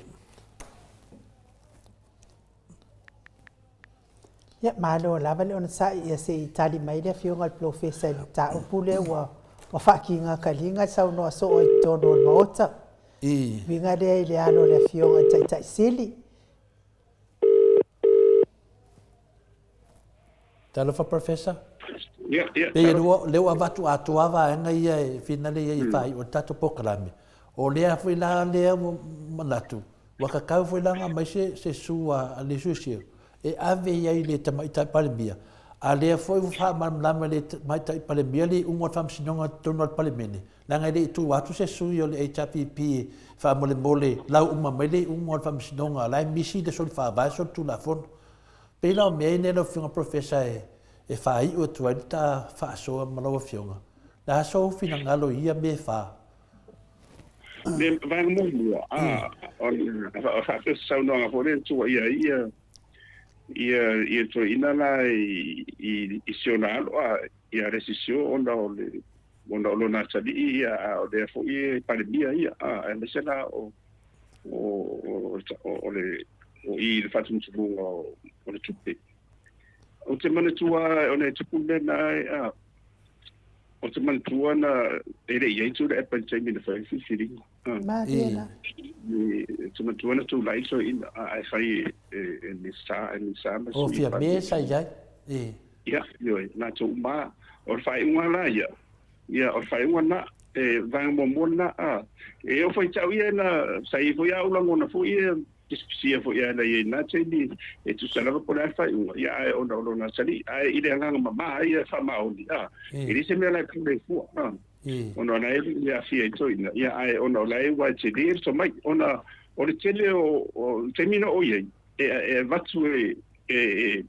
A: Ia, malo lava le onosai ia se i tali mai le Afioga i le Polofesa i le mataupu lea ua ua faakigakaliga le saunoa soo i totonu o le Maota.
C: I.
A: Uiga lea i le alo o le Afioga i le Taitai Sili.
C: Talofa Professor.
D: Ia, ia.
C: Pei o lea ua avatu atoa vaega ia e finale ia i faaiu o le tatou polokalame. O lea foi la lea ua manatu, ua tatau foi la ona aumai se, se su a le suesue e ave i ai i le Tamaitai Palemia, a lea foi ua faamalamalama e le Tamaitai Palemia le iuga o le Faamasinoga i totonu o le Palemene, leaga e le i tuu atu se sui o le HRPP e faamolemole lau uma mai le iuga o le Faamasinoga, o la e misi le soli faavae, soli tulafono. Pei la o mea ia nei lau Afioga Professor e faaiu atu ai le ta faasoa ma lau Afioga. Le a sou finagalo i ia mea e fa?
D: Le vaega muamua, a, o faapea se saunoaga foi lea na tuuaia ai ia, ia, ia toeaina la i, i, i si ona alo, a, ia Alesisio ona o le, ona o lona atalii ia, a o lea foi e Palemia ia, a, aemaise la o, o, o, o le, o i le faatumutumuga o, o le tupe. Ou te manatua ona e tupu le mea na ai, a, ou te manatua na e le i ai Tuilaepa i le taimi na fai ai filifiliga.
A: Malie la.
D: E te manatua na tulai toeaina ae fai e, e Minisita, e Minisita ma
C: O
D: Sui
C: Fiame sa i ai. E.
D: Ia, ioe, latou uma lava. O le faaiuga la ia, ia, o le faaiuga lena, e vaega muamua lena, a. E oo foi i te au ia na, sa i ai foi au lagona foi ia, pisipisia foi ia na i ai i lena taimi, e tusa lava po o le a le faaiuga, ia, ae ona o lona atalii. Ae i le agaga mama ia e faamaoni, a, e leai se mea la e pule ai fua, a. Ona o la e le aafia ai toeaiina, ia, ae ona o la e ua e tele le tomai, ona o le tele o, o le taimi na oo i ai, e, e avatu e, e, e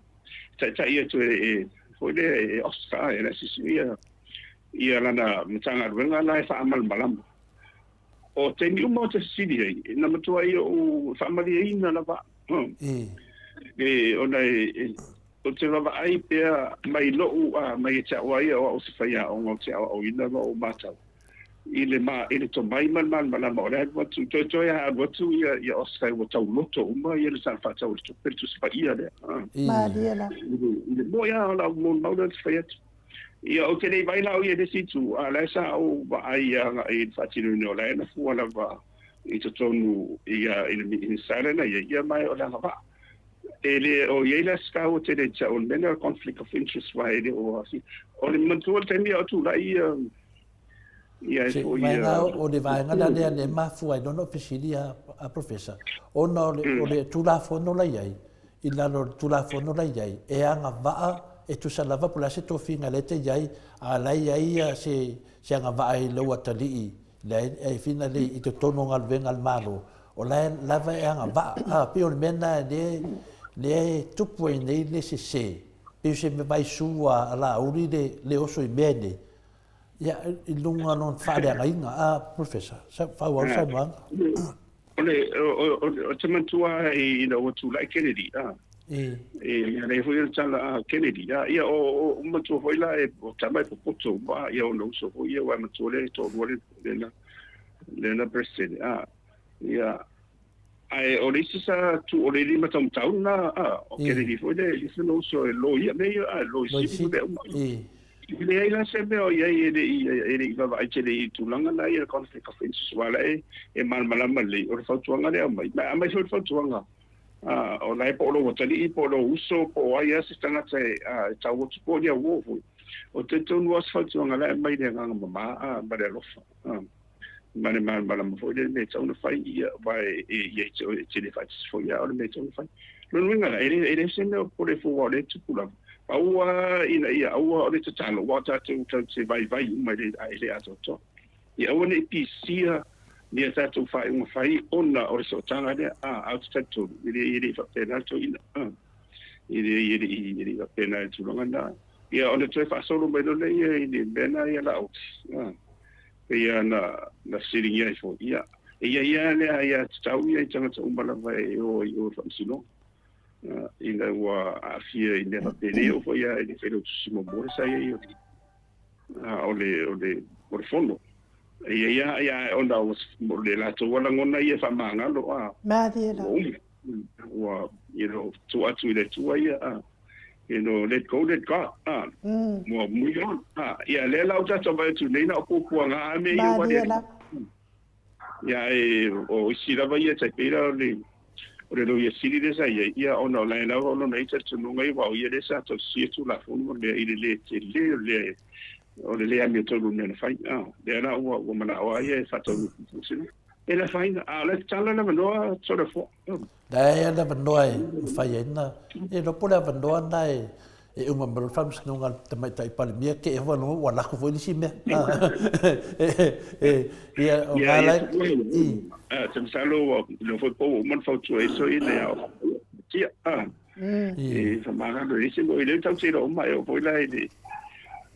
D: taitai atu e, e foi lea e Oscar, e Lasisi ia, ia lana Matagaluega la e faamalamalama. O taimi uma ou te fesili ai, na matua ia ou faamalieina lava. E, ona e, e, ou te vaavaai pea mai lo'u a mai e te a'u a ia o a'u se faiaoga ou te aoaoina ma ou matau i le ma i le tomai ma le malamalama o le alu atu toetoe a alu atu ia ia Oscar ua tauloto uma ia le Tala Faatatau o le Tupe le Tusi Paia lea.
A: Malie la.
D: I le moe a o lau molimau lea ou te fai atu. Ia ou te le i vaai la au ia i le isi itu, a o la e sa ou vaai agai i le faatinoina o la e na fua lava i totonu ia i le Minisita lea na i ai, ia ma o le agavaa. E le o i ai la se taua tele i te au o le mea lea o le conflict of interest aua e le o aafia. O le manatua o le taimi a o tulai ia ia e
C: Se
D: foi ia
C: vaega o le vaega la lea lea e mafua ai loa ona fesili a Professor, ona o le, o le Tulafono la i ai, i lalo o le Tulafono la i ai, e agavaa e tusa lava po o le a se tofiga lea e te i ai, a o la e i ai se, se agavaa i lou atalii, lea e finale i totonu o galuega a le Malo, o la e lava e agavaa. A, pei o le mea lena lea, lea e tupu ai nei le sese, pei o se mea vaisu a Laauli le, le oso i mea nei, ia, i luga o lona faaleagaina. A, Professor, faaauau le saunoaga.
D: O le, o te manatua ina ua tulai Kennedy, a.
C: E.
D: E mea nei foi o le tala a Kennedy, a, ia, o, o matua foi la e, o tama e popoto uma, ia, ona uso foi ia, aua e matua lea e toalua le, lena, lena President, a, ia, ae o le isi sa tu, o le lima taumatau lena, a, o Kennedy foi le, le isi na uso e loia mea ia, a, loi sili ma mea uma.
C: E.
D: E leai la se mea o i ai e le i, e le i vaavaai tele i tulaga na ia, conflict of interest, aua la e, e malamalama lelei, o le fautuaga lea e aumai, ma e aumai foi le fautuaga O la e po o lou atalii po o lou uso po o ai lava se tagata e tau atu po o ni auō foi. Ou te talitonu lava o se fautuaga la e aumai i le agaga mama ma le alofa ma le malamalama foi lea i le mea e tatau ona fai, ia, aua e te le faatasi foi lava o le mea e tatau ona fai. O lona uiga la, e le o se mea o popole fou aua o lea e tupu lava. Pau lava ina ia aua o le tatalo, aua o tatou tatou te vaivai uma e le atoatoa. Ia aua ne i pisia ni a tatou faaiuga fai ona o le sootaga lea, a, ae ou te talitonu, e le, e le i faapena le toeaina, a, e le, e le i, e le i faapena i le tulaga lena. Ia, ona toe faasolo mai loa lea i le mea lena ia Laauli, a, pei lava na, na fesiligia ai foi, ia, e i ai lava le aiatatau ia i tagata uma lava e o ai i o i le faamasinoga, a, ina ua aafia i mea faapenei, e oo foi lava i le failautusi muamua lea sa i ai o le o le, o le, o le fono. Ia, ia, ia, ona o le latou a lagona ia e faamagalo, a.
A: Malie lava.
D: Ua umi. Ua, you know, tuu atu i le Atua ia, a. You know, let go, let God, a. Ua move on, a. Ia, lea la ua tatou vaai atu nei, na o puapuaga a mea ia ua
A: Malie lava.
D: Ia, e, o isi lava ia, tai pei la o le, o le Loia Sili lea sa i ai, ia, ona o la e lava o lona ia talitonuga ia, aua o ia lea sa tausisia Tulafono ma mea i le lē tele o le, o le lē amiotonu o le mea na fai. A, lea la ua, ua manao lava ia e faataunuu fuafuasina. E le afaina, a o la e tatala le avanoa Toleafoa.
C: La e ai le avanoa e mafai ai ona, e iloa po o le avanoa lena e E uma mai loa le faamasinoga a le Tamaitai Palemia, te i ua alu atu foi le isi mea. Ia, o
D: lena la e... Ou te masalo ua iloa foi po ua uma ona fautua ai soia ia Tia. E faamagalo e ese moi, lea tatou te iloa uma e oo foi la i le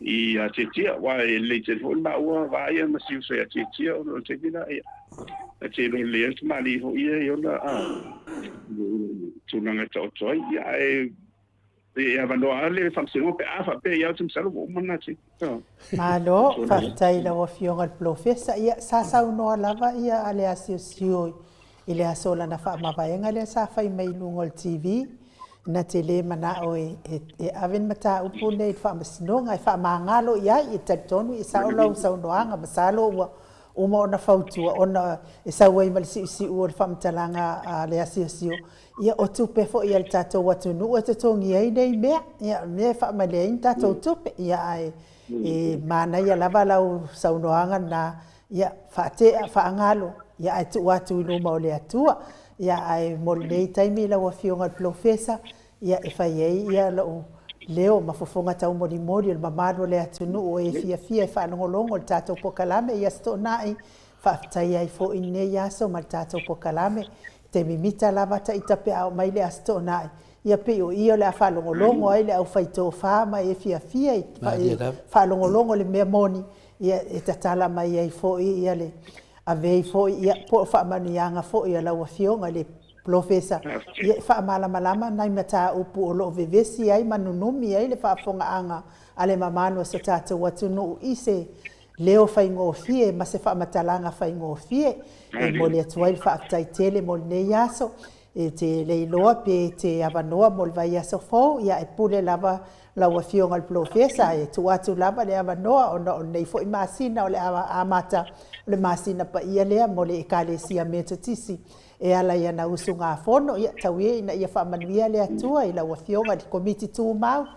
D: ia Tiatia, aua e lelei tele foi le maua va ia ma si uso ia Tiatia ona o le taimi la, ia, e te iloa lelei ai le tamalii foi ia i ona tulaga e taoto ai. Ia, ae E avanoa lava le faamasinoga pe a faapea ia ou te masalo ua uma lena taimi.
A: Malo, faafetai i lau Afioga i le Polofesa. Ia, sa saunoa lava ia a le asiosio i le aso o lana faamavaega lea sa fai mai i luga o le TV, na te le manao e, e, e ave le mataupu lenei i le faamasinoga e faamagalo i ai. E talitonu e sao lau saunoaga, masalo ua uma ona fautua ona e sau ai ma le siusiu o le faamatalaga a le asiosio. Ia, o tupe foi a le tatou atunuu e totogi ai nei mea, ia, o le mea e faamalie ai ni tatou tupe. Ia, ae e manaia lava lau saunoaga lena, ia, faatea, faagalo, ia, ae tuu atu i luma o le Atua. Ia, ae mo lenei taimi lau Afioga i le Polofesa, ia, e fai ai ia lou leo ma fofoga taumolimoli o le mamalu o le atunuu o e fiafia e faalogologo i le tatou polokalame i Aso Toonai, Faafetai ai foi i lenei aso ma le tatou polokalame. Te mimita lava ta ita pe a oo mai le Aso Toonai, ia pei o ia o le a faalogologo ai le aufai tofa ma e fiafia i faalogologo i le mea moni, ia e tatala mai ai foi ia le avei foi ia po o faamanuiaga foi a lau Afioga i le Polofesa, ia e faamalamalama nai mataupu o lo o vevesi ai ma nunumi ai le faafofogaaga a le mamalu o so tatou atunuu i se leo faigofie ma se faamatalaga faigofie e momoli atu ai le faafetai tele mo lenei aso. E te le iloa pe te avanoa mo le vaiaso fou, ia e pule lava lau Afioga i le Polofesa, e tuu atu lava le avanoa ona o lenei foi masina o le a amata, o le masina paia lea mo le Ekalesia Metotisi e ala i ana usugafono. Ia, tau ia ina ia faamanuia le Atua i lau Afioga i le Komiti Tumau,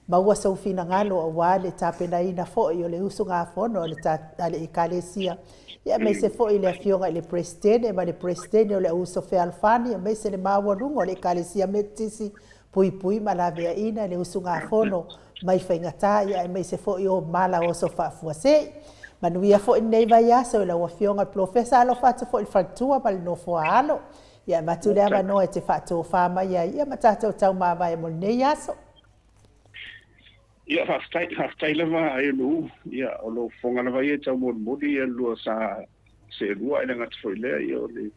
A: maua sou finagalo aua le tapenaina foi o le usugafono a le, a le Ekalesia, ia aemaise foi le Afioga i le Peresetene ma le Peresetene o le Auuso Fealofani, aemaise le maualuga o le Ekalesia Metotisi, puipui ma laveaiina le usugafono mai faigata, ia aemaise foi o mala oso faafuasei. Manuia foi lenei vaiaso i lau Afioga i le Polofesa, alofa atu foi i le faletua ma le nofoa alo. Ia avatu le avanoa e te faatofa mai ai, ia ma tatou taumavae mo lenei aso.
D: Ia, faafetai, faafetai lava e Lou. Ia, o lou fofoga lava ia e taumolimoli ia lua sa seelua, ae le gata foi i lea, ia o le,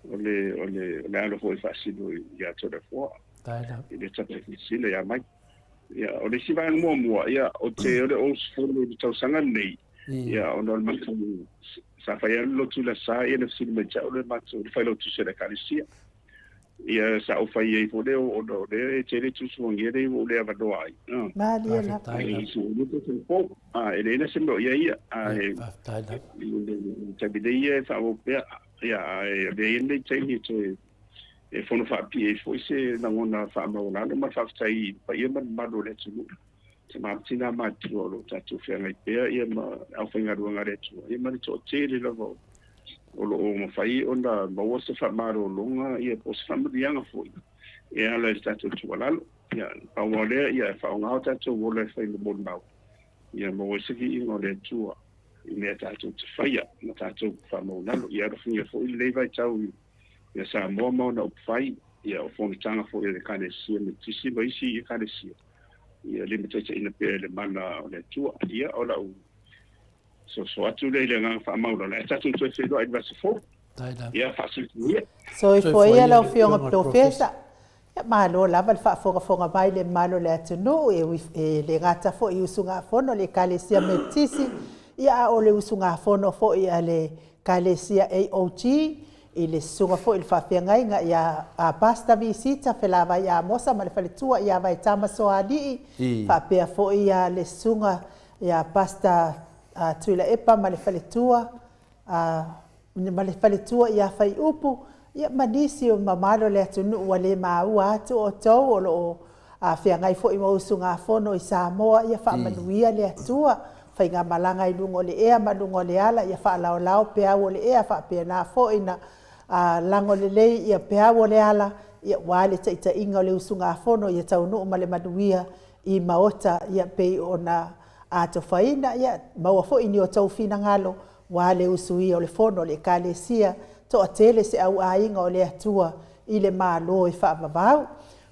D: o le, o le, o le alo foi e faasino ia Toleafoa i le Tapaifilesila ia Mike. Ia, o le isi vaega muamua, ia, ou te o le ou usufono i le tausaga lenei, ia, ona o le matou, sa fai lava le lotu i le Aso Sa, ia na fesili mai ia te au le matou, le failautusi o le Ekalesia. Ia, sa ou fai ai foi lea, ona o lea e tele tuusuagia lea ua ou le avanoa ai.
A: Malie lava.
D: E leai la se mea o i ai ia, ae i le taimi nei ia e faaauau pea, ia, ae avea ia lenei taimi e toe. E fono faapipii ai foi se lagona faamaualalo ma le faafetai i le paia ma le mamalu o le atunuu, tama ma tina matutua o lo o tatou feagai pea ia ma le aufaigaluega a le Atua, ia ma le toatele lava o lo o mafai ona maua se faamalologa ia po o se faamanuiaga foi e ala i le tatou tuualalo. Ia, pau lava o lea, ia faaaoga o tatou ola e fai ma molimau, ia maua ai se viiga o le Atua i mea tatou te faia ma tatou faamaualalo. Ia alofagia foi lenei vaitau i ia Samoa ma ona upufai, ia o fonotaga foi a le Ekalesia Metotisi ma isi Ekalesia, ia limataitaiina pea i le mana o le Atua. Ia, o lau soso atu lea i le agaga faamaualalo, ae tatou toe feiloai i le vaiaso fou. Ia, faasoifua ia.
A: Soifua ia lau Afioga Polofesa. Ia, malo lava le faafogafoga mai i le mamalu o le atunuu, e ui, e le gata foi i usugafono a le Ekalesia Metotisi, ia a o le usugafono foi a le Ekalesia AOG, i le susuga foi i le faafeagaiga ia Pastor Visita Felavai Amosa ma le faletua ia Vaetama Soalii, faapea foi le susuga ia Pastor Tuilaepa ma le faletua, ma le faletua ia Faiupu, ia ma nisi o mamalu o le atunuu ua le maua atu outou o lo o feagai foi ma usugafono i Samoa, ia faamanuia le Atua. Faigamalaga i luga o le ea ma luga o le ala, ia faalaolao peau o le ea, faapena foi ona lago lelei ia peau o le ala, ia aua le taitaiga o le usugafono ia taunuu ma le manuia i maota ia pei ona atofaina, ia maua foi ni o outou finagalo aua le usuia o le fono a le Ekalesia, toatele se au aiga o le Atua i le Malo e faavavau.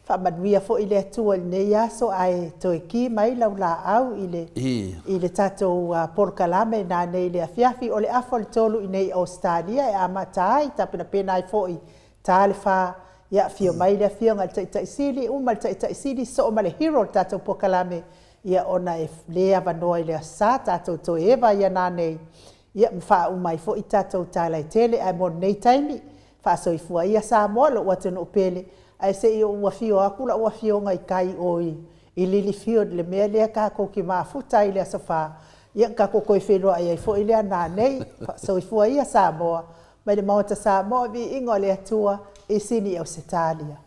A: Faamanuia foi le Atua i lenei aso, ae toe ki mai lau laau i le, i le tatou polokalame nanei i le afiafi. O le afa o le 3 i inei i Ausetalia e amata ai, tapenapena ai foi ta le fa, ia afio mai le Afioga i le Taitai Sili, uma le Taitai Sili sosoo ma le hero o le tatou polokalame, ia ona e le avanoa i le Aso Sa, tatou toe eva ai nanei, ia ma faauma ai foi tatou tala e tele. Ae mo lenei taimi, faasoifua ia Samoa, lou atunuu pele, ae se i ou afio atu lau afioga i tai i o i Lilyfield i le mea lea tatou te mafuta ai i le Aso Fa, ia ona tatou toe feiloai ai foi lea nanei. Soifua ia Samoa, mai le Maota Samoa, viiga o le Atua i Sini Ausetalia.